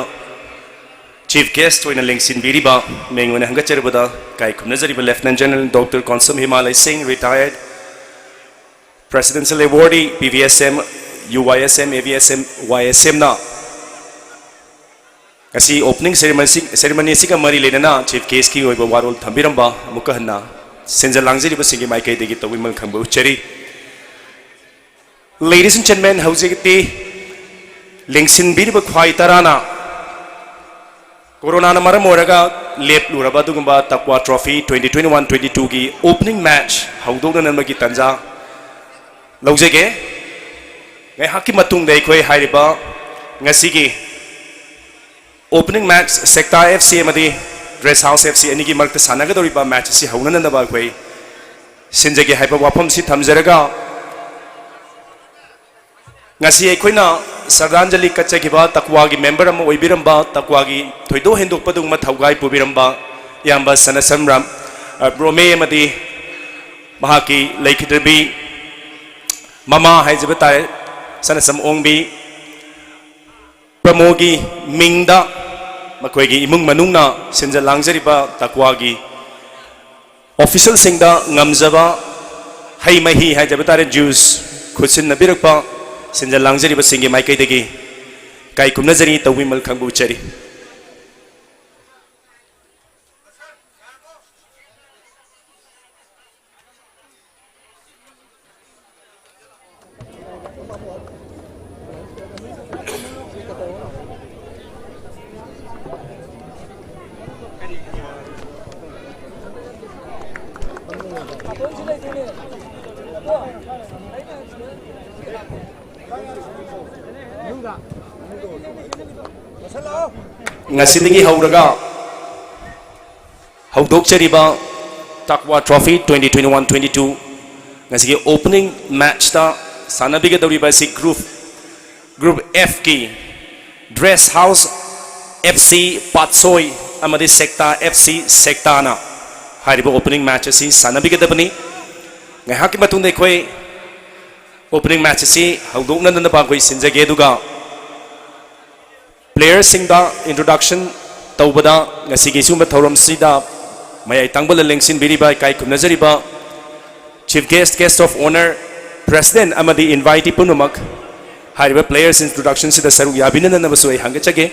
ꯆꯤꯐ ꯒꯦꯁ꯭ꯠ ꯑꯣꯏꯅ ꯂꯦꯡꯁꯤꯟꯕꯤꯔꯤꯕ ꯃꯤꯡ ꯑꯣꯏꯅ ꯍꯪꯒꯠꯆꯔꯨꯕꯗ ꯏꯀꯥꯏ ꯈꯨꯝꯅꯖꯔꯤꯕ ꯂꯦꯐꯇꯤꯅꯦꯟꯠ ꯖꯦꯅꯔꯦꯜ ꯗꯣꯛꯇꯔ ꯀꯣꯟꯁꯝ ꯍꯤꯃꯥ ꯂꯩꯁꯦꯡ, retired, presidential awardee, P V S M, U Y S M, A V S M, Y S ꯑꯦꯝꯅ ꯉꯁꯤ ꯑꯣꯄꯅꯤꯡ ꯁꯦꯔꯦꯃꯣꯅꯤ ꯑꯁꯤꯒ ꯃꯔꯤ ꯂꯩꯅꯅ ꯆꯤꯐ ꯒꯦꯁ꯭ꯠꯀꯤ ꯑꯣꯏꯕ ꯋꯥꯔꯣꯜ ꯊꯝꯕꯤꯔꯝꯕ ꯑꯃꯨꯛꯀ ꯍꯟꯅ ꯁꯤꯟꯖ ꯂꯥꯡꯖꯔꯤꯕꯁꯤꯡꯒꯤ ꯃꯥꯏꯀꯩꯗꯒꯤ ꯇꯧꯕꯤꯃꯜ ꯈꯪꯕ ꯎꯠꯆꯔꯤ꯫ Ladies and gentlemen, ꯍꯧꯖꯤꯛꯇꯤ ꯂꯦꯡꯁꯤꯟꯕꯤꯔꯤꯕ ꯈ꯭ꯋꯥꯏ ꯇꯔꯥꯅ ꯀꯣꯔꯣꯅꯥꯅ ꯃꯔꯝ ꯑꯣꯏꯔꯒ ꯂꯦꯞꯂꯨꯔꯕ ꯑꯗꯨꯒꯨꯝꯕ ꯇꯛꯋꯥ trophy twenty twenty one twenty ꯇꯨꯒꯤ ꯑꯣꯄꯅꯤꯡ ꯃꯦꯆ ꯍꯧꯗꯣꯛꯅꯅꯕꯒꯤ ꯇꯥꯟꯖꯥ ꯂꯧꯖꯒꯦ꯫ ꯉꯥꯏꯍꯥꯛꯀꯤ ꯃꯇꯨꯡꯗ ꯑꯩꯈꯣꯏ ꯍꯥꯏꯔꯤꯕ ꯉꯁꯤꯒꯤ ꯑꯣꯄꯅꯤꯡ ꯃꯦꯆ ꯁꯦꯛꯇꯥ ꯑꯦꯐ ꯁꯤ ꯑꯃꯗꯤ ꯗ꯭ꯔꯦꯁ ꯍꯥꯎꯁ ꯑꯦꯐ ꯁꯤ ꯑꯅꯤꯒꯤ ꯃꯔꯛꯇ ꯁꯥꯟꯅꯒꯗꯧꯔꯤꯕ ꯃꯦꯆ ꯑꯁꯤ ꯍꯧꯅꯅꯕ ꯑꯩꯈꯣꯏ ꯁꯤꯟꯖꯒꯦ ꯍꯥꯏꯕ ꯋꯥꯐꯝꯁꯤ ꯊꯝꯖꯔꯒ, ꯉꯁꯤ ꯑꯩꯈꯣꯏꯅ ꯁ꯭ꯔꯗꯥꯟꯖꯂꯤ ꯀꯠꯆꯈꯤꯕ ꯇꯛꯋꯥꯒꯤ ꯃꯦꯝꯕꯔ ꯑꯃ ꯑꯣꯏꯕꯤꯔꯝꯕ, ꯇꯛꯋꯥꯒꯤ ꯊꯣꯏꯗꯣꯛ ꯍꯦꯟꯗꯣꯛꯄ ꯑꯗꯨꯒꯨꯝꯕ ꯊꯧꯒꯥꯏ ꯄꯨꯕꯤꯔꯝꯕ ꯏꯌꯥꯝꯕ ꯁꯅꯥꯁꯝ ꯔꯥꯝ, ꯑ, ꯔꯣꯃꯦ ꯑꯃꯗꯤ ꯃꯍꯥꯛꯀꯤ ꯂꯩꯈꯤꯗ꯭ꯔꯕꯤ ꯃꯃꯥ ꯍꯥꯏꯖꯕ ꯇꯥꯔꯦ, ꯁꯅꯥꯁꯝ ꯑꯣꯡꯕꯤ, ꯄ꯭ꯔꯃꯣꯒꯤ ꯃꯤꯡꯗ ꯃꯈꯣꯏꯒꯤ ꯏꯃꯨꯡ ꯃꯅꯨꯡꯅ ꯁꯤꯟꯖ ꯂꯥꯡꯖꯔꯤꯕ ꯇꯛꯋꯥꯒꯤ ꯑꯣꯐꯤꯁꯦꯜꯁꯤꯡꯗ ꯉꯝꯖꯕ ꯍꯩ ꯃꯍꯤ ꯍꯥꯏꯖꯕ ꯇꯥꯔꯦ, ꯖꯨꯁ ꯈꯨꯠꯁꯤꯟꯅꯕꯤꯔꯛꯄ ꯁꯤꯟꯖ ꯂꯥꯡꯖꯔꯤꯕꯁꯤꯡꯒꯤ ꯃꯥꯏꯀꯩꯗꯒꯤ ꯏꯀꯥꯏ ꯈꯨꯝꯅꯖꯔꯤ, ꯇꯧꯕꯤꯃꯜ ꯈꯪꯕ ꯎꯠꯆꯔꯤ꯫ ꯉꯁꯤꯗꯒꯤ ꯍꯧꯔꯒ ꯍꯧꯗꯣꯛꯆꯔꯤꯕ ꯇꯛꯋꯥ trophy twenty twenty one twenty two ꯉꯁꯤꯒꯤ ꯑꯣꯄꯅꯤꯡ ꯃꯦꯆꯇ ꯁꯥꯟꯅꯕꯤꯒꯗꯧꯔꯤꯕ ꯑꯁꯤ ꯒ꯭ꯔꯨꯞ, ꯒ꯭ꯔꯨꯞ ꯑꯦꯐꯀꯤ dress house F C Patsoi ꯑꯃꯗꯤ ꯁꯦꯛꯇꯥ ꯑꯦꯐ ꯁꯤ ꯁꯦꯛꯇꯥꯅ ꯍꯥꯏꯔꯤꯕ ꯑꯣꯄꯅꯤꯡ ꯃꯦꯆ ꯑꯁꯤ ꯁꯥꯟꯅꯕꯤꯒꯗꯕꯅꯤ꯫ ꯉꯥꯏꯍꯥꯛꯀꯤ ꯃꯇꯨꯡꯗ ꯑꯩꯈꯣꯏ opening match ꯑꯁꯤ ꯍꯧꯗꯣꯛꯅꯅꯕ ꯑꯩꯈꯣꯏ ꯁꯤꯟꯖꯒꯦ꯫ ꯑꯗꯨꯒ playerꯁꯤꯡꯗ introduction ꯇꯧꯕꯗ ꯉꯁꯤꯒꯤ ꯁꯤꯒꯨꯝꯕ ꯊꯧꯔꯝꯁꯤꯗ ꯃꯌꯥꯏ ꯇꯥꯡꯕꯗ ꯂꯦꯡꯁꯤꯟꯕꯤꯔꯤꯕ ꯏꯀꯥꯏ ꯈꯨꯝꯅꯖꯔꯤꯕ chief guest, guest of honour, president ꯑꯃꯗꯤ invitee ꯄꯨꯝꯅꯃꯛ ꯍꯥꯏꯔꯤꯕ players introductionꯁꯤꯗ ꯁꯔꯨꯛ ꯌꯥꯕꯤꯅꯅꯕꯁꯨ ꯑꯩ ꯍꯪꯒꯠꯆꯒꯦ꯫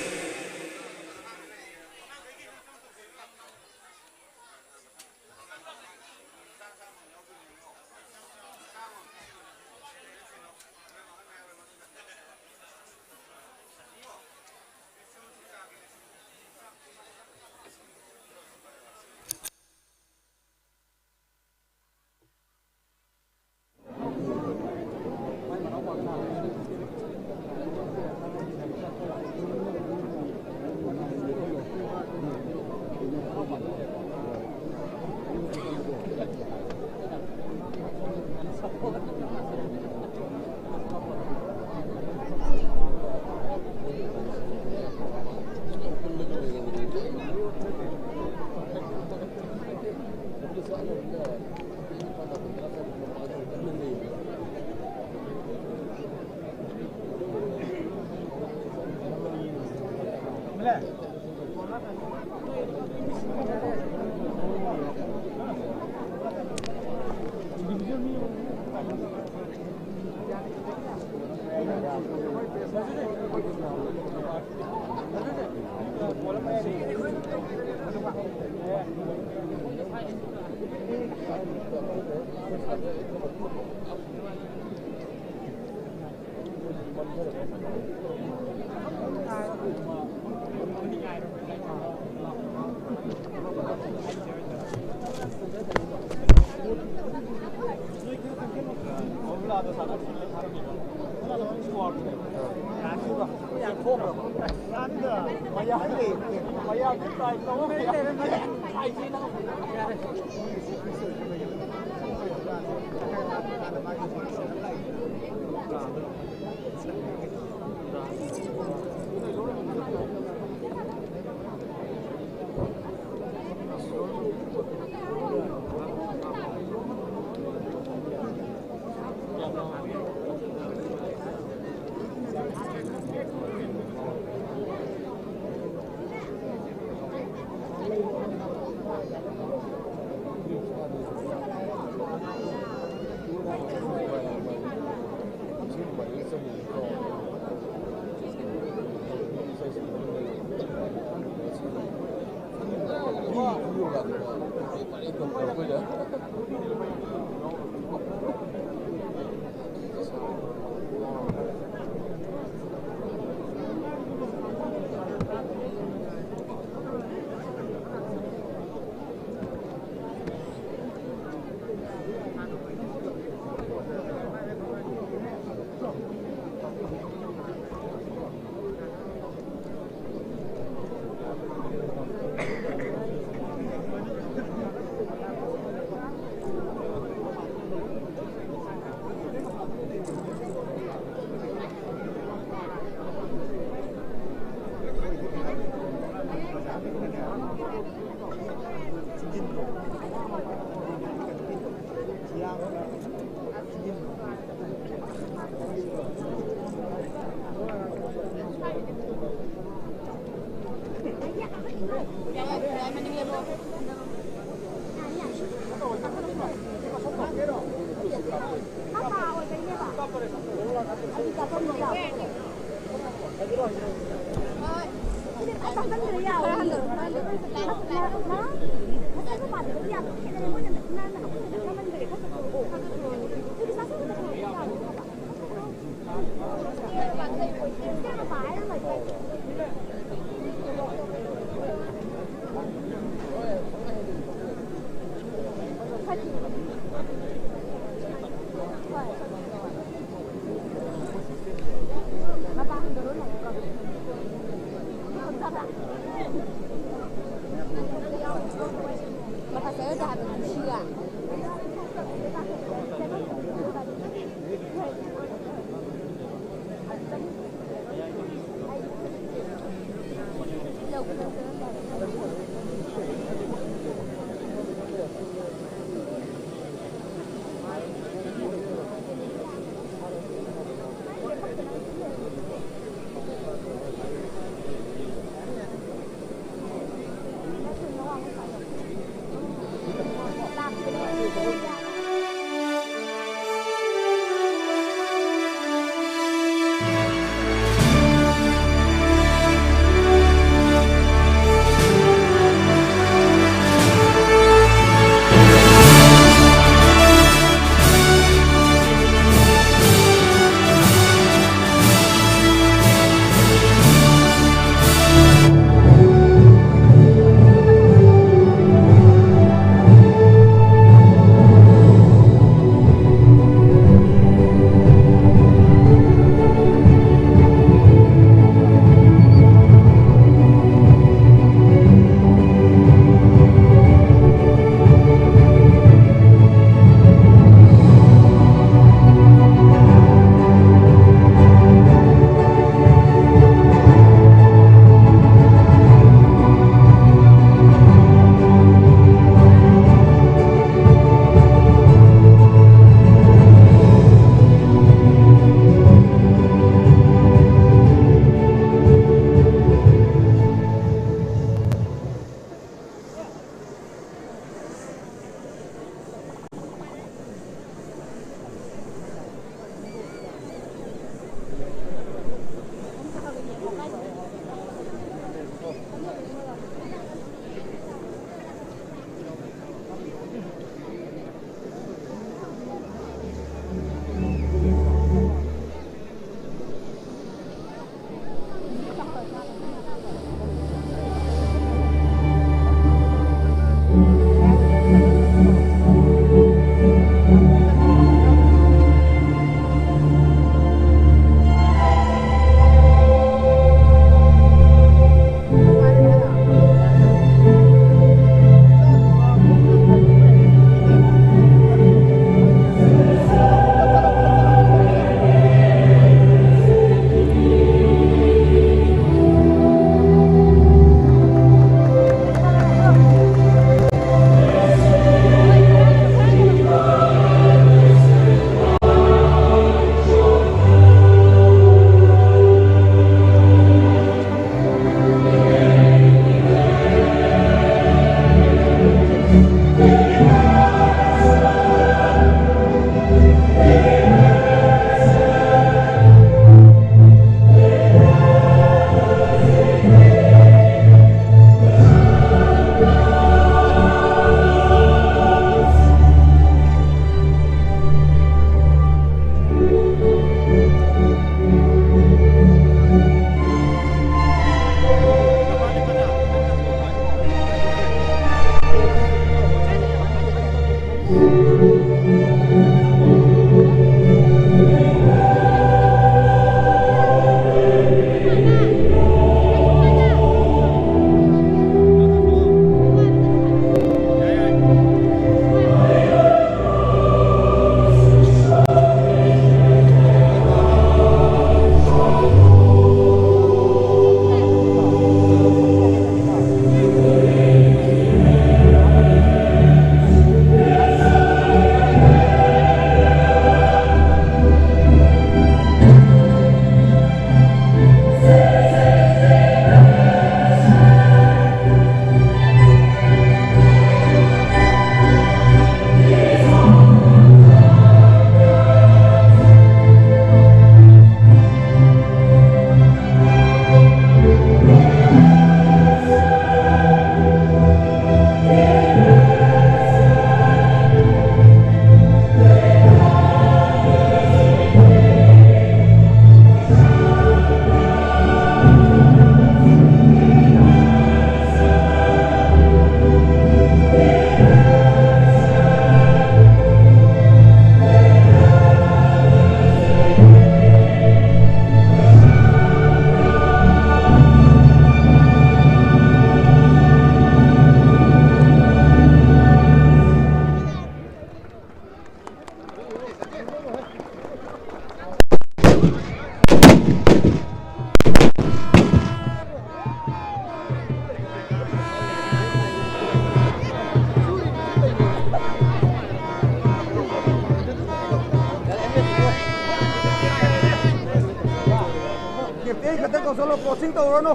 ꯀꯦꯞꯇꯦꯟ ꯈꯛꯇꯪ ꯀꯧꯁꯜꯂꯣ, ꯀꯣꯆꯤꯡ ꯇꯧꯔꯅꯨ꯫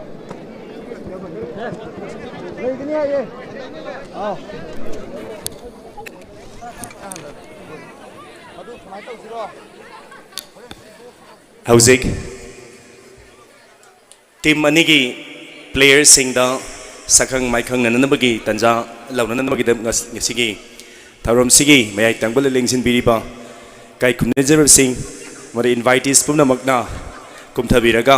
ꯂꯩꯒꯅꯤ ꯍꯥꯏꯌꯦ꯫ ꯑꯥꯎ꯫ ꯑꯗꯨ ꯁꯨꯃꯥꯏꯅ ꯇꯧꯁꯤꯔꯣ? ꯍꯧꯖꯤꯛ ꯇꯤꯝ ꯑꯅꯤꯒꯤ ꯄ꯭ꯂꯦꯌꯔꯁꯤꯡꯗ ꯁꯛꯈꯪ ꯃꯥꯏꯈꯪꯅꯅꯕꯒꯤ ꯇꯥꯟꯖꯥ ꯂꯧꯅꯅꯕꯒꯤꯗꯃꯛ ꯉꯁ-, ꯉꯁꯤꯒꯤ ꯊꯧꯔꯝꯁꯤꯒꯤ ꯃꯌꯥꯏ ꯇꯪꯕꯗ ꯂꯦꯡꯁꯤꯟꯕꯤꯔꯤꯕ ꯏꯀꯥꯏ ꯈꯨꯝꯅꯖꯔꯕꯁꯤꯡ ꯑꯃꯗꯤ ꯏꯟꯚꯥꯏꯇꯤꯁ ꯄꯨꯝꯅꯃꯛꯅ ꯀꯨꯝꯊꯕꯤꯔꯒ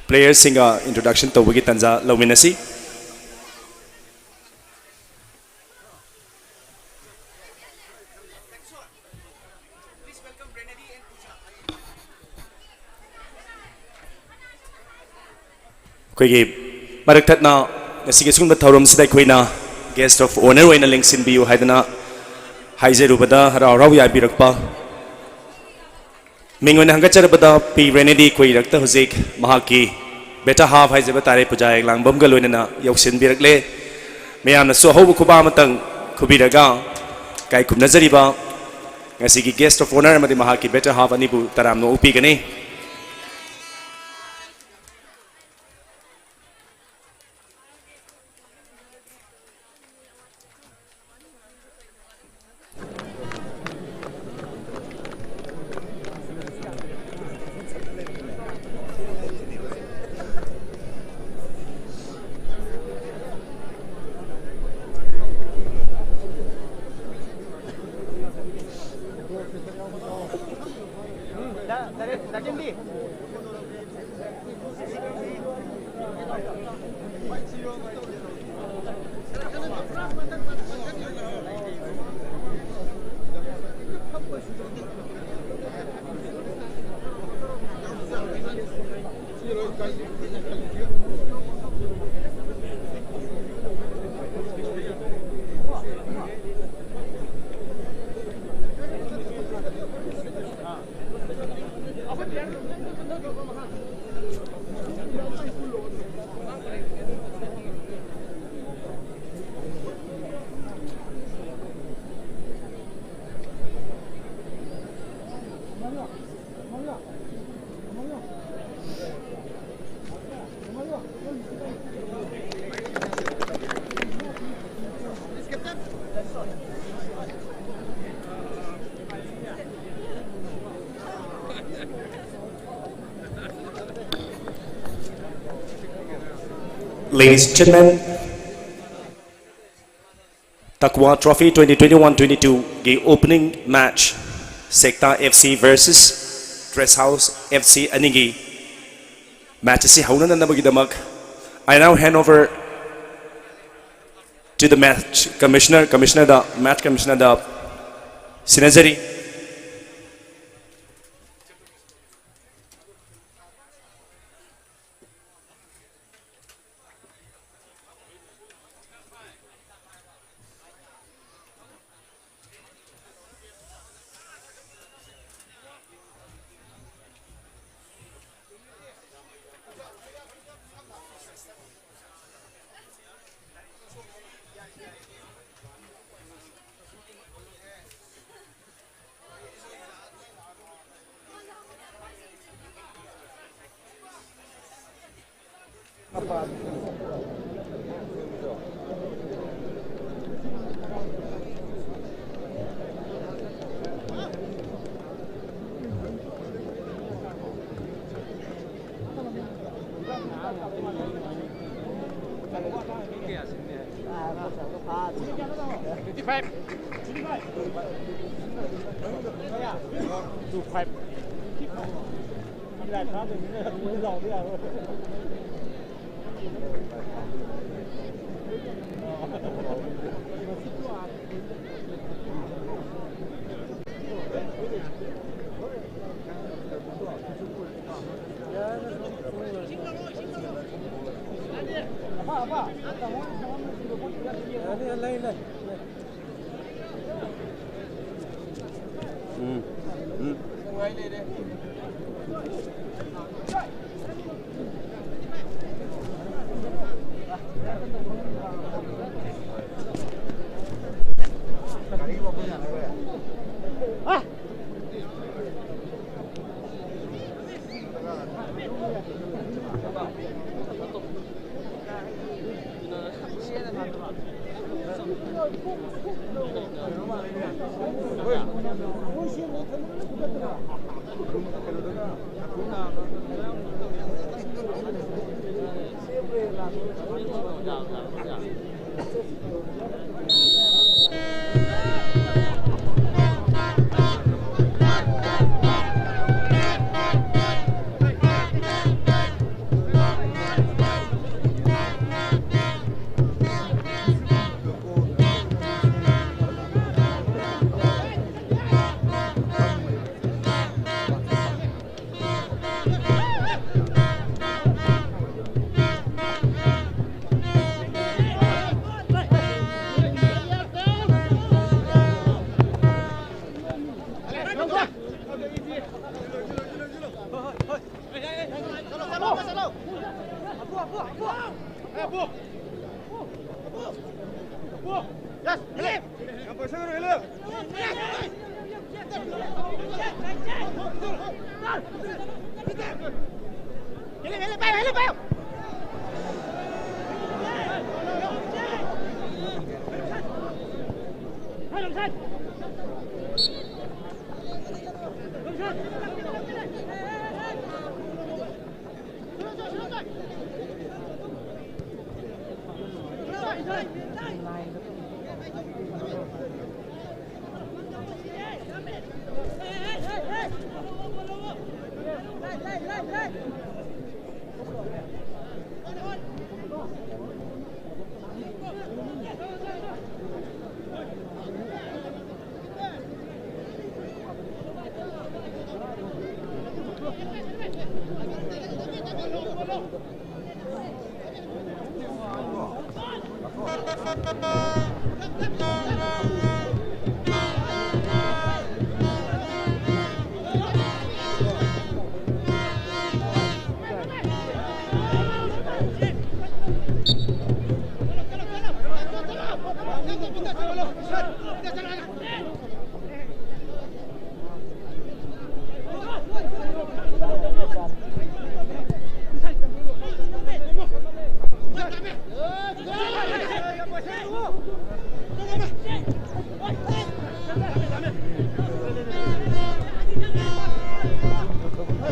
ꯄ꯭ꯂꯦꯌꯔꯁꯤꯡꯒ ꯏꯟꯇ꯭ꯔꯣꯗꯛꯁꯟ ꯇꯧꯕꯒꯤ ꯇꯥꯟꯖꯥ ꯂꯧꯃꯤꯟꯅꯁꯤ꯫ ꯑꯩꯈꯣꯏꯒꯤ ꯃꯔꯛ ꯊꯠꯅ ꯉꯁꯤꯒꯤ ꯑꯁꯤꯒꯨꯝꯕ ꯊꯧꯔꯝꯁꯤꯗ ꯑꯩꯈꯣꯏꯅ guest of honour ꯑꯣꯏꯅ ꯂꯦꯡꯁꯤꯟꯕꯤꯌꯨ ꯍꯥꯏꯗꯅ ꯍꯥꯏꯖꯔꯨꯕꯗ ꯍꯔꯥꯎ ꯍꯔꯥꯎ ꯌꯥꯕꯤꯔꯛꯄ ꯃꯤꯡ ꯑꯣꯏꯅ ꯍꯪꯒꯠꯆꯔꯕꯗ ꯄꯤ ꯔꯦꯅꯦꯗꯤ ꯀꯣꯏꯔꯛꯇ ꯍꯧꯖꯤꯛ ꯃꯍꯥꯛꯀꯤ better half ꯍꯥꯏꯖꯕ ꯇꯥꯔꯦ, ꯄꯨꯖꯥ ꯌꯦꯛꯂꯥꯡꯕꯝꯒ ꯂꯣꯏꯅꯅ ꯌꯧꯁꯤꯟꯕꯤꯔꯛꯂꯦ꯫ ꯃꯌꯥꯝꯅꯁꯨ ꯑꯍꯧꯕ ꯈꯨꯕꯥꯛ ꯑꯃꯇꯪ ꯈꯨꯕꯤꯔꯒ ꯏꯀꯥꯏ ꯈꯨꯝꯅꯖꯔꯤꯕ ꯉꯁꯤꯒꯤ guest of honour ꯑꯃꯗꯤ ꯃꯍꯥꯛꯀꯤ better half ꯑꯅꯤꯕꯨ ꯇꯔꯥꯝꯅ ꯑꯣꯛꯄꯤꯒꯅꯤ꯫ Ladies and gentlemen, Takwa Trophy twenty twenty-one twenty-two ꯒꯤ opening match, Sekta F C versus Dress House F C ꯑꯅꯤꯒꯤ match ꯑꯁꯤ ꯍꯧꯅꯅꯕꯒꯤꯗꯃꯛ, I now hand over to the match commissioner, commissioner the, match commissioner the ꯁꯤꯟꯅꯖꯔꯤ꯫ Two five. Um, um.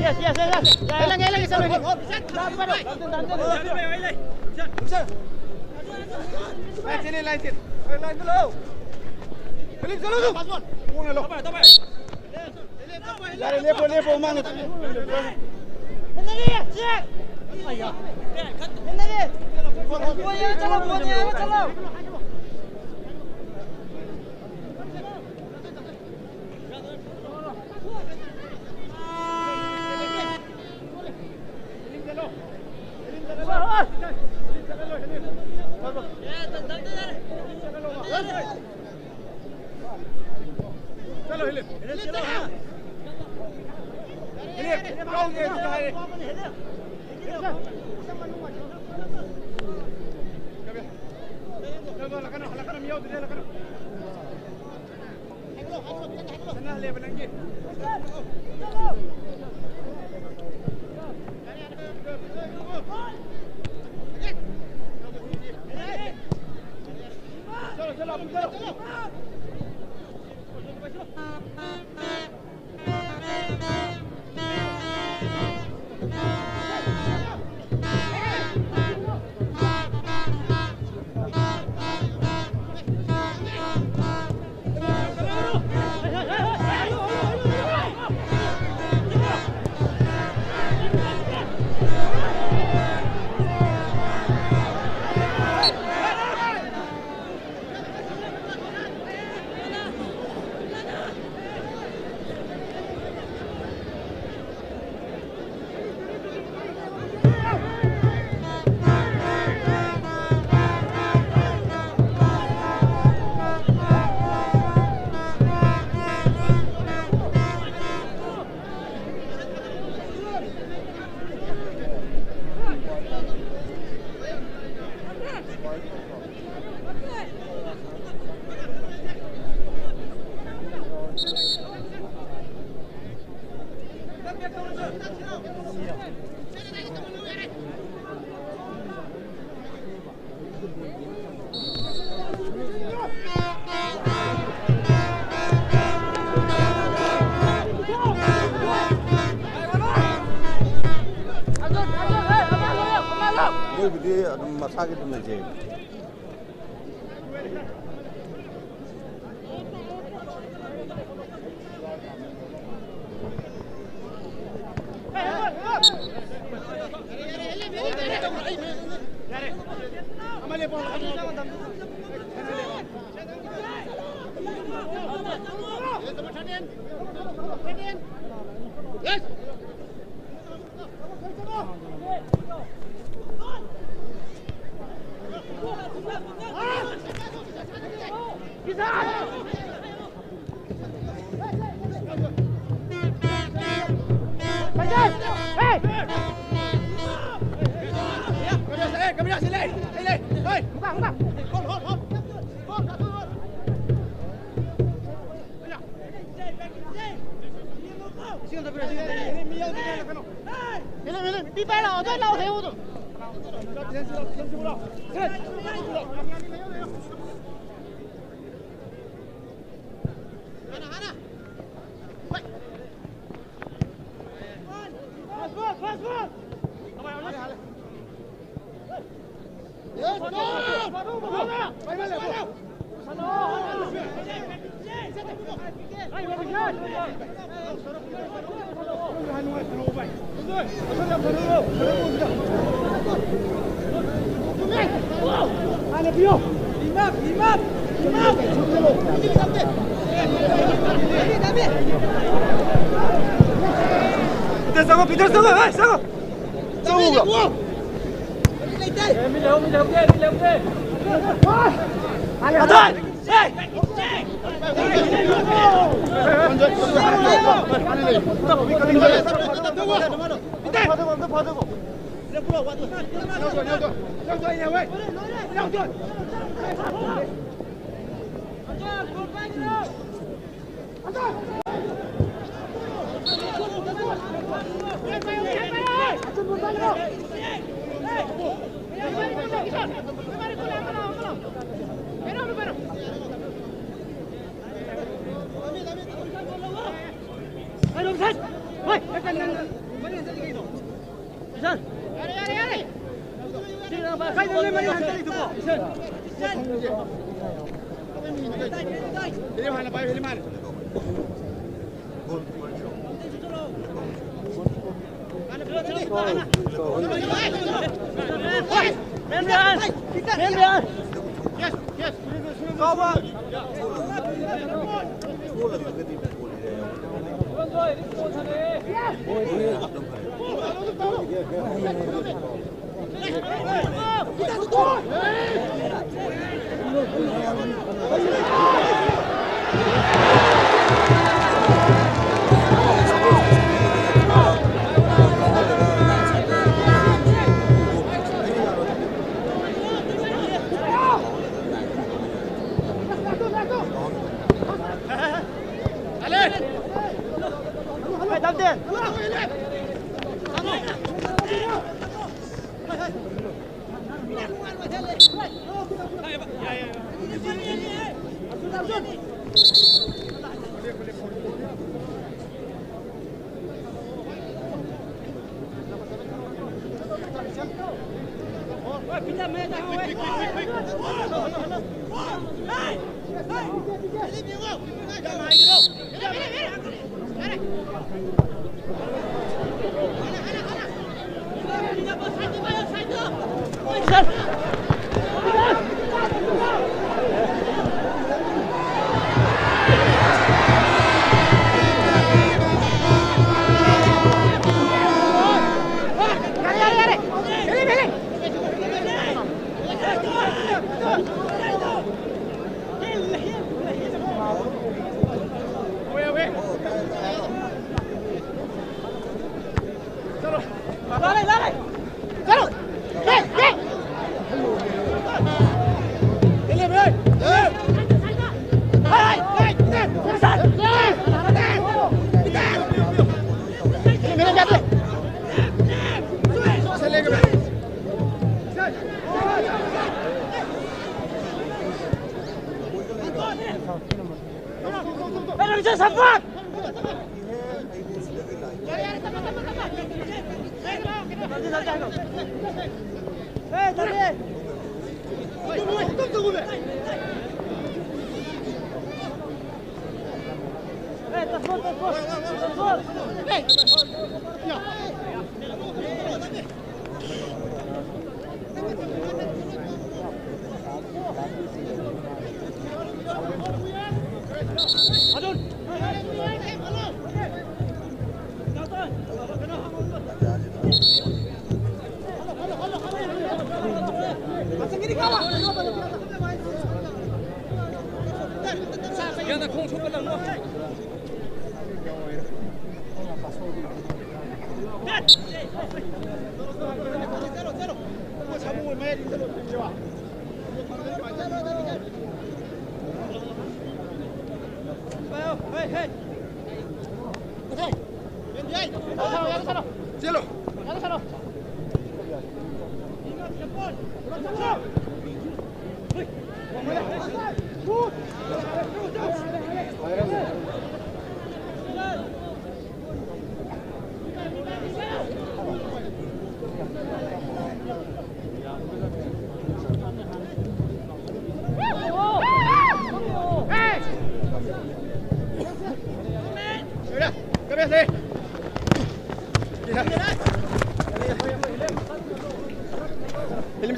Yes, yes, yes, yes. Lagi, lagi, lagi, sana, lagi. Lagi, lagi, lagi. Line, sini, line, sini. Line, line, dulu. Philip, dulu, dulu. Tapos, tapos. Dali, lepo, lepo, umano. ꯃꯣꯏꯕꯨꯗꯤ ꯑꯗꯨꯝ ꯃꯁꯥꯒꯤ ꯑꯗꯨꯝ ꯂꯩꯖꯩ꯫ Peter ꯆꯪꯉꯣ, Peter ꯆꯪꯉꯣ, ꯍꯦ, ꯆꯪꯉꯣ꯫ ꯆꯪꯉꯣ꯫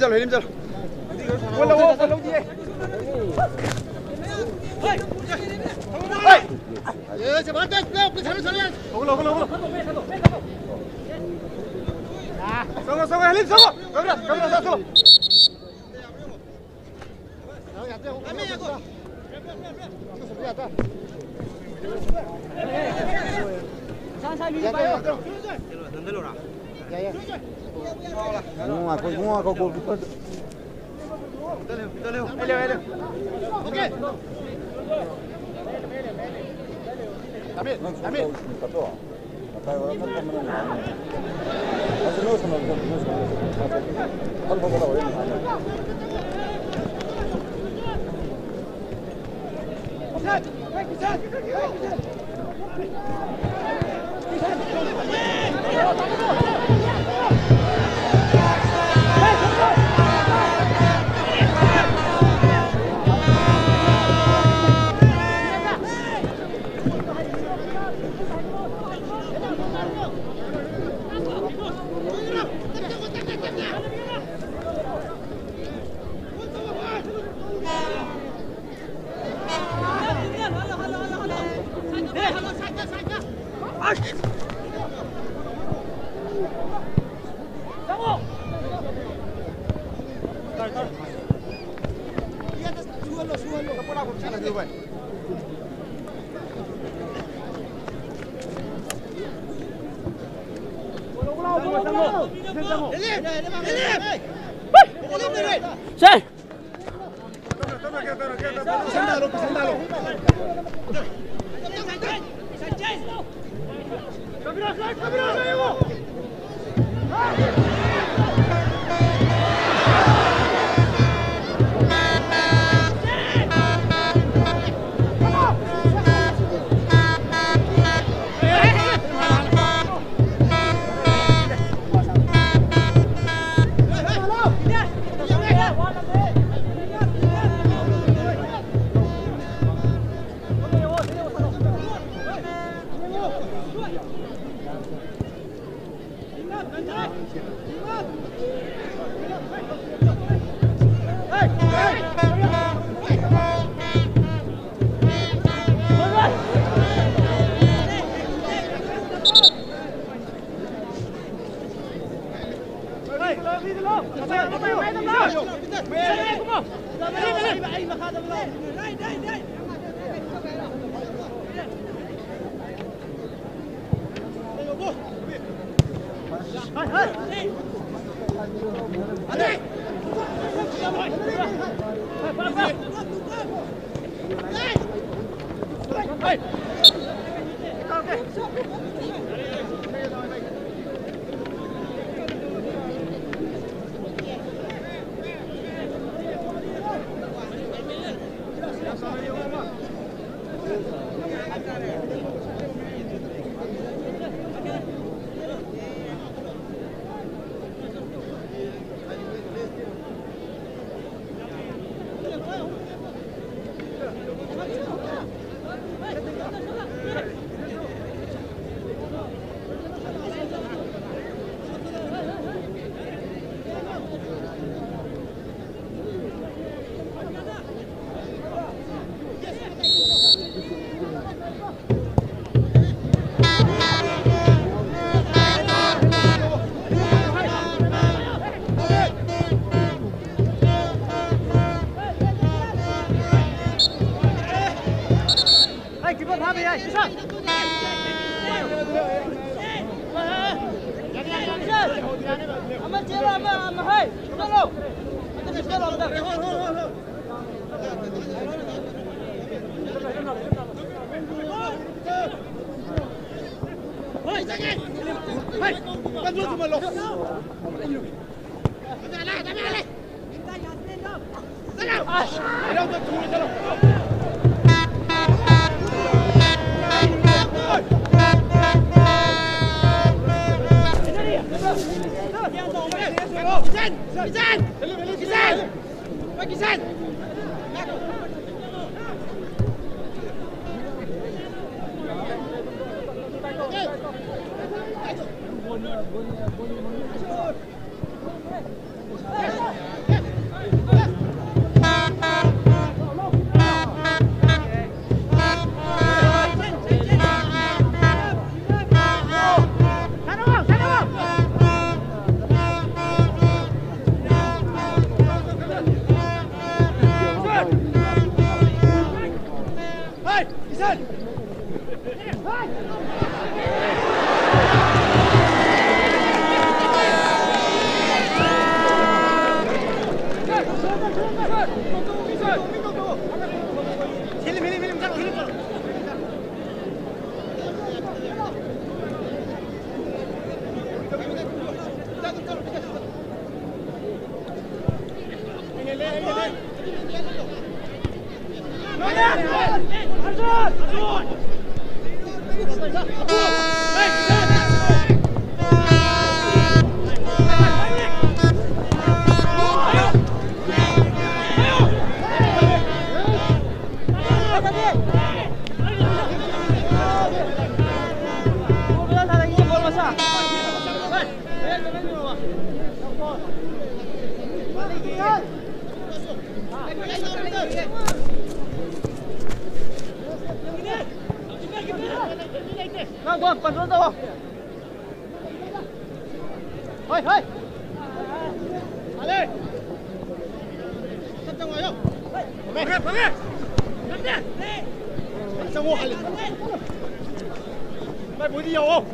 ꯆꯠꯂꯣ, ꯍꯦꯔꯤꯝ ꯆꯠꯂꯣ꯫ ꯒꯣꯜ ꯂꯧꯑꯣ, ꯒꯣꯜ ꯂꯧꯗꯤꯌꯦ꯫ ꯍꯣꯏ꯫ ꯑꯦ, ꯁꯦ, ꯃꯥ ꯇꯦꯛ, ꯇꯦꯛ, ꯄꯨꯂꯤꯁ ꯁꯥꯟꯅ, ꯁꯥꯟꯅ ꯌꯥꯔꯦ꯫ ꯍꯧꯒꯠꯂꯣ, ꯍꯧꯒꯠꯂꯣ, ꯍꯧꯒꯠꯂꯣ꯫ ꯆꯪꯉꯣ, ꯆꯪꯉꯣ, ꯍꯦꯂꯤꯝ ꯆꯪꯉꯣ꯫ ꯀꯝꯔꯥ, ꯀꯝꯔꯥ, ꯆꯪꯉꯣ꯫ ꯏꯕꯨꯡꯉꯣ ꯉꯥꯏꯈꯣ, ꯏꯕꯨꯡꯉꯣ ꯉꯥꯏꯈꯣ, ꯒꯣꯜ ꯀꯤꯄꯔꯗꯣ꯫ ꯅꯪ ꯁꯨꯝ ꯇꯧ, ꯁꯨꯝ ꯇꯧ꯫ ꯃꯇꯥꯏ ꯑꯣꯏꯔ ꯈꯔ ꯀꯟꯕꯅ ꯅꯨꯡꯉꯥꯏꯅꯤ꯫ ꯑꯗꯨ ꯅꯣꯏ ꯁꯥꯟꯅꯕꯗꯣ, ꯅꯣꯏ ꯁꯥꯟꯅꯕꯗꯣ꯫ ꯐꯠ ꯐꯠ ꯐꯠ ꯂꯥꯎ ꯋꯥꯔꯤ ꯅꯨꯡꯉꯥꯏꯅꯤ꯫ ꯁꯦ꯫ ꯅꯪ ꯕꯣꯜ ꯀꯟꯇ꯭ꯔꯣꯜ ꯇꯧꯑꯣ꯫ ꯍꯣꯏ, ꯍꯣꯏ꯫ ꯐꯪꯉꯦ, ꯐꯪꯉꯦ꯫ ꯆꯪꯉꯣ, ꯍꯥꯏꯂꯦ꯫ ꯚꯥꯏ, ꯕꯣꯗꯤ ꯌꯥꯎꯑꯣ꯫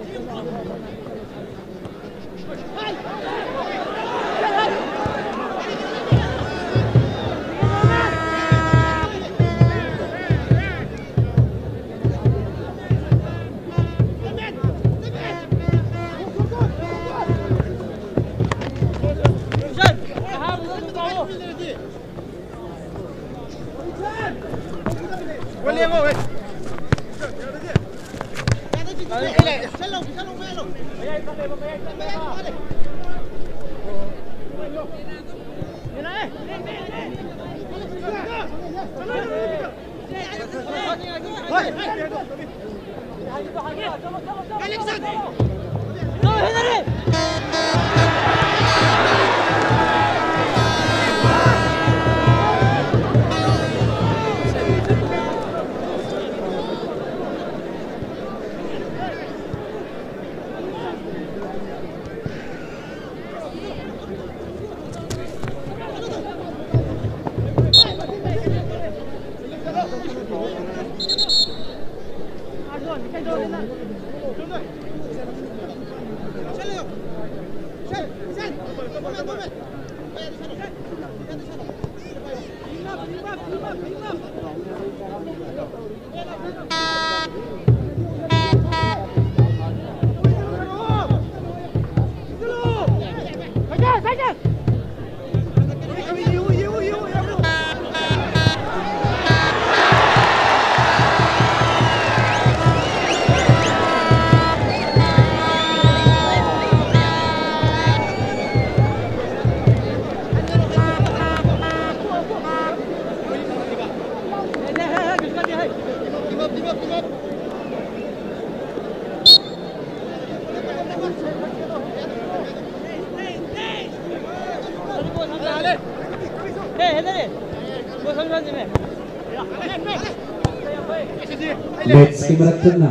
ꯃꯦꯠꯁꯀꯤ ꯃꯔꯛ ꯊꯠꯅ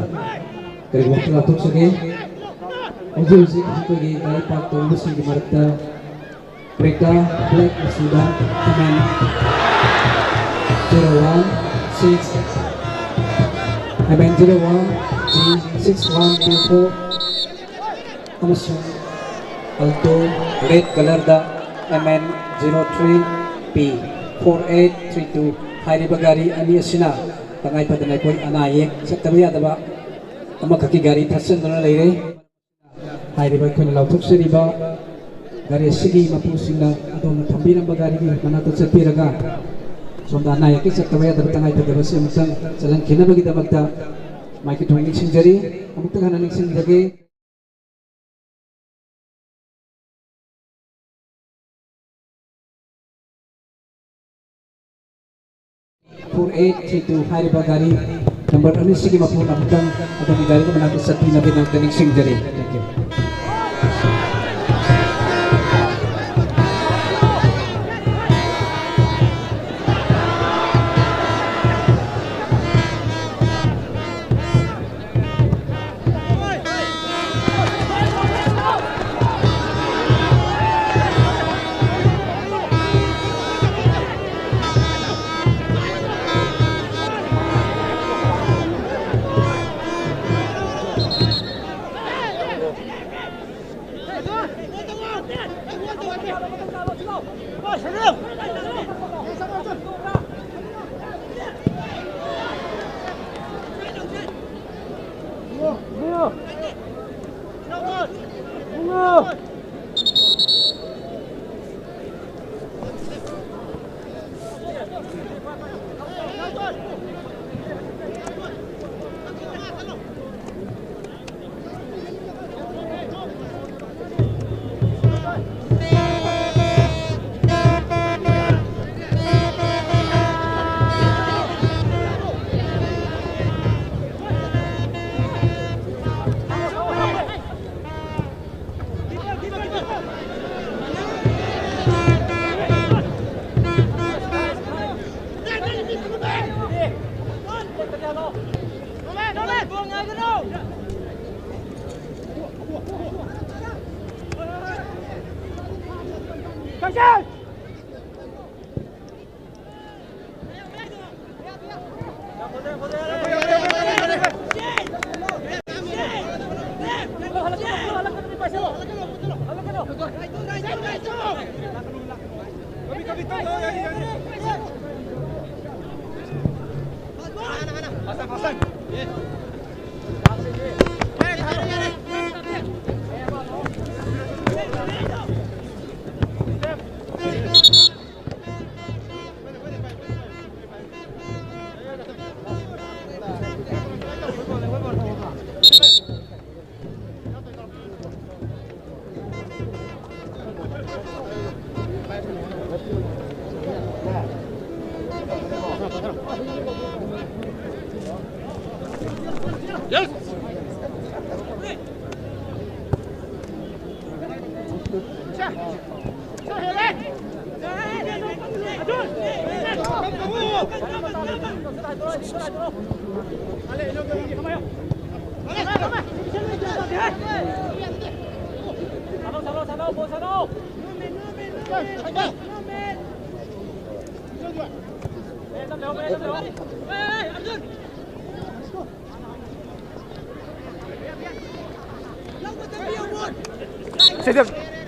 ꯀꯔꯤꯒꯨꯝꯕ ꯑꯝꯇ ꯂꯥꯎꯊꯣꯛꯆꯒꯦ꯫ ꯍꯧꯖꯤꯛ ꯍꯧꯖꯤꯛ ꯑꯩꯈꯣꯏꯒꯤ ꯒꯥꯔꯤ ꯄꯥꯔꯛ ꯇꯧꯔꯤꯕꯁꯤꯡꯒꯤ ꯃꯔꯛꯇ ꯄ꯭ꯔꯤꯇꯥ ꯕ꯭ꯂꯦꯛ ꯃꯆꯨꯗ M N zero one six, M N zero one G six one two four ꯑꯃꯁꯨꯡ ꯑꯜꯇꯣ ꯔꯦꯗ ꯀꯂꯔꯗ M N zero three P four eight three two ꯍꯥꯏꯔꯤꯕ ꯒꯥꯔꯤ ꯑꯅꯤ ꯑꯁꯤꯅ ꯇꯉꯥꯏ ꯐꯗꯅ ꯑꯩꯈꯣꯏ ꯑꯅꯥ ꯑꯌꯦꯛ ꯆꯠꯇꯕ ꯌꯥꯗꯕ ꯑꯃꯈꯛꯀꯤ ꯒꯥꯔꯤ ꯊꯠꯆꯟꯗꯨꯅ ꯂꯩꯔꯦ꯫ ꯍꯥꯏꯔꯤꯕ ꯑꯩꯈꯣꯏꯅ ꯂꯥꯎꯊꯣꯛꯆꯔꯤꯕ ꯒꯥꯔꯤ ꯑꯁꯤꯒꯤ ꯃꯄꯨꯁꯤꯡꯅ ꯑꯗꯣꯝꯅ ꯊꯝꯕꯤꯔꯝꯕ ꯒꯥꯔꯤꯒꯤ ꯃꯅꯥꯛꯇ ꯆꯠꯄꯤꯔꯒ ꯁꯣꯝꯗ ꯑꯅꯥ ꯑꯌꯦꯛꯀꯤ ꯆꯠꯇꯕ ꯌꯥꯗꯕ ꯇꯉꯥꯏ ꯐꯗꯕꯁꯤ ꯑꯃꯨꯛꯇꯪ ꯆꯠꯍꯟꯈꯤꯅꯕꯒꯤꯗꯃꯛꯇ ꯃꯥꯏꯀꯩ ꯊꯣꯡꯅ ꯅꯤꯡꯁꯤꯡꯖꯔꯤ꯫ ꯑꯃꯨꯛꯇꯪ ꯍꯟꯅ ꯅꯤꯡꯁꯤꯡꯖꯒꯦ꯫ ꯐꯣꯔ ꯑꯩꯠ ꯊ꯭ꯔꯤ ꯇꯨ ꯍꯥꯏꯔꯤꯕ ꯒꯥꯔꯤ ꯅꯝꯕꯔ ꯑꯅꯤꯁꯤꯒꯤ ꯃꯄꯨ ꯑꯃꯨꯛꯇꯪ ꯑꯗꯣꯝꯒꯤ ꯒꯥꯔꯤꯒꯤ ꯃꯅꯥꯛꯇ ꯆꯠꯄꯤꯅꯕꯒꯤꯗꯃꯛꯇ ꯅꯤꯡꯁꯤꯡꯖꯔꯤ꯫ Thank you.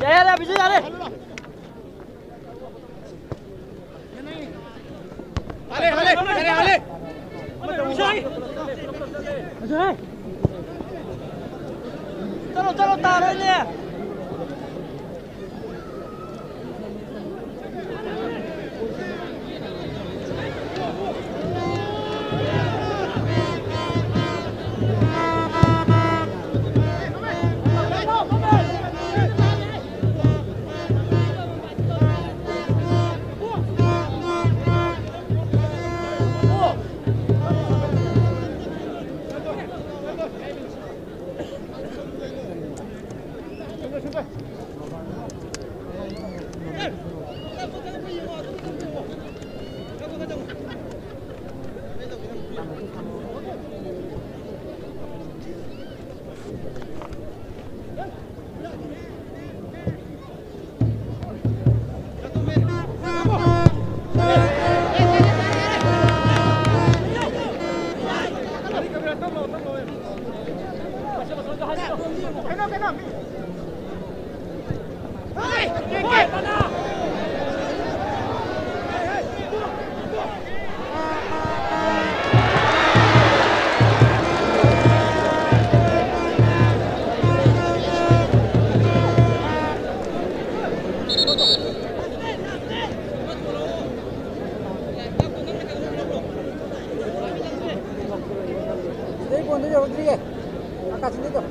ꯌꯥꯔꯦ, ꯌꯥꯔꯦ, ꯕꯤꯖꯨ, ꯌꯥꯔꯦ꯫ ꯍꯥꯂꯦ, ꯍꯥꯂꯦ, ꯌꯥꯔꯦ, ꯍꯥꯂꯦ꯫ ꯆꯠꯂꯣ, ꯆꯠꯂꯣ, ꯇꯥꯔꯣꯏꯅꯦ꯫ ꯁꯤꯗꯩ ꯕꯣꯟꯗꯣ ꯌꯧꯔꯛꯇ꯭ꯔꯤꯌꯦ꯫ ꯑꯥ, ꯀꯥꯆꯤꯟꯗꯩꯗꯣ꯫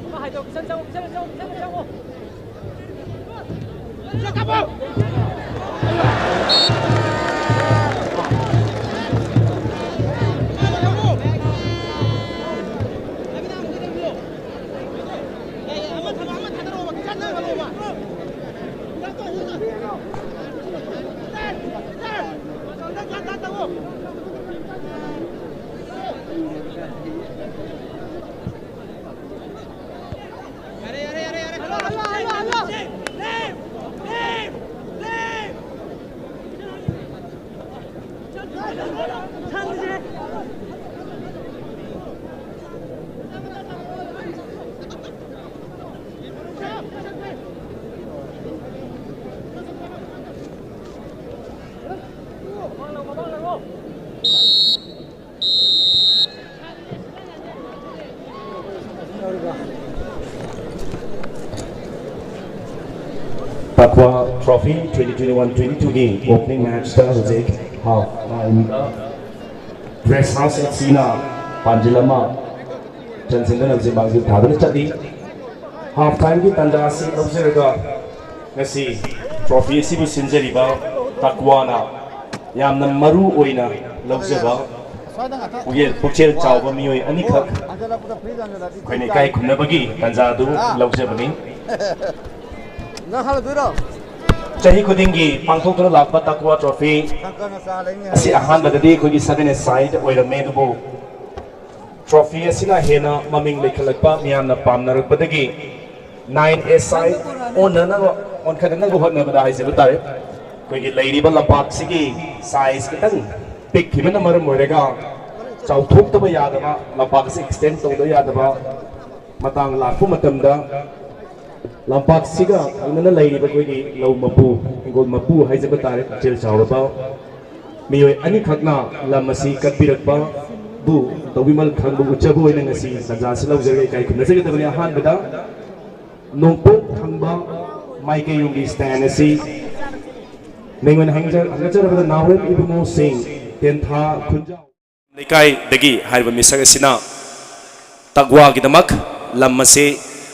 ꯑꯃ ꯍꯥꯏꯗꯣ, ꯀꯤꯁꯟ ꯆꯪꯉꯣ, ꯀꯤꯁꯟ ꯆꯪꯉꯣ, ꯀꯤꯁꯟ ꯆꯪꯉꯣ꯫ Takwa Trophy twenty twenty-one twenty-two-ꯒꯤ opening match-ꯇ ꯍꯧꯖꯤꯛ half time-ꯗ Rest House F C-ꯅ ꯄꯥꯟꯖꯤꯜ ꯑꯃ ꯆꯟꯁꯤꯟꯗꯨꯅ ꯍꯧꯖꯤꯛ ꯃꯥꯡꯖꯤꯜ ꯊꯥꯗꯨꯅ ꯆꯠꯂꯤ꯫ Half time-ꯒꯤ ꯇꯥꯟꯖꯥ ꯑꯁꯤ ꯂꯧꯖꯔꯒ ꯉꯁꯤ trophy ꯑꯁꯤꯕꯨ ꯁꯤꯟꯖꯔꯤꯕ ꯇꯛꯋꯥꯅ ꯌꯥꯝꯅ ꯃꯔꯨ ꯑꯣꯏꯅ ꯂꯧꯖꯕ ꯄꯨꯛꯆꯦꯜ, ꯄꯨꯛꯆꯦꯜ ꯆꯥꯎꯕ ꯃꯤꯑꯣꯏ ꯑꯅꯤꯈꯛ ꯑꯩꯈꯣꯏꯅ ꯏꯀꯥꯏ ꯈꯨꯝꯅꯕꯒꯤ ꯇꯥꯟꯖꯥ ꯑꯗꯨ ꯂꯧꯖꯕꯅꯤ꯫ ꯅꯪ ꯍꯜꯂꯗꯣꯏꯔꯣ? ꯆꯍꯤ ꯈꯨꯗꯤꯡꯒꯤ ꯄꯥꯡꯊꯣꯛꯇꯨꯅ ꯂꯥꯛꯄ ꯇꯛꯋꯥ ꯇ꯭ꯔꯣꯐꯤ ꯑꯁꯤ ꯑꯍꯥꯟꯕꯗꯗꯤ ꯑꯩꯈꯣꯏꯒꯤ seven-a-side ꯑꯣꯏꯔꯝꯃꯦ, ꯑꯗꯨꯕꯨ ꯇ꯭ꯔꯣꯐꯤ ꯑꯁꯤꯅ ꯍꯦꯟꯅ ꯃꯃꯤꯡ ꯂꯩꯈꯠꯂꯛꯄ, ꯃꯤꯌꯥꯝꯅ ꯄꯥꯝꯅꯔꯛꯄꯗꯒꯤ nine-a-side ꯑꯣꯟꯅꯅꯕ, ꯑꯣꯟꯈꯠꯅꯅꯕ ꯍꯣꯠꯅꯕꯗ ꯍꯥꯏꯖꯕ ꯇꯥꯔꯦ, ꯑꯩꯈꯣꯏꯒꯤ ꯂꯩꯔꯤꯕ ꯂꯝꯄꯥꯛꯁꯤꯒꯤ size ꯈꯤꯇꯪ ꯄꯤꯛꯈꯤꯕꯅ ꯃꯔꯝ ꯑꯣꯏꯔꯒ ꯆꯥꯎꯊꯣꯛꯇꯕ ꯌꯥꯗꯕ, ꯂꯝꯄꯥꯛ ꯑꯁꯤ extend ꯇꯧꯗꯕ ꯌꯥꯗꯕ ꯃꯇꯥꯡ ꯂꯥꯛꯄ ꯃꯇꯝꯗ, ꯂꯝꯄꯥꯛꯁꯤꯒ ꯊꯪꯅꯅ ꯂꯩꯔꯤꯕ ꯑꯩꯈꯣꯏꯒꯤ ꯂꯧ ꯃꯄꯨ, ꯍꯤꯡꯒꯣꯜ ꯃꯄꯨ ꯍꯥꯏꯖꯕ ꯇꯥꯔꯦ, ꯄꯨꯛꯆꯦꯜ ꯆꯥꯎꯔꯕ ꯃꯤꯑꯣꯏ ꯑꯅꯤꯈꯛꯅ ꯂꯝ ꯑꯁꯤ ꯀꯠꯄꯤꯔꯛꯄꯕꯨ ꯇꯧꯕꯤꯃꯜ ꯈꯪꯕ ꯎꯠꯆꯕ ꯑꯣꯏꯅ ꯉꯁꯤ ꯇꯥꯟꯖꯥ ꯑꯁꯤ ꯂꯧꯖꯔꯒ ꯏꯀꯥꯏ ꯈꯨꯝꯅꯖꯒꯗꯕꯅꯤ꯫ ꯑꯍꯥꯟꯕꯗ ꯅꯣꯡꯄꯣꯛ ꯊꯪꯕ ꯃꯥꯏꯀꯩꯔꯣꯝꯒꯤ stand ꯑꯁꯤ ꯃꯤꯡ ꯑꯣꯏꯅ ꯍꯪꯖ-, ꯍꯪꯒꯠꯆꯔꯕꯗ ꯅꯥꯎꯔꯦꯝ ꯏꯕꯨꯡꯉꯣꯁꯤꯡ, ꯇꯦꯟꯊꯥ ꯈꯨꯟꯖꯥꯎ ꯂꯩꯀꯥꯏꯗꯒꯤ ꯍꯥꯏꯔꯤꯕ ꯃꯤꯁꯛ ꯑꯁꯤꯅ ꯇꯛꯋꯥꯒꯤꯗꯃꯛ ꯂꯝ ꯑꯁꯤ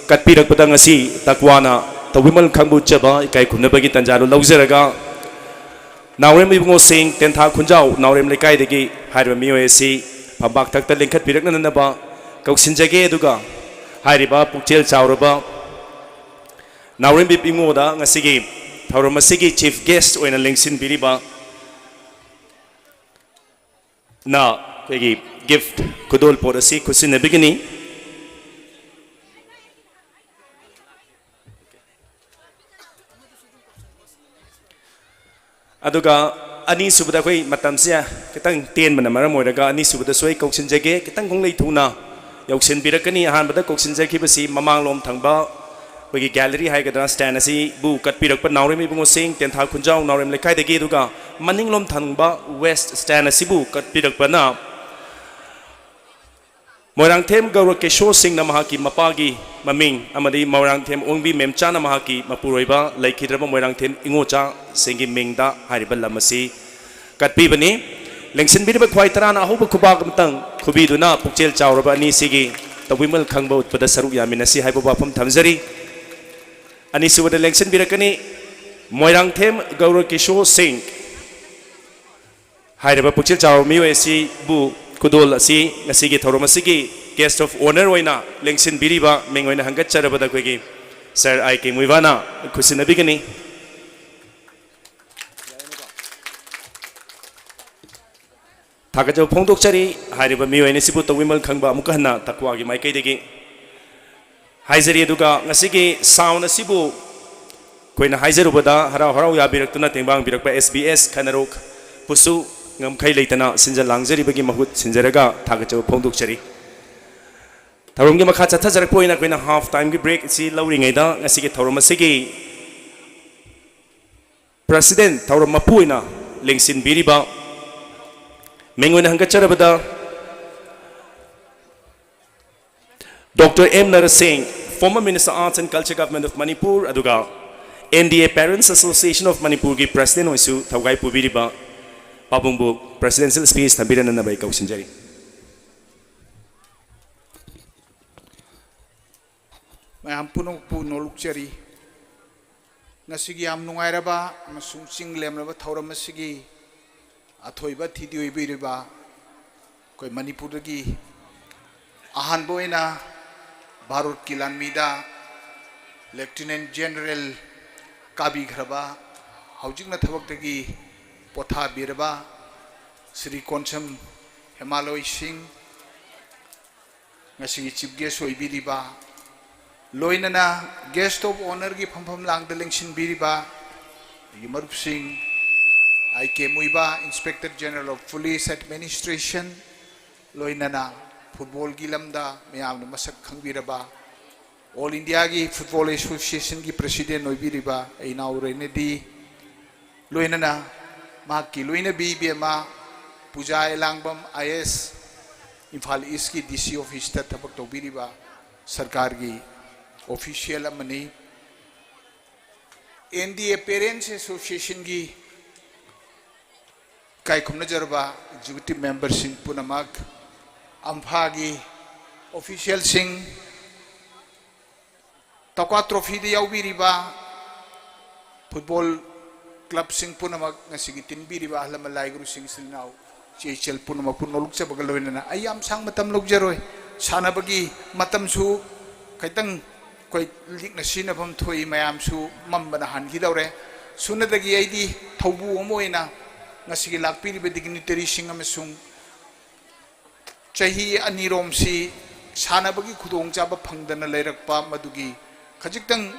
ꯀꯠꯄꯤꯔꯛꯄꯗ ꯉꯁꯤ ꯇꯛꯋꯥꯅ ꯇꯧꯕꯤꯃꯜ ꯈꯪꯕ ꯎꯠꯆꯕ ꯏꯀꯥꯏ ꯈꯨꯝꯅꯕꯒꯤ ꯇꯥꯟꯖꯥꯗꯨ ꯂꯧꯖꯔꯒ, ꯅꯥꯎꯔꯦꯝ ꯏꯕꯨꯡꯉꯣꯁꯤꯡ, ꯇꯦꯟꯊꯥ ꯈꯨꯟꯖꯥꯎ ꯅꯥꯎꯔꯦꯝ ꯂꯩꯀꯥꯏꯗꯒꯤ ꯍꯥꯏꯔꯤꯕ ꯃꯤꯑꯣꯏ ꯑꯁꯤ ꯐꯝꯕꯥꯛ ꯊꯛꯇ ꯂꯤꯡꯈꯠꯄꯤꯔꯛꯅꯅꯕ ꯀꯧꯁꯤꯟꯖꯒꯦ꯫ ꯑꯗꯨꯒ ꯍꯥꯏꯔꯤꯕ ꯄꯨꯛꯆꯦꯜ ꯆꯥꯎꯔꯕ ꯅꯥꯎꯔꯦꯝꯕꯤ ꯏꯕꯨꯡꯉꯣꯗ ꯉꯁꯤꯒꯤ ꯊꯧꯔꯝ ꯑꯁꯤꯒꯤ chief guest ꯑꯣꯏꯅ ꯂꯦꯡꯁꯤꯟꯕꯤꯔꯤꯕ ꯅ ꯑꯩꯈꯣꯏꯒꯤ gift, ꯈꯨꯗꯣꯜꯄꯣꯠ ꯑꯁꯤ ꯈꯨꯠꯁꯤꯟꯅꯕꯤꯒꯅꯤ꯫ ꯑꯗꯨꯒ ꯑꯅꯤꯁꯨꯕꯗ, ꯑꯩꯈꯣꯏ ꯃꯇꯝꯁꯦ ꯈꯤꯇꯪ ꯇꯦꯟꯕꯅ ꯃꯔꯝ ꯑꯣꯏꯔꯒ ꯑꯅꯤꯁꯨꯕꯗꯁꯨ ꯑꯩ ꯀꯧꯁꯤꯟꯖꯒꯦ, ꯈꯤꯇꯪ ꯈꯣꯡꯂꯩ ꯊꯨꯅ ꯌꯧꯁꯤꯟꯕꯤꯔꯛꯀꯅꯤ꯫ ꯑꯍꯥꯟꯕꯗ ꯀꯧꯁꯤꯟꯖꯈꯤꯕꯁꯤ ꯃꯃꯥꯡꯂꯣꯝ ꯊꯪꯕ ꯑꯩꯈꯣꯏꯒꯤ gallery ꯍꯥꯏꯒꯗ꯭ꯔꯥ, stand ꯑꯁꯤꯕꯨ ꯀꯠꯄꯤꯔꯛꯄ ꯅꯥꯎꯔꯦꯝ ꯏꯕꯨꯡꯉꯣꯁꯤꯡ, ꯇꯦꯟꯊꯥ ꯈꯨꯟꯖꯥꯎ ꯅꯥꯎꯔꯦꯝ ꯂꯩꯀꯥꯏꯗꯒꯤ, ꯑꯗꯨꯒ ꯃꯅꯤꯡꯂꯣꯝ ꯊꯪꯕ west stand ꯑꯁꯤꯕꯨ ꯀꯠꯄꯤꯔꯛꯄꯅ ꯃꯣꯏꯔꯥꯡꯊꯦꯝ ꯒꯧꯔ ꯀꯦꯁꯣ ꯁꯤꯡꯅ ꯃꯍꯥꯛꯀꯤ ꯃꯄꯥꯒꯤ ꯃꯃꯤꯡ ꯑꯃꯗꯤ ꯃꯣꯏꯔꯥꯡꯊꯦꯝ ꯑꯣꯡꯕꯤ ꯃꯦꯝꯆꯥꯅ ꯃꯍꯥꯛꯀꯤ ꯃꯄꯨꯔꯣꯏꯕ ꯂꯩꯈꯤꯗ꯭ꯔꯕ ꯃꯣꯏꯔꯥꯡꯊꯦꯝ ꯏꯉꯣꯆꯥꯁꯤꯡꯒꯤ ꯃꯤꯡꯗ ꯍꯥꯏꯔꯤꯕ ꯂꯝ ꯑꯁꯤ ꯀꯠꯄꯤꯕꯅꯤ꯫ ꯂꯦꯡꯁꯤꯟꯕꯤꯔꯤꯕ ꯈ꯭ꯋꯥꯏ ꯇꯔꯥꯅ ꯑꯍꯧꯕ ꯈꯨꯕꯥꯛ ꯑꯃꯇꯪ ꯈꯨꯕꯤꯗꯨꯅ ꯄꯨꯛꯆꯦꯜ ꯆꯥꯎꯔꯕ ꯑꯅꯤꯁꯤꯒꯤ ꯇꯧꯕꯤꯃꯜ ꯈꯪꯕ ꯎꯠꯄꯗ ꯁꯔꯨꯛ ꯌꯥꯃꯤꯟꯅꯁꯤ ꯍꯥꯏꯕ ꯋꯥꯐꯝ ꯊꯝꯖꯔꯤ꯫ ꯑꯅꯤꯁꯨꯕꯗ ꯂꯦꯡꯁꯤꯟꯕꯤꯔꯛꯀꯅꯤ ꯃꯣꯏꯔꯥꯡꯊꯦꯝ ꯒꯧꯔ ꯀꯤꯁꯣꯔ ꯁꯤꯡ꯫ ꯍꯥꯏꯔꯤꯕ ꯄꯨꯛꯆꯦꯜ ꯆꯥꯎꯔꯕ ꯃꯤꯑꯣꯏ ꯑꯁꯤꯕꯨ ꯈꯨꯗꯣꯜ ꯑꯁꯤ ꯉꯁꯤꯒꯤ ꯊꯧꯔꯝ ꯑꯁꯤꯒꯤ guest of honour ꯑꯣꯏꯅ ꯂꯦꯡꯁꯤꯟꯕꯤꯔꯤꯕ ꯃꯤꯡ ꯑꯣꯏꯅ ꯍꯪꯒꯠꯆꯔꯕꯗ ꯑꯩꯈꯣꯏꯒꯤ ꯁꯥꯔ ꯑꯥꯏ ꯀꯦ ꯃꯨꯏꯕꯥꯅ ꯈꯨꯠꯁꯤꯟꯅꯕꯤꯒꯅꯤ꯫ ꯊꯥꯒꯠꯆꯕ ꯐꯣꯡꯗꯣꯛꯆꯔꯤ꯫ ꯍꯥꯏꯔꯤꯕ ꯃꯤꯑꯣꯏ ꯑꯅꯤꯁꯤꯕꯨ ꯇꯧꯕꯤꯃꯜ ꯈꯪꯕ ꯑꯃꯨꯛꯀ ꯍꯟꯅ ꯇꯛꯋꯥꯒꯤ ꯃꯥꯏꯀꯩꯗꯒꯤ ꯍꯥꯏꯖꯔꯤ꯫ ꯑꯗꯨꯒ ꯉꯁꯤꯒꯤ sound ꯑꯁꯤꯕꯨ ꯑꯩꯈꯣꯏꯅ ꯍꯥꯏꯖꯔꯨꯕꯗ ꯍꯔꯥꯎ ꯍꯔꯥꯎ ꯌꯥꯕꯤꯔꯛꯇꯨꯅ ꯇꯦꯡꯕꯥꯡꯕꯤꯔꯛꯄ S B S ꯈꯅꯔꯣꯛ ꯄꯨꯁꯨ ꯉꯝꯈꯩ ꯂꯩꯇꯅ ꯁꯤꯟꯖ ꯂꯥꯡꯖꯔꯤꯕꯒꯤ ꯃꯍꯨꯠ ꯁꯤꯟꯖꯔꯒ ꯊꯥꯒꯠꯆꯕ ꯐꯣꯡꯗꯣꯛꯆꯔꯤ꯫ ꯊꯧꯔꯝꯒꯤ ꯃꯈꯥ ꯆꯠꯊꯖꯔꯛꯄ ꯑꯣꯏꯅ ꯑꯩꯈꯣꯏꯅ half timeꯒꯤ break ꯑꯁꯤ ꯂꯧꯔꯤꯉꯩꯗ ꯉꯁꯤꯒꯤ ꯊꯧꯔꯝ ꯑꯁꯤꯒꯤ president, ꯊꯧꯔꯝ ꯃꯄꯨ ꯑꯣꯏꯅ ꯂꯦꯡꯁꯤꯟꯕꯤꯔꯤꯕ ꯃꯤꯡ ꯑꯣꯏꯅ ꯍꯪꯒꯠꯆꯔꯕꯗ Doctor M Narasimhan, former Minister Arts and Culture, Government of Manipur, ꯑꯗꯨꯒ N D A Parents Association of Manipurꯒꯤ president ꯑꯣꯏꯁꯨ ꯊꯧꯒꯥꯏ ꯄꯨꯕꯤꯔꯤꯕ ꯄꯥꯕꯨꯡꯕꯨ presidential speech ꯊꯝꯕꯤꯔꯅꯅꯕ ꯑꯩ ꯀꯧꯁꯤꯟꯖꯔꯤ꯫ ꯃꯌꯥꯝ ꯄꯨꯝꯅꯃꯛꯄꯨ ꯅꯣꯂꯨꯛꯆꯔꯤ꯫ ꯉꯁꯤꯒꯤ ꯌꯥꯝ ꯅꯨꯡꯉꯥꯏꯔꯕ ꯑꯃꯁꯨꯡ ꯆꯤꯡ ꯂꯦꯝꯂꯕ ꯊꯧꯔꯝ ꯑꯁꯤꯒꯤ ꯑꯊꯣꯏꯕ ꯑꯇꯤꯊꯤ ꯑꯣꯏꯕꯤꯔꯤꯕ ꯑꯩꯈꯣꯏ ꯃꯅꯤꯄꯨꯔꯗꯒꯤ ꯑꯍꯥꯟꯕ ꯑꯣꯏꯅ ꯚꯥꯔꯠꯀꯤ ꯂꯥꯟꯃꯤꯗ Lieutenant General ꯀꯥꯕꯤꯈ꯭ꯔꯕ, ꯍꯧꯖꯤꯛꯅ ꯊꯕꯛꯇꯒꯤ ꯄꯣꯊꯥꯕꯤꯔꯕ ꯁ꯭ꯔꯤ ꯀꯣꯟꯁꯝ ꯍꯦꯃꯥꯂꯣꯏ ꯁꯤꯡ, ꯉꯁꯤꯒꯤ chief guest ꯑꯣꯏꯕꯤꯔꯤꯕ, ꯂꯣꯏꯅꯅ guest of honourꯒꯤ ꯐꯝꯐꯝ ꯂꯥꯡꯗ ꯂꯦꯡꯁꯤꯟꯕꯤꯔꯤꯕ ꯑꯩꯒꯤ ꯃꯔꯨꯞꯁꯤꯡ, ꯑꯥꯏ ꯀꯦ ꯃꯨꯏꯕ, Inspector General of Police Administration, ꯂꯣꯏꯅꯅ footballꯒꯤ ꯂꯝꯗ ꯃꯌꯥꯝꯅ ꯃꯁꯛ ꯈꯪꯕꯤꯔꯕ All Indiaꯒꯤ Football Associationꯒꯤ president ꯑꯣꯏꯕꯤꯔꯤꯕ ꯑꯩ ꯏꯅꯥꯎ ꯔꯦꯅꯦꯗꯤ, ꯂꯣꯏꯅꯅ ꯃꯍꯥꯛꯀꯤ ꯂꯣꯏꯅꯕꯤ ꯏꯕꯦꯝꯃ ꯄꯨꯖꯥ ꯑꯦꯂꯥꯡꯕꯝ, I A S, Imphal Eastꯀꯤ D C officeꯇ ꯊꯕꯛ ꯇꯧꯕꯤꯔꯤꯕ ꯁꯔꯀꯥꯔꯒꯤ official ꯑꯃꯅꯤ꯫ N D A Parents Associationꯒꯤ ꯏꯀꯥꯏ ꯈꯨꯝꯅꯖꯔꯕ executive memberꯁꯤꯡ ꯄꯨꯝꯅꯃꯛ, ꯑꯝꯐꯥꯒꯤ officialꯁꯤꯡ, ꯇꯀ꯭ꯋꯥ trophyꯗ ꯌꯥꯎꯕꯤꯔꯤꯕ football clubꯁꯤꯡ ꯄꯨꯝꯅꯃꯛ, ꯉꯁꯤꯒꯤ ꯇꯤꯟꯕꯤꯔꯤꯕ ꯑꯍꯜ ꯂꯃꯟ, ꯂꯥꯏꯒꯨꯔꯨꯁꯤꯡ, ꯏꯆꯤꯜ ꯏꯅꯥꯎ, ꯏꯆꯦ ꯏꯆꯜ ꯄꯨꯝꯅꯃꯛꯄꯨ ꯅꯣꯂꯨꯛꯆꯕꯒ ꯂꯣꯏꯅꯅ ꯑꯩ ꯌꯥꯝ ꯁꯥꯡ ꯃꯇꯝ ꯂꯧꯖꯔꯣꯏ꯫ ꯁꯥꯟꯅꯕꯒꯤ ꯃꯇꯝꯁꯨ ꯈꯤꯇꯪ ꯑꯩꯈꯣꯏ ꯂꯤꯛꯅ ꯁꯤꯖꯤꯟꯅꯐꯝ ꯊꯣꯛꯏ, ꯃꯌꯥꯝꯁꯨ ꯃꯝꯕꯅ ꯍꯥꯟꯈꯤꯗꯧꯔꯦ꯫ ꯁꯨꯅꯗꯒꯤ ꯑꯩꯗꯤ ꯊꯧꯕꯨ ꯑꯃ ꯑꯣꯏꯅ ꯉꯁꯤꯒꯤ ꯂꯥꯛꯄꯤꯔꯤꯕ dignitaryꯁꯤꯡ ꯑꯃꯁꯨꯡ ꯆꯍꯤ ꯑꯅꯤꯔꯣꯝꯁꯤ ꯁꯥꯟꯅꯕꯒꯤ ꯈꯨꯗꯣꯡꯆꯥꯕ ꯐꯪꯗꯅ ꯂꯩꯔꯛꯄ, ꯃꯗꯨꯒꯤ ꯈꯖꯤꯛꯇꯪ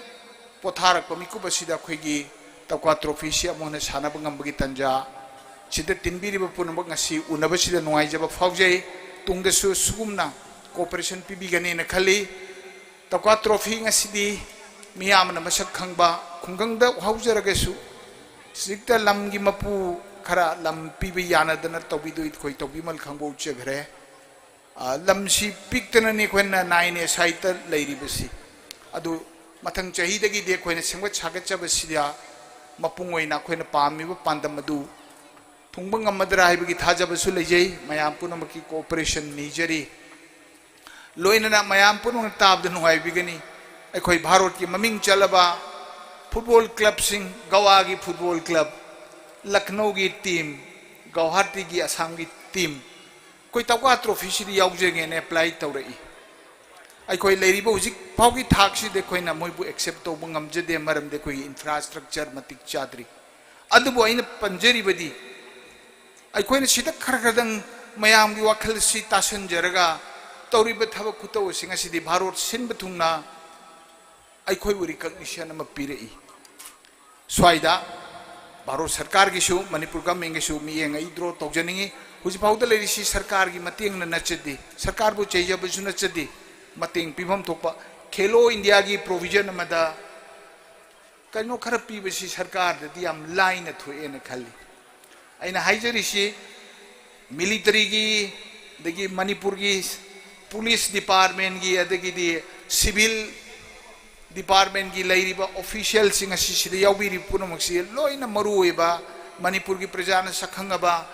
ꯄꯣꯊꯥꯔꯛꯄ ꯃꯤꯀꯨꯞ ꯑꯁꯤꯗ ꯑꯩꯈꯣꯏꯒꯤ ꯇꯧꯀ꯭ꯋꯥ trophyꯁꯤ ꯑꯃꯨꯛ ꯍꯟꯅ ꯁꯥꯟꯅꯕ ꯉꯝꯕꯒꯤ ꯇꯥꯟꯖꯥ ꯁꯤꯗ ꯇꯤꯟꯕꯤꯔꯤꯕ ꯄꯨꯝꯅꯃꯛ ꯉꯁꯤ ꯎꯅꯕꯁꯤꯗ ꯅꯨꯡꯉꯥꯏꯖꯕ ꯐꯥꯎꯖꯩ꯫ ꯇꯨꯡꯗꯁꯨ ꯁꯤꯒꯨꯝꯅ cooperation ꯄꯤꯕꯤꯒꯅꯦꯅ ꯈꯜꯂꯤ꯫ ꯇꯧꯀ꯭ꯋꯥ trophy ꯉꯁꯤꯗꯤ ꯃꯤꯌꯥꯝꯅ ꯃꯁꯛ ꯈꯪꯕ ꯈꯨꯡꯒꯪꯗ ꯍꯧꯖꯔꯒꯁꯨ, ꯍꯧꯖꯤꯛꯇ ꯂꯝꯒꯤ ꯃꯄꯨ ꯈꯔ ꯂꯝ ꯄꯤꯕ ꯌꯥꯅꯗꯅ ꯇꯧꯕꯤꯗꯣꯏ ꯑꯩꯈꯣꯏ ꯇꯧꯕꯤꯃꯜ ꯈꯪꯕ ꯎꯠꯆꯈ꯭ꯔꯦ꯫ ꯑ, ꯂꯝꯁꯤ ꯄꯤꯛꯇꯅꯅꯤ ꯑꯩꯈꯣꯏꯅ ꯅꯥꯏꯅꯦ ꯁꯥꯏꯠꯇ ꯂꯩꯔꯤꯕꯁꯤ꯫ ꯑꯗꯨ ꯃꯊꯪ ꯆꯍꯤꯗꯒꯤꯗꯤ ꯑꯩꯈꯣꯏꯅ ꯁꯦꯝꯒꯠ ꯁꯥꯒꯠꯆꯕꯁꯤꯗ ꯃꯄꯨꯡ ꯑꯣꯏꯅ ꯑꯩꯈꯣꯏꯅ ꯄꯥꯝꯃꯤꯕ ꯄꯥꯟꯗꯝ ꯑꯗꯨ ꯊꯨꯡꯕ ꯉꯝꯃꯗ꯭ꯔꯥ ꯍꯥꯏꯕꯒꯤ ꯊꯥꯖꯕꯁꯨ ꯂꯩꯖꯩ꯫ ꯃꯌꯥꯝ ꯄꯨꯝꯅꯃꯛꯀꯤ cooperation ꯅꯤꯖꯔꯤ꯫ ꯂꯣꯏꯅꯅ ꯃꯌꯥꯝ ꯄꯨꯝꯅꯃꯛꯅ ꯇꯥꯕꯗ ꯅꯨꯡꯉꯥꯏꯕꯤꯒꯅꯤ꯫ ꯑꯩꯈꯣꯏ ꯚꯥꯔꯠꯀꯤ ꯃꯃꯤꯡ ꯆꯠꯂꯕ football clubꯁꯤꯡ, ꯒꯋꯥꯒꯤ football club, ꯂꯈꯅꯧꯒꯤ team, ꯒꯧꯍꯥꯇꯤꯒꯤ ꯑꯁꯥꯝꯒꯤ team, ꯑꯩꯈꯣꯏ ꯇꯧꯀ꯭ꯋꯥ trophyꯁꯤꯗ ꯌꯥꯎꯖꯒꯦꯅ apply ꯇꯧꯔꯛꯏ꯫ ꯑꯩꯈꯣꯏ ꯂꯩꯔꯤꯕ ꯍꯧꯖꯤꯛ ꯐꯥꯎꯒꯤ ꯊꯥꯛꯁꯤꯗ ꯑꯩꯈꯣꯏꯅ ꯃꯣꯏꯕꯨ accept ꯇꯧꯕ ꯉꯝꯖꯗꯦ, ꯃꯔꯝꯗꯤ ꯑꯩꯈꯣꯏꯒꯤ infrastructure ꯃꯇꯤꯛ ꯆꯥꯗ꯭ꯔꯤ꯫ ꯑꯗꯨꯕꯨ ꯑꯩꯅ ꯄꯟꯖꯔꯤꯕꯗꯤ, ꯑꯩꯈꯣꯏꯅ ꯁꯤꯗ ꯈꯔ ꯈꯔꯗꯪ ꯃꯌꯥꯝꯒꯤ ꯋꯥꯈꯜꯁꯤ ꯇꯥꯁꯟꯖꯔꯒ ꯇꯧꯔꯤꯕ ꯊꯕꯛ ꯈꯨꯇꯧ ꯑꯁꯤ ꯉꯁꯤꯗꯤ ꯚꯥꯔꯠ ꯁꯤꯟꯕ ꯊꯨꯡꯅ ꯑꯩꯈꯣꯏꯕꯨ recognition ꯑꯃ ꯄꯤꯔꯛꯏ꯫ ꯁ꯭ꯋꯥꯏꯗ ꯚꯥꯔꯠ ꯁꯔꯀꯥꯔꯒꯤꯁꯨ, ꯃꯅꯤꯄꯨꯔ governmentꯒꯤꯁꯨ ꯃꯤꯠꯌꯦꯡ ꯑꯩ draw ꯇꯧꯖꯅꯤꯡꯏ꯫ ꯍꯧꯖꯤꯛ ꯐꯥꯎꯗ ꯂꯩꯔꯤꯁꯤ ꯁꯔꯀꯥꯔꯒꯤ ꯃꯇꯦꯡꯅ ꯅꯠꯆꯗꯦ, ꯁꯔꯀꯥꯔꯕꯨ ꯆꯩꯖꯕꯁꯨ ꯅꯠꯆꯗꯦ꯫ ꯃꯇꯦꯡ ꯄꯤꯐꯝ ꯊꯣꯛꯄ ꯈꯦꯂꯣ ꯏꯟꯗꯤꯌꯥꯒꯤ provision ꯑꯃꯗ ꯀꯩꯅꯣ ꯈꯔ ꯄꯤꯕꯁꯤ ꯁꯔꯀꯥꯔꯗꯗꯤ ꯌꯥꯝ ꯂꯥꯏꯅ ꯊꯣꯛꯑꯦꯅ ꯈꯜꯂꯤ꯫ ꯑꯩꯅ ꯍꯥꯏꯖꯔꯤꯁꯤ militaryꯒꯤ, ꯑꯗꯒꯤ ꯃꯅꯤꯄꯨꯔꯒꯤ police departmentꯀꯤ, ꯑꯗꯒꯤꯗꯤ civil departmentꯀꯤ ꯂꯩꯔꯤꯕ officialꯁꯤꯡ ꯑꯁꯤ ꯁꯤꯗ ꯌꯥꯎꯕꯤꯔꯤꯕ ꯄꯨꯝꯅꯃꯛꯁꯤ ꯂꯣꯏꯅ ꯃꯔꯨ ꯑꯣꯏꯕ ꯃꯅꯤꯄꯨꯔꯒꯤ ꯄ꯭ꯔꯖꯥꯅ ꯁꯛꯈꯪꯉꯕ,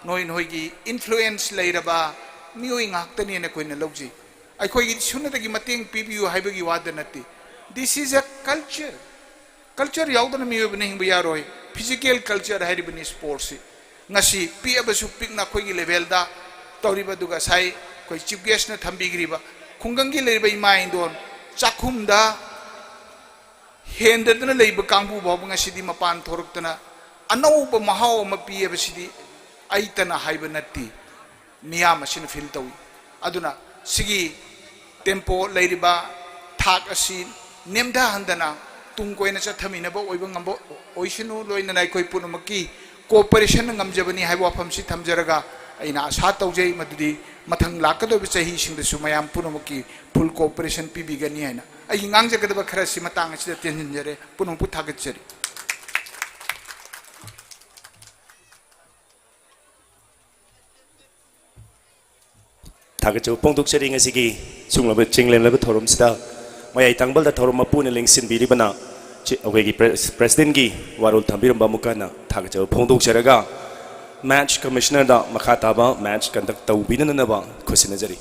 ꯅꯣꯏ ꯅꯣꯏꯒꯤ influence ꯂꯩꯔꯕ ꯃꯤꯑꯣꯏ ꯉꯥꯛꯇꯅꯦꯅ ꯑꯩꯈꯣꯏꯅ ꯂꯧꯖꯩ꯫ ꯑꯩꯈꯣꯏꯒꯤ ꯁꯨꯅꯗꯒꯤ ꯃꯇꯦꯡ ꯄꯤꯕꯤꯌꯨ ꯍꯥꯏꯕꯒꯤ ꯋꯥꯗ ꯅꯠꯇꯦ꯫ This is a culture꯫ Culture ꯌꯥꯎꯗꯅ ꯃꯤꯑꯣꯏꯕꯅ ꯍꯤꯡꯕ ꯌꯥꯔꯣꯏ꯫ Physical culture ꯍꯥꯏꯔꯤꯕꯅꯤ sportsꯁꯤ꯫ ꯉꯁꯤ ꯄꯤꯛꯑꯕꯁꯨ ꯄꯤꯛꯅ ꯑꯩꯈꯣꯏꯒꯤ levelꯗ ꯇꯧꯔꯤꯕ, ꯑꯗꯨꯒ ꯉꯁꯥꯏ ꯑꯩꯈꯣꯏ chief guestꯅ ꯊꯝꯕꯤꯈ꯭ꯔꯤꯕ ꯈꯨꯡꯒꯪꯒꯤ ꯂꯩꯔꯤꯕ ꯏꯃꯥ ꯏꯟꯗꯣꯟ ꯆꯥꯛꯈꯨꯝꯗ ꯍꯦꯟꯗꯗꯅ ꯂꯩꯕ ꯀꯥꯡꯕꯨ ꯐꯥꯎꯕ ꯉꯁꯤꯗꯤ ꯃꯄꯥꯟ ꯊꯣꯔꯛꯇꯅ ꯑꯅꯧꯕ ꯃꯍꯥꯎ ꯑꯃ ꯄꯤ ꯍꯥꯏꯕꯁꯤꯗꯤ ꯑꯩꯇꯅ ꯍꯥꯏꯕ ꯅꯠꯇꯦ, ꯃꯤꯌꯥꯝ ꯑꯁꯤꯅ feel ꯇꯧꯏ꯫ ꯑꯗꯨꯅ ꯁꯤꯒꯤ tempo ꯂꯩꯔꯤꯕ ꯊꯥꯛ ꯑꯁꯤ ꯅꯦꯝꯊꯍꯟꯗꯅ ꯇꯨꯡ ꯀꯣꯏꯅ ꯆꯠꯊꯃꯤꯟꯅꯕ ꯑꯣꯏꯕ ꯉꯝꯕ ꯑꯣꯏꯁꯅꯨ꯫ ꯂꯣꯏꯅꯅ ꯑꯩꯈꯣꯏ ꯄꯨꯝꯅꯃꯛꯀꯤ cooperation ꯉꯝꯖꯕꯅꯤ ꯍꯥꯏꯕ ꯋꯥꯐꯝꯁꯤ ꯊꯝꯖꯔꯒ ꯑꯩꯅ ꯑꯥꯁꯥ ꯇꯧꯖꯩ ꯃꯗꯨꯗꯤ ꯃꯊꯪ ꯂꯥꯛꯀꯗꯧꯔꯤꯕ ꯆꯍꯤꯁꯤꯡꯗꯁꯨ ꯃꯌꯥꯝ ꯄꯨꯝꯅꯃꯛꯀꯤ full cooperation ꯄꯤꯕꯤꯒꯅꯤ ꯍꯥꯏꯅ꯫ ꯑꯩꯒꯤ ꯉꯥꯡꯖꯒꯗꯕ ꯈꯔꯁꯤ ꯃꯇꯥꯡ ꯑꯁꯤꯗ ꯇꯦꯟꯁꯤꯟꯖꯔꯦ꯫ ꯄꯨꯝꯅꯃꯛꯄꯨ ꯊꯥꯒꯠꯆꯔꯤ꯫ ꯊꯥꯒꯠꯆꯕ ꯐꯣꯡꯗꯣꯛꯆꯔꯤ꯫ ꯉꯁꯤꯒꯤ ꯁꯤꯒꯨꯝꯂꯕ ꯆꯤꯡꯂꯦꯝꯂꯕ ꯊꯧꯔꯝꯁꯤꯗ ꯃꯌꯥꯏ ꯇꯥꯡꯕꯜꯗ ꯊꯧꯔꯝ ꯃꯄꯨ ꯑꯣꯏꯅ ꯂꯦꯡꯁꯤꯟꯕꯤꯔꯤꯕꯅ ꯆꯤ-, ꯑꯩꯈꯣꯏꯒꯤ ꯄ꯭ꯔꯦꯁ-, presidentꯀꯤ ꯋꯥꯔꯣꯜ ꯊꯝꯕꯤꯔꯝꯕ ꯑꯃꯨꯛꯀ ꯍꯟꯅ ꯊꯥꯒꯠꯆꯕ ꯐꯣꯡꯗꯣꯛꯆꯔꯒ, match commissionerꯗ ꯃꯈꯥ ꯇꯥꯕ match conduct ꯇꯧꯕꯤꯅꯅꯕ ꯈꯨꯠꯁꯤꯟꯅꯖꯔꯤ꯫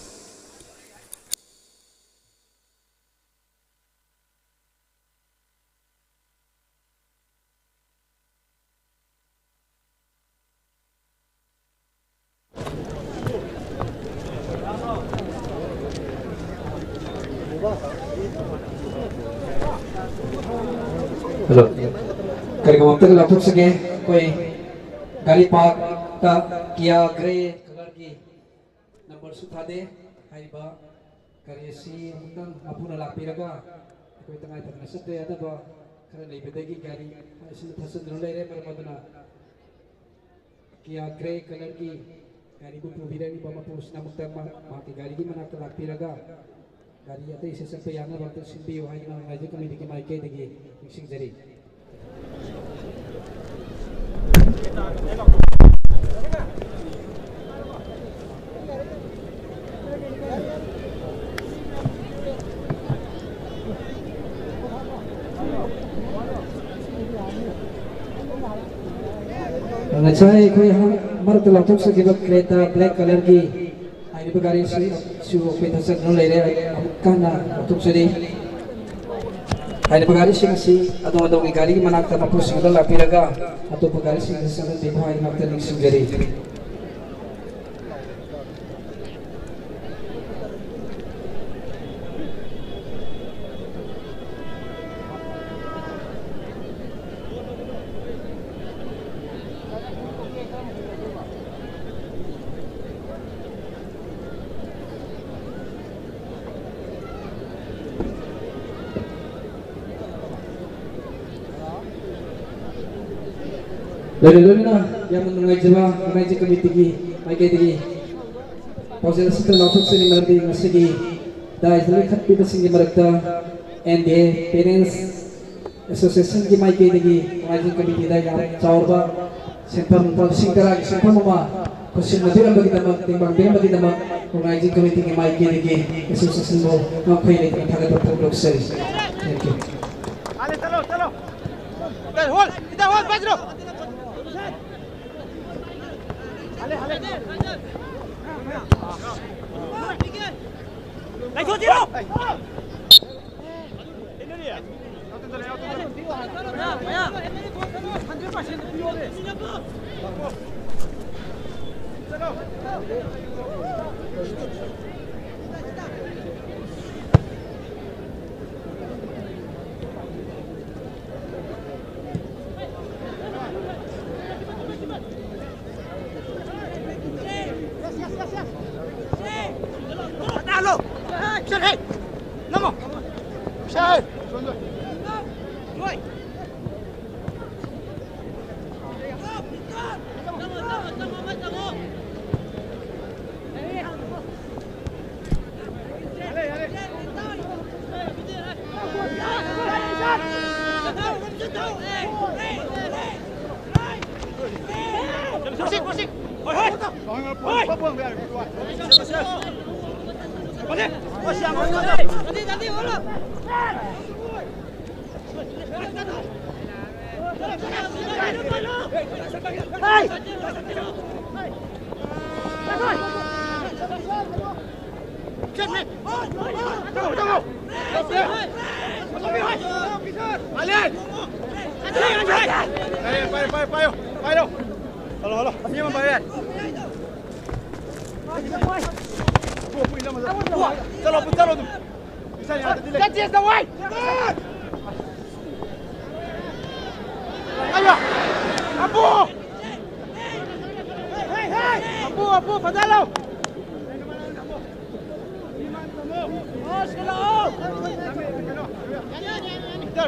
Hello. ꯀꯔꯤꯒꯨꯝꯕ ꯑꯝꯇꯒ ꯂꯥꯎꯊꯣꯛꯆꯒꯦ꯫ ꯑꯩꯈꯣꯏ ꯒꯥꯔꯤ parkꯇ Kia grey colourꯒꯤ numberꯁꯨ ꯊꯥꯗꯦ꯫ ꯍꯥꯏꯔꯤꯕ ꯒꯥꯔꯤ ꯑꯁꯤ ꯑꯃꯨꯛꯇꯪ ꯃꯄꯨꯅ ꯂꯥꯛꯄꯤꯔꯒ ꯑꯩꯈꯣꯏ ꯇꯉꯥꯏ ꯐꯗꯅ ꯆꯠꯇ ꯌꯥꯗꯕ ꯈꯔ ꯂꯩꯕꯗꯒꯤ ꯒꯥꯔꯤ ꯑꯁꯤꯅ ꯊꯠꯆꯟꯗꯨꯅ ꯂꯩꯔꯦ꯫ ꯃꯔꯝ ꯑꯗꯨꯅ Kia grey colourꯒꯤ ꯒꯥꯔꯤꯕꯨ ꯄꯨꯕꯤꯔꯛꯂꯤꯕ ꯃꯄꯨꯁꯤꯅ ꯑꯃꯨꯛꯇꯪ ꯃꯍꯥꯛꯀꯤ ꯒꯥꯔꯤꯒꯤ ꯃꯅꯥꯛꯇ ꯂꯥꯛꯄꯤꯔꯒ ꯒꯥꯔꯤ ꯑꯇꯩꯁꯦ ꯆꯠꯄ ꯌꯥꯅꯕ ꯑꯝꯇ ꯁꯤꯟꯕꯤꯌꯨ ꯍꯥꯏꯗꯨꯅ organizing committeeꯒꯤ ꯃꯥꯏꯀꯩꯗꯒꯤ ꯅꯤꯡꯁꯤꯡꯖꯔꯤ꯫ ꯉꯁꯥꯏ ꯑꯩꯈꯣꯏ ꯃꯔꯛꯇ ꯂꯥꯎꯊꯣꯛꯆꯈꯤꯕ Creta black colourꯒꯤ ꯍꯥꯏꯔꯤꯕ ꯒꯥꯔꯤꯁꯤꯁꯨ ꯑꯩꯈꯣꯏ ꯊꯠꯆꯟꯗꯨꯅ ꯂꯩꯔꯦ꯫ ꯑꯃꯨꯛ ꯍꯟꯅ ꯂꯥꯎꯊꯣꯛꯆꯔꯤ꯫ ꯍꯥꯏꯔꯤꯕ ꯒꯥꯔꯤꯁꯤꯡ ꯑꯁꯤ ꯑꯗꯣꯝ ꯑꯗꯣꯝꯒꯤ ꯒꯥꯔꯤꯒꯤ ꯃꯅꯥꯛꯇ ꯃꯄꯨꯁꯤꯡꯗ ꯂꯥꯛꯄꯤꯔꯒ ꯑꯇꯣꯞꯄ ꯒꯥꯔꯤꯁꯤꯡꯗ ꯆꯪꯍꯟꯕꯤꯌꯨ ꯍꯥꯏꯅ ꯑꯃꯨꯛꯇ ꯅꯤꯡꯁꯤꯡꯖꯔꯤ꯫ ꯂꯣꯏꯅ ꯂꯣꯏꯅꯅ ꯌꯥꯝꯅ ꯅꯨꯡꯉꯥꯏꯖꯕ ꯑꯣꯔꯒꯅꯥꯏꯖꯤꯡ ꯀꯃꯤꯇꯤꯒꯤ ꯃꯥꯏꯀꯩꯗꯒꯤ ꯄꯥꯎꯖꯦꯜ ꯑꯁꯤꯇ ꯂꯥꯎꯊꯣꯛꯆꯔꯤ꯫ ꯃꯔꯝꯗꯤ ꯉꯁꯤꯒꯤ ꯗꯥꯏꯁꯇ ꯂꯦꯡꯈꯠꯄꯤꯕꯁꯤꯡꯒꯤ ꯃꯔꯛꯇ ꯑꯦꯟ ꯗꯤ ꯑꯦ ꯄꯦꯔꯦꯟꯁ ꯑꯦꯁꯣꯁꯤꯌꯦꯁꯟꯒꯤ ꯃꯥꯏꯀꯩꯗꯒꯤ ꯑꯣꯔꯒꯅꯥꯏꯖꯤꯡ ꯀꯃꯤꯇꯤꯗ ꯌꯥꯝ ꯆꯥꯎꯔꯕ ꯁꯦꯟꯐꯝ ꯂꯨꯄꯥ ꯂꯤꯁꯤꯡ ꯇꯔꯥꯒꯤ ꯁꯦꯟꯐꯝ ꯑꯃ ꯈꯨꯠꯁꯤꯟꯅꯕꯤꯔꯝꯕꯒꯤꯗꯃꯛ, ꯇꯦꯡꯕꯥꯡ ꯄꯤꯔꯝꯕꯒꯤꯗꯃꯛ ꯑꯣꯔꯒꯅꯥꯏꯖꯤꯡ ꯀꯃꯤꯇꯤꯒꯤ ꯃꯥꯏꯀꯩꯗꯒꯤ ꯑꯦꯁꯣꯁꯤꯌꯦꯁꯟꯕꯨ ꯉꯝꯈꯩ ꯂꯩꯇꯅ ꯊꯥꯒꯠꯄ ꯐꯣꯡꯗꯣꯛꯆꯔꯤ꯫ Thank you. ꯆꯠꯂꯣ, ꯆꯠꯂꯣ ꯑꯗꯨꯝ꯫ ꯆꯠꯂꯣ, ꯆꯠꯂꯣ ꯑꯗꯨꯝ꯫ ꯆꯠꯂꯣ, ꯆꯠꯂꯣ꯫ ꯑꯌꯥ! ꯑꯄꯨ! ꯑꯄꯨ, ꯑꯄꯨ, ꯐꯖꯅ ꯂꯧ!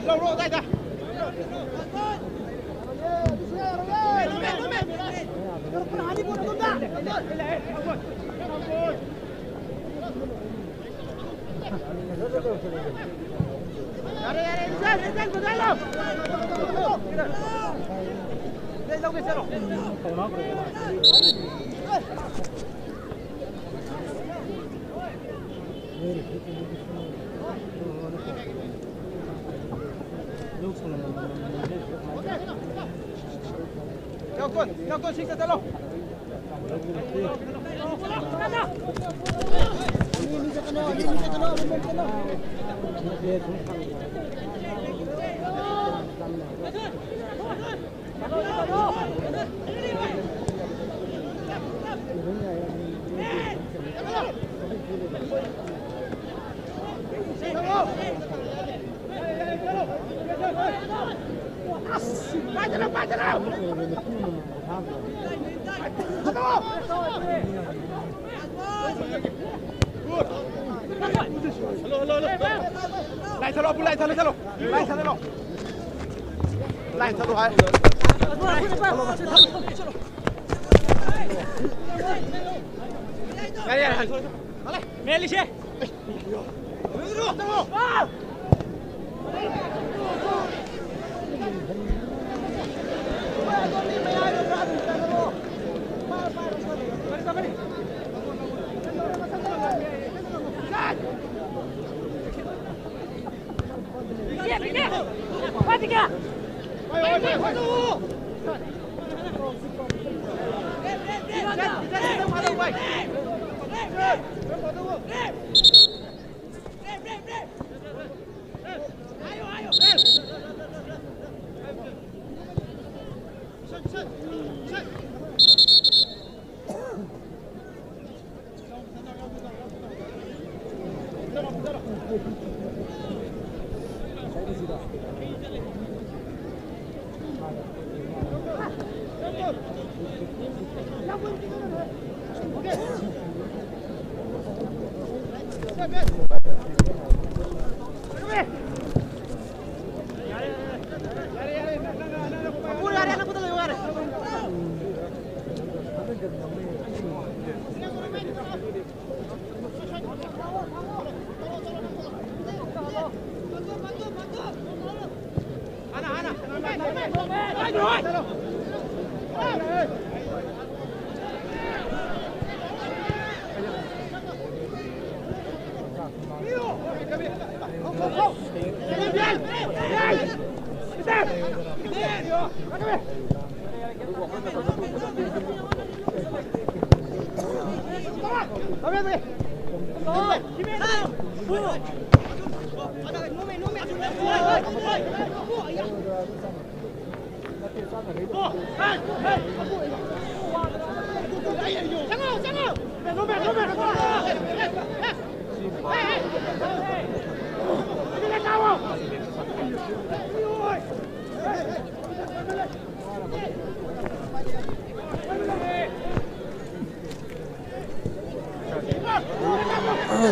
ꯂꯧꯔꯣ, ꯑꯗꯥꯏꯗ꯫ ꯂꯥꯏ ꯊꯠꯂꯣ, ꯑꯕꯨ, ꯂꯥꯏ ꯊꯠꯂꯣ, ꯊꯠꯂꯣ꯫ ꯂꯥꯏ ꯊꯠꯂꯣ꯫ ꯂꯥꯏ ꯊꯠꯂꯣ ꯍꯥꯏ꯫ ꯌꯥꯔꯦ, ꯌꯥꯔꯦ, ꯍꯥꯏ꯫ ꯃꯦꯂꯤꯁꯦ꯫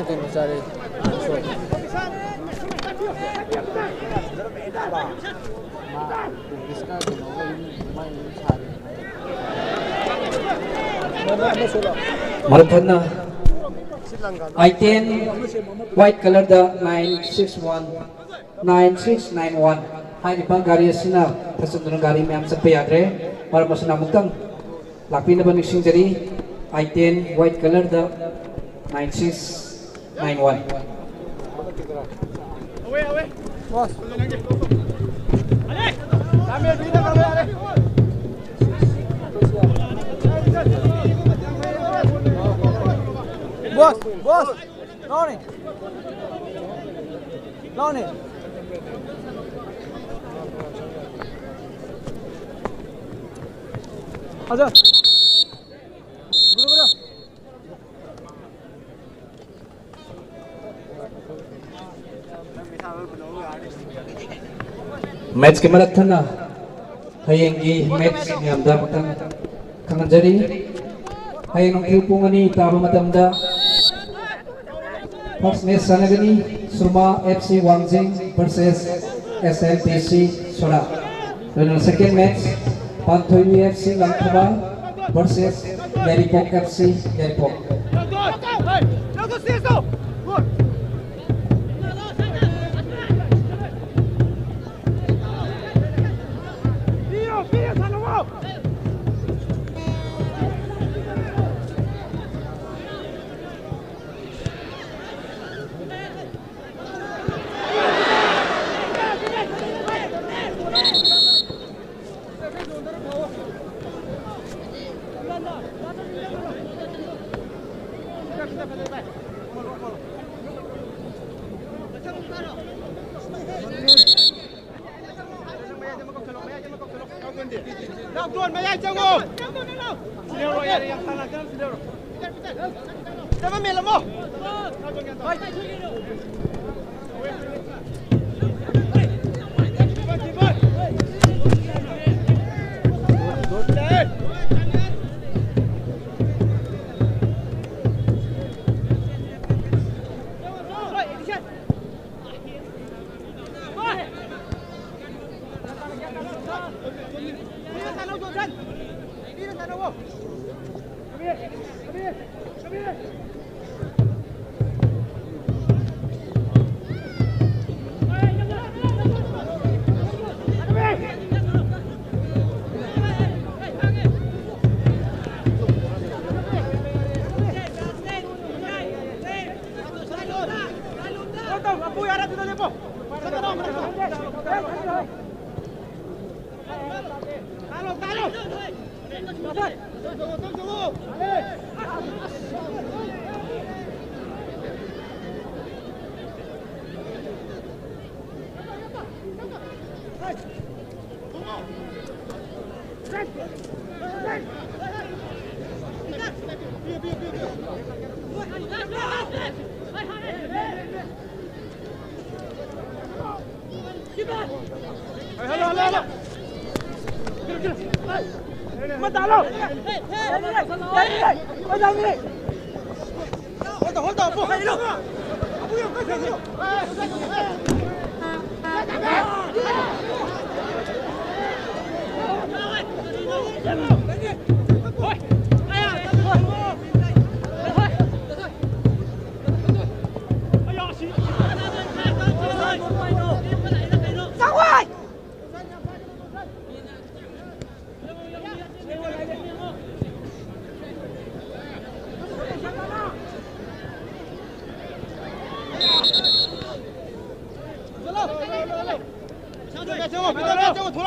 ꯀꯩꯅꯣ ꯆꯥꯔꯦ꯫ ꯃꯥ ꯏꯪꯂꯤꯁꯀ ꯀꯩꯅꯣꯒ ꯑꯗꯨꯝ ꯃꯥꯏ ꯑꯗꯨꯝ ꯁꯥꯔꯦ꯫ ꯃꯔꯛ ꯊꯠꯅ ꯑꯥꯏ ꯇꯦꯟ white colourꯗ nine six one, nine six nine one ꯍꯥꯏꯔꯤꯕ ꯒꯥꯔꯤ ꯑꯁꯤꯅ ꯐꯠꯆꯟꯗꯨꯅ ꯒꯥꯔꯤ ꯃꯌꯥꯝ ꯆꯠꯄ ꯌꯥꯗ꯭ꯔꯦ꯫ ꯃꯔꯝ ꯑꯁꯤꯅ ꯑꯃꯨꯛꯇꯪ ꯂꯥꯛꯄꯤꯅꯕ ꯅꯤꯡꯁꯤꯡꯖꯔꯤ꯫ ꯑꯥꯏ ꯇꯦꯟ white colourꯗ nine six nine one꯫ Boss, boss, Ronnie. Ronnie. Hazır. Guru, guru. Matchꯀꯤ ꯃꯔꯛ ꯊꯠꯅ ꯍꯌꯦꯡꯒꯤ match ꯃꯌꯥꯝꯗ ꯑꯃꯨꯛꯇꯪ ꯈꯪꯍꯟꯖꯔꯤ꯫ ꯍꯌꯦꯡ ꯅꯨꯡꯊꯤꯜ ꯄꯨꯡ ꯑꯅꯤ ꯇꯥꯕ ꯃꯇꯝꯗ first match ꯁꯥꯟꯅꯒꯅꯤ, ꯁꯨꯔꯃꯥ F C ꯋꯥꯡꯖꯤꯡ versus S L P C ꯁꯣꯔꯥ꯫ ꯑꯗꯨꯅ second match, ꯄꯥꯟꯊꯣꯏꯕꯤ F C ꯂꯪꯊꯕꯥꯜ versus ꯌꯥꯏꯔꯤꯄꯣꯛ ꯑꯦꯐ ꯁꯤ, ꯌꯥꯏꯔꯤꯄꯣꯛ꯫ ꯆꯪꯉꯣ꯫ ꯆꯠꯄ ꯃꯦꯜꯂꯝꯃꯣ꯫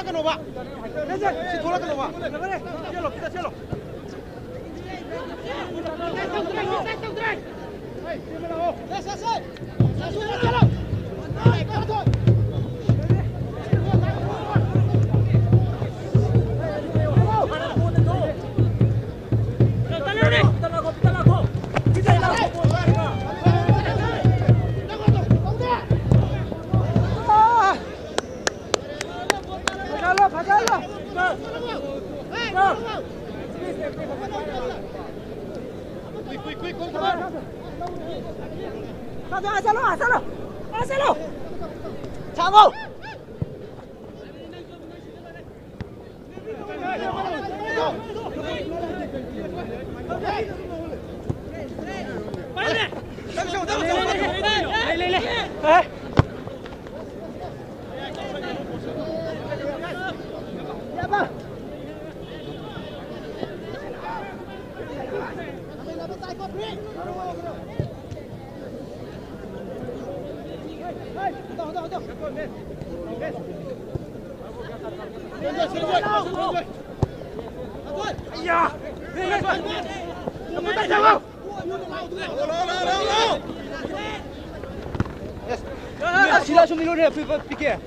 ꯀꯩꯅꯣꯕ? ꯁꯤ ꯊꯣꯛꯂꯛꯀꯅꯣꯕ? ꯆꯦꯜꯂꯣ, ꯆꯦꯜꯂꯣ꯫ ꯁꯤꯗ ꯁꯨꯝ ꯏꯔꯣꯅꯦ, ꯄꯤ-, ꯄꯤ-, ꯄꯤꯀꯦ꯫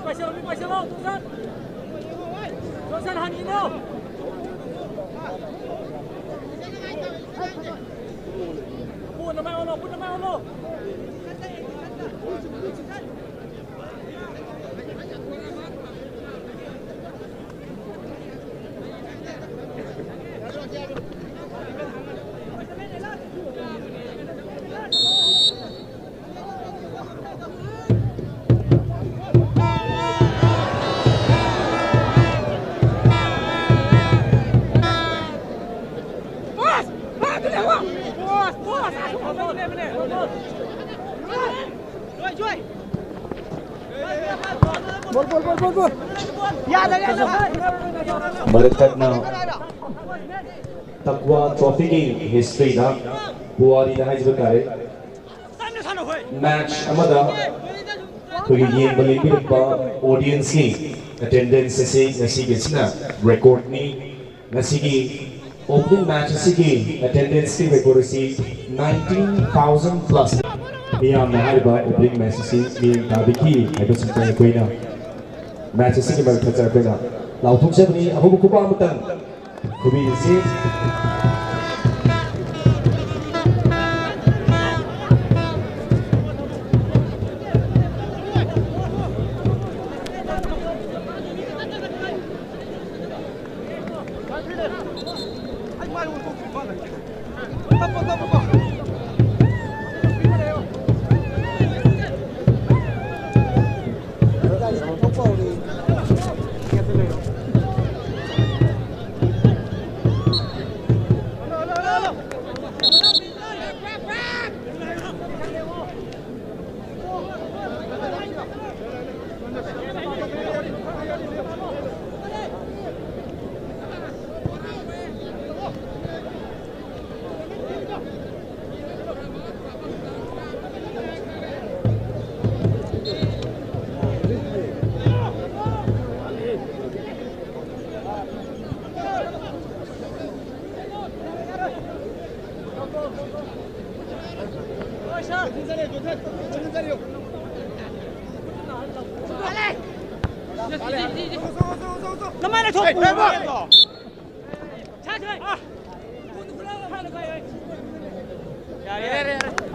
ꯄꯥꯏꯁꯤꯜꯂꯣ, ꯃꯤ ꯄꯥꯏꯁꯤꯜꯂꯣ, ꯖꯣꯟꯁꯟ꯫ ꯖꯣꯟꯁꯟ ꯍꯟꯈꯤꯅꯣ꯫ ꯃꯔꯛ ꯊꯠꯅ ꯇꯛꯋꯥ ꯇ꯭ꯔꯣꯐꯤꯒꯤ ꯍꯤꯁꯇ꯭ꯔꯤꯗ ꯄꯨꯋꯥꯔꯤꯗ ꯍꯥꯏꯖꯕ ꯇꯥꯔꯦ, ꯃꯦꯆ ꯑꯃꯗ ꯑꯩꯈꯣꯏꯒꯤ ꯌꯦꯡꯕ ꯂꯦꯡꯕꯤꯔꯛꯄ ꯑꯣꯗꯤꯌꯦꯟꯁꯀꯤ ꯑꯦꯇꯦꯟꯗꯦꯟꯁ ꯑꯁꯤ ꯉꯁꯤꯒꯤ ꯑꯁꯤꯅ ꯔꯦꯀꯣꯔꯗꯅꯤ꯫ ꯉꯁꯤꯒꯤ ꯑꯣꯄꯅꯤꯡ ꯃꯦꯆ ꯑꯁꯤꯒꯤ ꯑꯦꯇꯦꯟꯗꯦꯟꯁꯀꯤ ꯔꯦꯀꯣꯔꯗ ꯑꯁꯤ ꯅꯥꯏꯟꯇꯤꯟ ꯊꯥꯎꯖꯟ ꯄ꯭ꯂꯁ꯫ ꯃꯤꯌꯥꯝꯅ ꯍꯥꯏꯔꯤꯕ ꯑꯣꯄꯅꯤꯡ ꯃꯦꯆ ꯑꯁꯤ ꯃꯤꯠꯌꯦꯡ ꯇꯥꯕꯤꯈꯤ ꯍꯥꯏꯕꯁꯤꯡꯇ ꯑꯩꯈꯣꯏꯅ ꯃꯦꯆ ꯑꯁꯤꯒꯤ ꯃꯔꯛ ꯊꯠꯆꯔꯛꯄ ꯑꯣꯏꯅ ꯂꯥꯎꯊꯣꯛꯆꯕꯅꯤ꯫ ꯑꯍꯧꯕ ꯈꯨꯕꯥꯛ ꯑꯃꯇꯪ ꯈꯨꯕꯤꯁꯤ꯫ ꯀꯃꯥꯏꯅ ꯊꯣꯛꯄꯅꯣ? ꯌꯥꯔꯦ, ꯌꯥꯔꯦ, ꯌꯥꯔꯦ꯫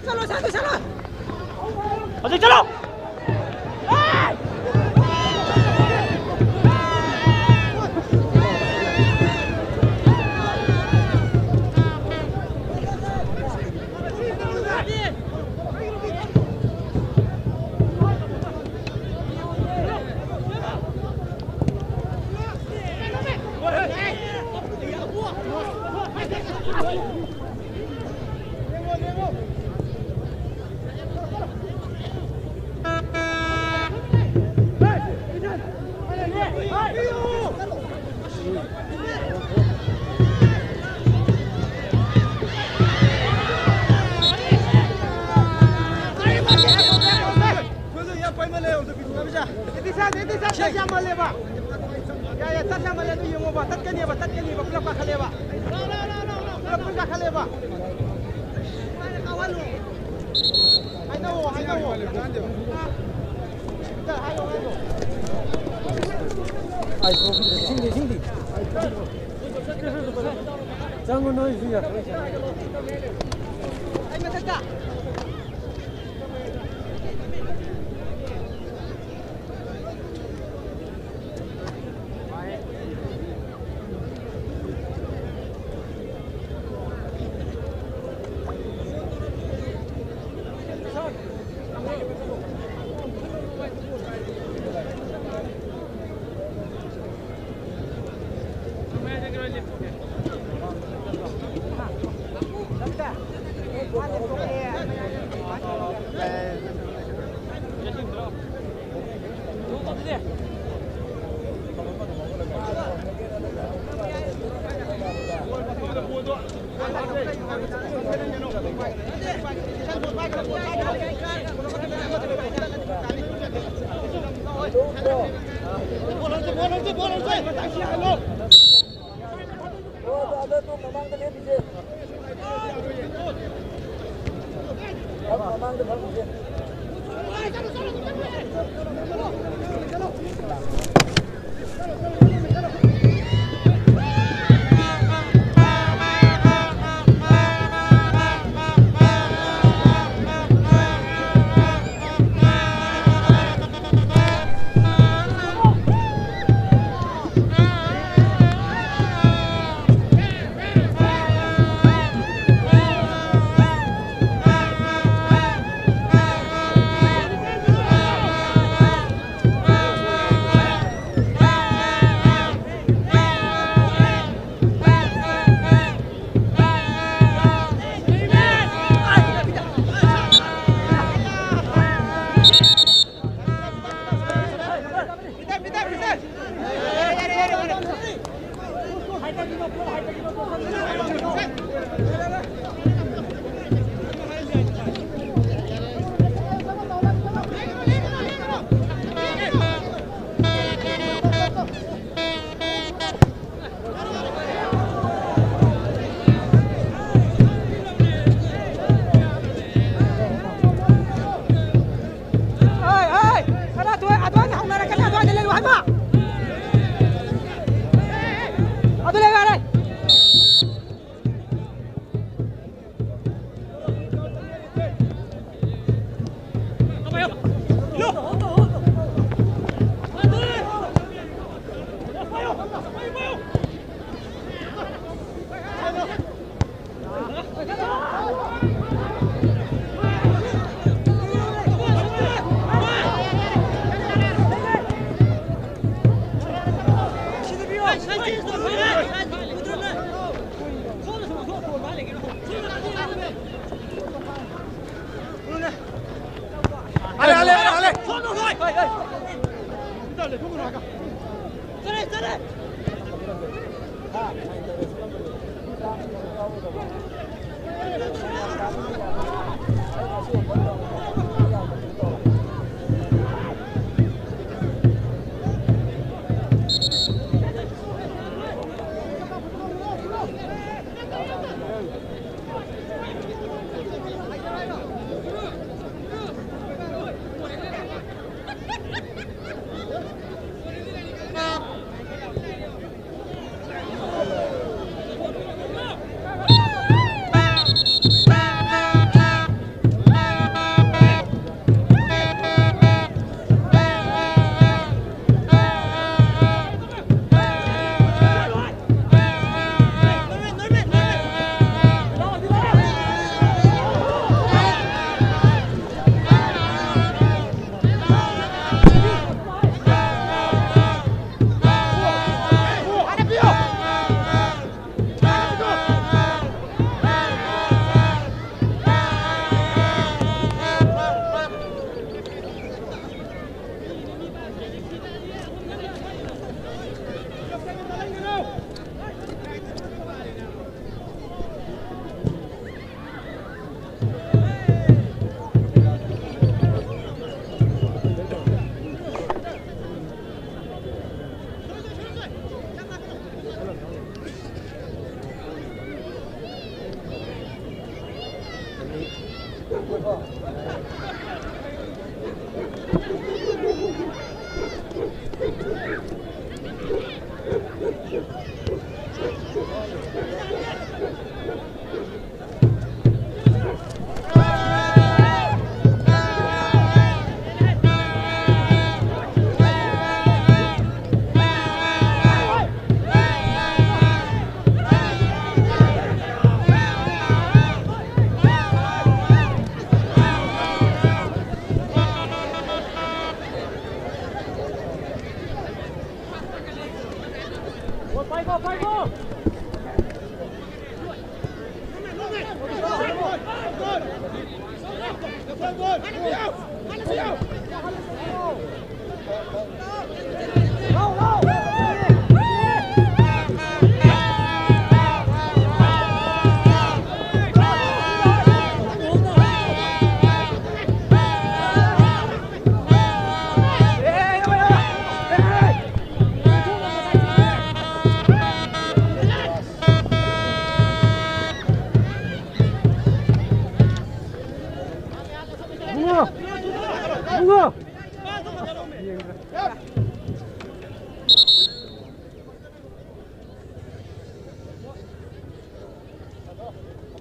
ꯆꯠꯂꯣ, ꯆꯠꯂꯣ, ꯆꯠꯂꯣ꯫ ꯍꯧꯖꯤꯛ ꯆꯠꯂꯣ꯫ ꯌꯥꯝ ꯄꯥꯏꯃꯜꯂꯦ, ꯍꯧꯖꯤꯛ ꯄꯤꯊꯣꯛꯑꯕꯤꯁꯥ꯫ ꯏꯗꯤꯁꯥ, ꯏꯗꯤꯁꯥ, ꯆꯠ ꯌꯥꯝꯃꯜꯂꯦꯕ꯫ ꯌꯥ, ꯌꯥ, ꯆꯠ ꯌꯥꯝꯃꯜꯂꯦ, ꯑꯗꯨ ꯌꯦꯡꯉꯣꯕ, ꯇꯠꯀꯅꯦꯕ, ꯇꯠꯀꯅꯦꯕ, ꯄꯨꯂꯞ ꯀꯥꯈꯠꯂꯦꯕ꯫ ꯄꯨꯂꯞ, ꯄꯨꯂꯞ ꯀꯥꯈꯠꯂꯦꯕ꯫ ꯍꯥꯏꯅꯧꯋꯣ, ꯍꯥꯏꯅꯧꯋꯣ꯫ ꯏꯗꯤꯁꯥ, ꯍꯥꯏꯌꯣ, ꯍꯥꯏꯌꯣ꯫ ꯏꯁꯤꯡꯗꯤ, ꯏꯁꯤꯡꯗꯤ꯫ ꯆꯪꯉꯨ ꯅꯣꯏꯁꯨ ꯌꯥ꯫ ꯑꯩ ꯃꯊꯛꯇ꯫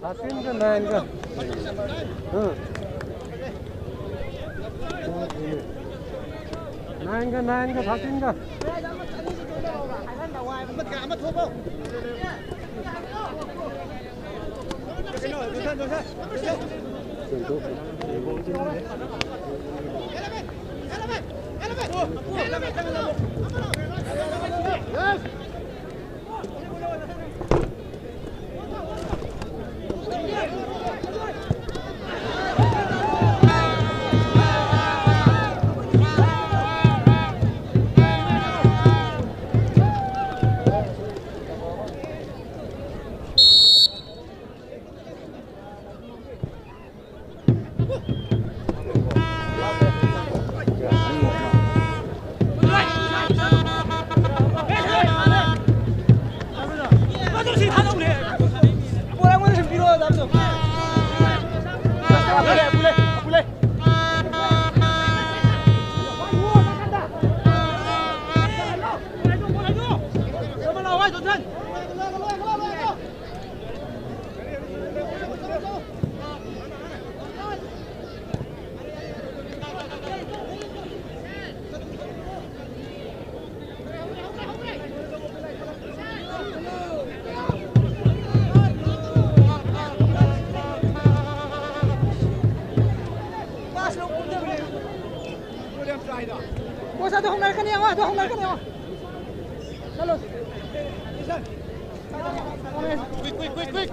Thirteen ka nine ka. Huh. Nine ka, nine ka, thirteen ka. ꯀꯣꯁ, ꯑꯗꯨ ꯍꯧꯅꯔꯛꯀꯅꯤ, ꯌꯦꯡꯉꯣ, ꯑꯗꯨ ꯍꯧꯅꯔꯛꯀꯅꯤ, ꯌꯦꯡꯉꯣ꯫ ꯆꯠꯂꯣ꯫ Quick, quick, quick, quick.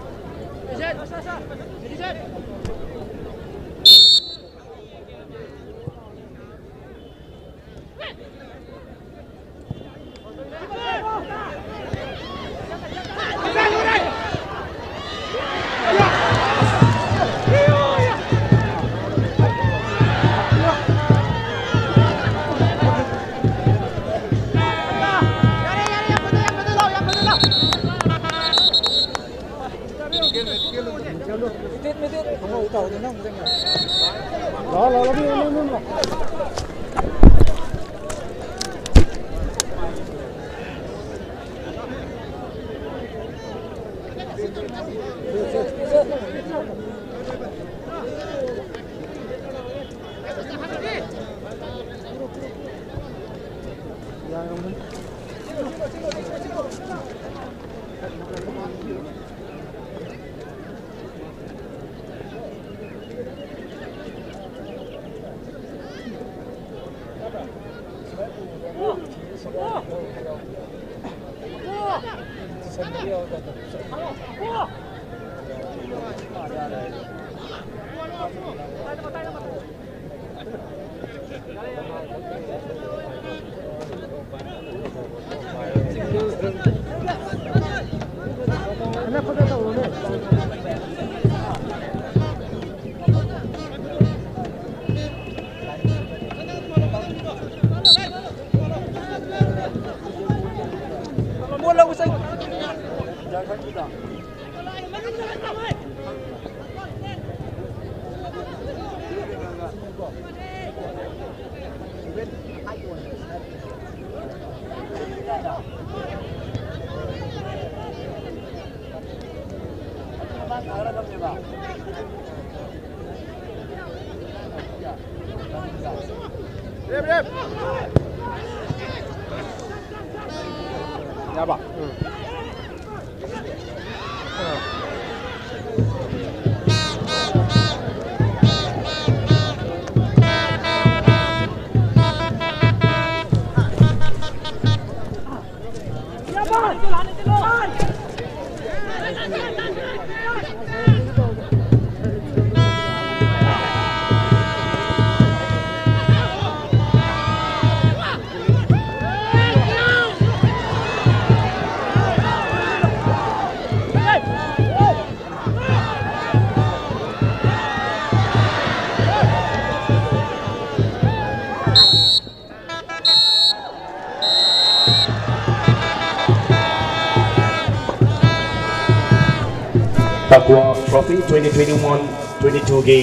Takwa Trophy twenty twenty-one twenty-two ꯒꯤ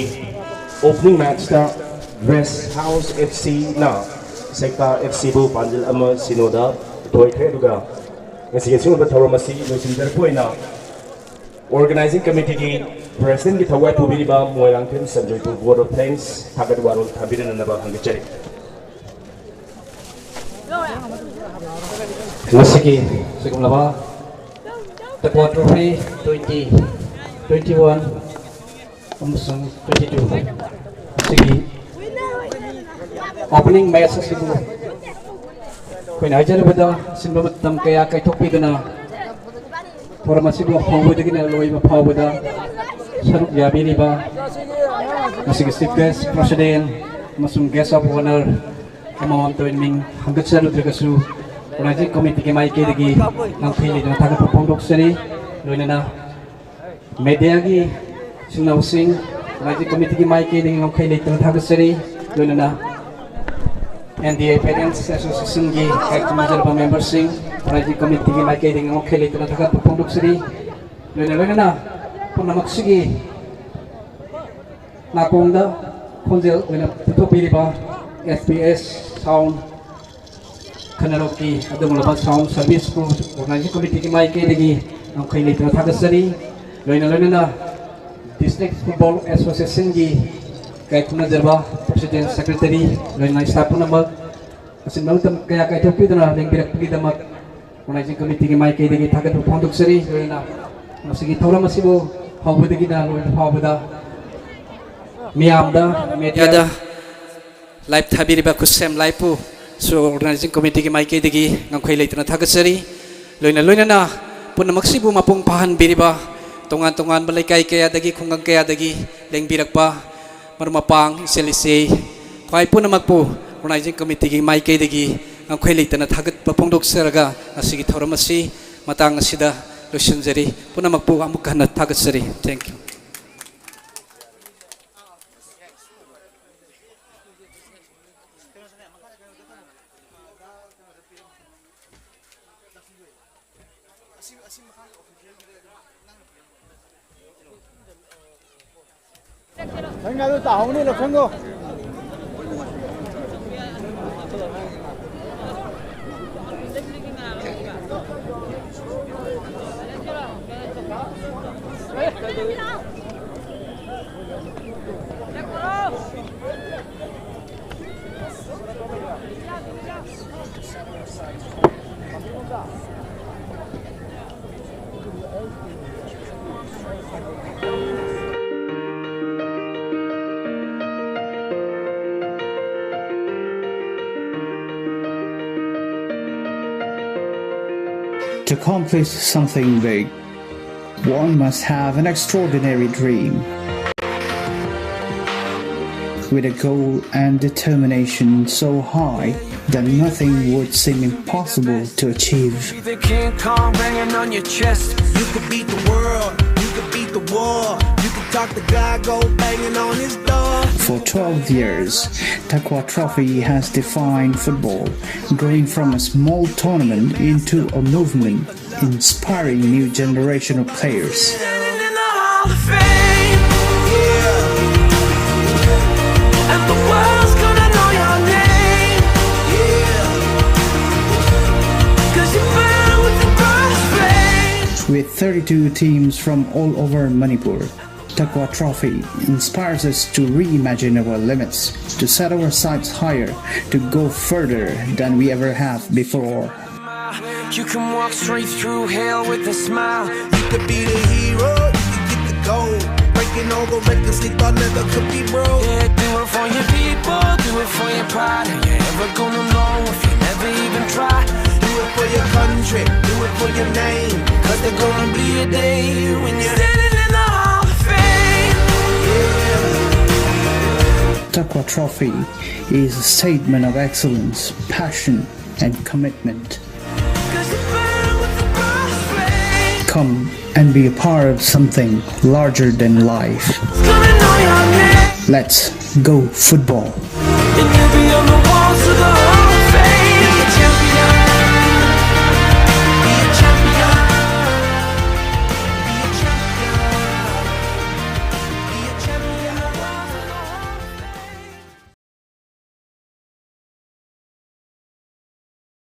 opening match ꯇ Rest House F C ꯅ Sekta F C ꯕꯨ ꯄꯥꯟꯖꯤꯜ ꯑꯃ ꯁꯤꯅꯣꯗ ꯊꯣꯏꯈ꯭ꯔꯦ꯫ ꯑꯗꯨꯒ ꯉꯁꯤꯒꯤ ꯑꯁꯤꯒꯨꯝꯕ ꯊꯧꯔꯝ ꯑꯁꯤ ꯂꯣꯏꯁꯤꯟꯖꯔꯛꯄ ꯑꯣꯏꯅ Organizing Committee ꯒꯤ President ꯀꯤ ꯊꯋꯥꯏ ꯄꯨꯕꯤꯔꯤꯕ ꯃꯣꯏꯔꯥꯡꯊꯦꯝ ꯁꯟꯖꯣꯏꯕꯨ vote of thanks ꯊꯥꯒꯠ ꯋꯥꯔꯣꯜ ꯊꯝꯕꯤꯔꯛꯅꯕ ꯍꯪꯖꯔꯤ꯫ ꯉꯁꯤꯒꯤ ꯁꯤꯒꯨꯝꯂꯕ Takwa Trophy twenty twenty-one ꯑꯃꯁꯨꯡ twenty-two ꯑꯁꯤꯒꯤ opening match ꯑꯁꯤꯕꯨ ꯑꯩꯈꯣꯏꯅ ꯍꯥꯏꯖꯔꯕꯗ ꯑꯁꯤꯟꯕ ꯃꯇꯝ ꯀꯌꯥ ꯀꯥꯏꯊꯣꯛꯄꯤꯗꯨꯅ ꯊꯧꯔꯝ ꯑꯁꯤꯕꯨ ꯍꯧꯕꯗꯒꯤꯅ ꯂꯣꯏꯕ ꯐꯥꯎꯕꯗ ꯁꯔꯨꯛ ꯌꯥꯕꯤꯔꯤꯕ ꯃꯁꯤꯒꯤ Chief Guest, President ꯑꯃꯁꯨꯡ Guest of Honour ꯑꯃꯃꯝꯇ ꯑꯣꯏꯅ ꯃꯤꯡ ꯍꯪꯒꯠꯆꯔꯨꯗ꯭ꯔꯒꯁꯨ, Organizing Committeeꯒꯤ ꯃꯥꯏꯀꯩꯗꯒꯤ ꯉꯝꯈꯩ ꯂꯩꯇꯅ ꯊꯥꯒꯠꯄ ꯐꯣꯡꯗꯣꯛꯆꯔꯤ꯫ ꯂꯣꯏꯅꯅ mediaꯒꯤ ꯏꯆꯤꯟ ꯏꯅꯥꯎꯁꯤꯡ, Organizing Committeeꯒꯤ ꯃꯥꯏꯀꯩꯗꯒꯤ ꯉꯝꯈꯩ ꯂꯩꯇꯅ ꯊꯥꯒꯠꯆꯔꯤ꯫ ꯂꯣꯏꯅꯅ N D A Parents Associationꯒꯤ ꯀꯥꯏꯈꯨꯝꯅꯖꯔꯕ memberꯁꯤꯡ, Organizing Committeeꯒꯤ ꯃꯥꯏꯀꯩꯗꯒꯤ ꯉꯝꯈꯩ ꯂꯩꯇꯅ ꯊꯥꯒꯠꯄ ꯐꯣꯡꯗꯣꯛꯆꯔꯤ꯫ ꯂꯣꯏꯅ ꯂꯣꯏꯅꯅ ꯄꯨꯝꯅꯃꯛꯁꯤꯒꯤ ꯅꯥꯀꯣꯡꯗ ꯈꯣꯟꯖꯦꯜ ꯑꯣꯏꯅ ꯄꯨꯊꯣꯛꯄꯤꯔꯤꯕ S B S Sound ꯈꯟꯅꯔꯣꯛꯀꯤ ꯑꯗꯨꯒꯨꯝꯂꯕ Sound Serviceꯄꯨ Organizing Committeeꯒꯤ ꯃꯥꯏꯀꯩꯗꯒꯤ ꯉꯝꯈꯩ ꯂꯩꯇꯅ ꯊꯥꯒꯠꯆꯔꯤ꯫ ꯂꯣꯏꯅ ꯂꯣꯏꯅꯅ District Football Associationꯒꯤ ꯀꯥꯏꯈꯨꯝꯅꯖꯔꯕ President, Secretary, ꯂꯣꯏꯅꯅ staff ꯄꯨꯝꯅꯃꯛ ꯑꯁꯤꯟꯕ ꯃꯇꯝ ꯀꯌꯥ ꯀꯥꯏꯊꯣꯛꯄꯤꯗꯨꯅ ꯂꯦꯡꯕꯤꯔꯛꯄꯒꯤꯗꯃꯛ Organizing Committeeꯒꯤ ꯃꯥꯏꯀꯩꯗꯒꯤ ꯊꯥꯒꯠꯄ ꯐꯣꯡꯗꯣꯛꯆꯔꯤ꯫ ꯂꯣꯏꯅꯅ ꯃꯁꯤꯒꯤ ꯊꯧꯔꯝ ꯑꯁꯤꯕꯨ ꯍꯧꯕꯗꯒꯤꯅ ꯂꯣꯏꯕ ꯐꯥꯎꯕꯗ ꯃꯤꯌꯥꯝꯗ, mediaꯗ live ꯊꯥꯕꯤꯔꯤꯕ ꯈꯨꯠꯁꯦꯝ liveꯄꯨꯁꯨ Organizing Committeeꯒꯤ ꯃꯥꯏꯀꯩꯗꯒꯤ ꯉꯝꯈꯩ ꯂꯩꯇꯅ ꯊꯥꯒꯠꯆꯔꯤ꯫ ꯂꯣꯏꯅ ꯂꯣꯏꯅꯅ ꯄꯨꯝꯅꯃꯛꯁꯤꯕꯨ ꯃꯄꯨꯡ ꯐꯥꯍꯟꯕꯤꯔꯤꯕ ꯇꯣꯉꯥꯟ ꯇꯣꯉꯥꯟꯕ ꯂꯩꯀꯥꯏ ꯀꯌꯥꯗꯒꯤ, ꯈꯨꯡꯒꯪ ꯀꯌꯥꯗꯒꯤ ꯂꯦꯡꯕꯤꯔꯛꯄ ꯃꯔꯨꯞ ꯃꯄꯥꯡ, ꯏꯆꯜ ꯏꯆꯦ, ꯈ꯭ꯋꯥꯏ ꯄꯨꯝꯅꯃꯛꯄꯨ Organizing Committeeꯒꯤ ꯃꯥꯏꯀꯩꯗꯒꯤ ꯉꯝꯈꯩ ꯂꯩꯇꯅ ꯊꯥꯒꯠꯄ ꯐꯣꯡꯗꯣꯛꯆꯔꯒ ꯉꯁꯤꯒꯤ ꯊꯧꯔꯝ ꯑꯁꯤ ꯃꯇꯥꯡ ꯑꯁꯤꯗ ꯂꯣꯏꯁꯤꯟꯖꯔꯤ꯫ ꯄꯨꯝꯅꯃꯛꯄꯨ ꯑꯃꯨꯛ ꯍꯟꯅ ꯊꯥꯒꯠꯆꯔꯤ꯫ Thank you. ꯅꯪ ꯑꯗꯨ ꯇꯥꯍꯧꯅꯤ, ꯂꯧꯁꯪꯒꯣ꯫ To accomplish something big, One must have an extraordinary dream, with a goal and determination so high that nothing would seem impossible to achieve. The King Kong banging on your chest. You could beat the world. You could beat the war. You could talk the guy go banging on his door. For twelve years, Taqwa Trophy has defined football, growing from a small tournament into a movement, inspiring new generation of players. Standing in the Hall of Fame. Yeah. And the world's gonna know your name. Yeah. Cause you burn with the brightest flame. With thirty-two teams from all over Manipur, Taqwa Trophy inspires us to reimagine our limits, to set our sights higher, to go further than we ever have before. You can walk straight through hell with a smile. You could be the hero, you could get the gold. Breaking all the records they thought never could be broke. Yeah, do it for your people, do it for your pride. Are you ever gonna know if you never even try? Do it for your country, do it for your name. Cause there's gonna be a day when you're standing in the Hall of Fame. Taqwa Trophy is a statement of excellence, passion, and commitment. Cause you burn with the brightest flame. Come and be a part of something larger than life. Gonna know your name. Let's go football.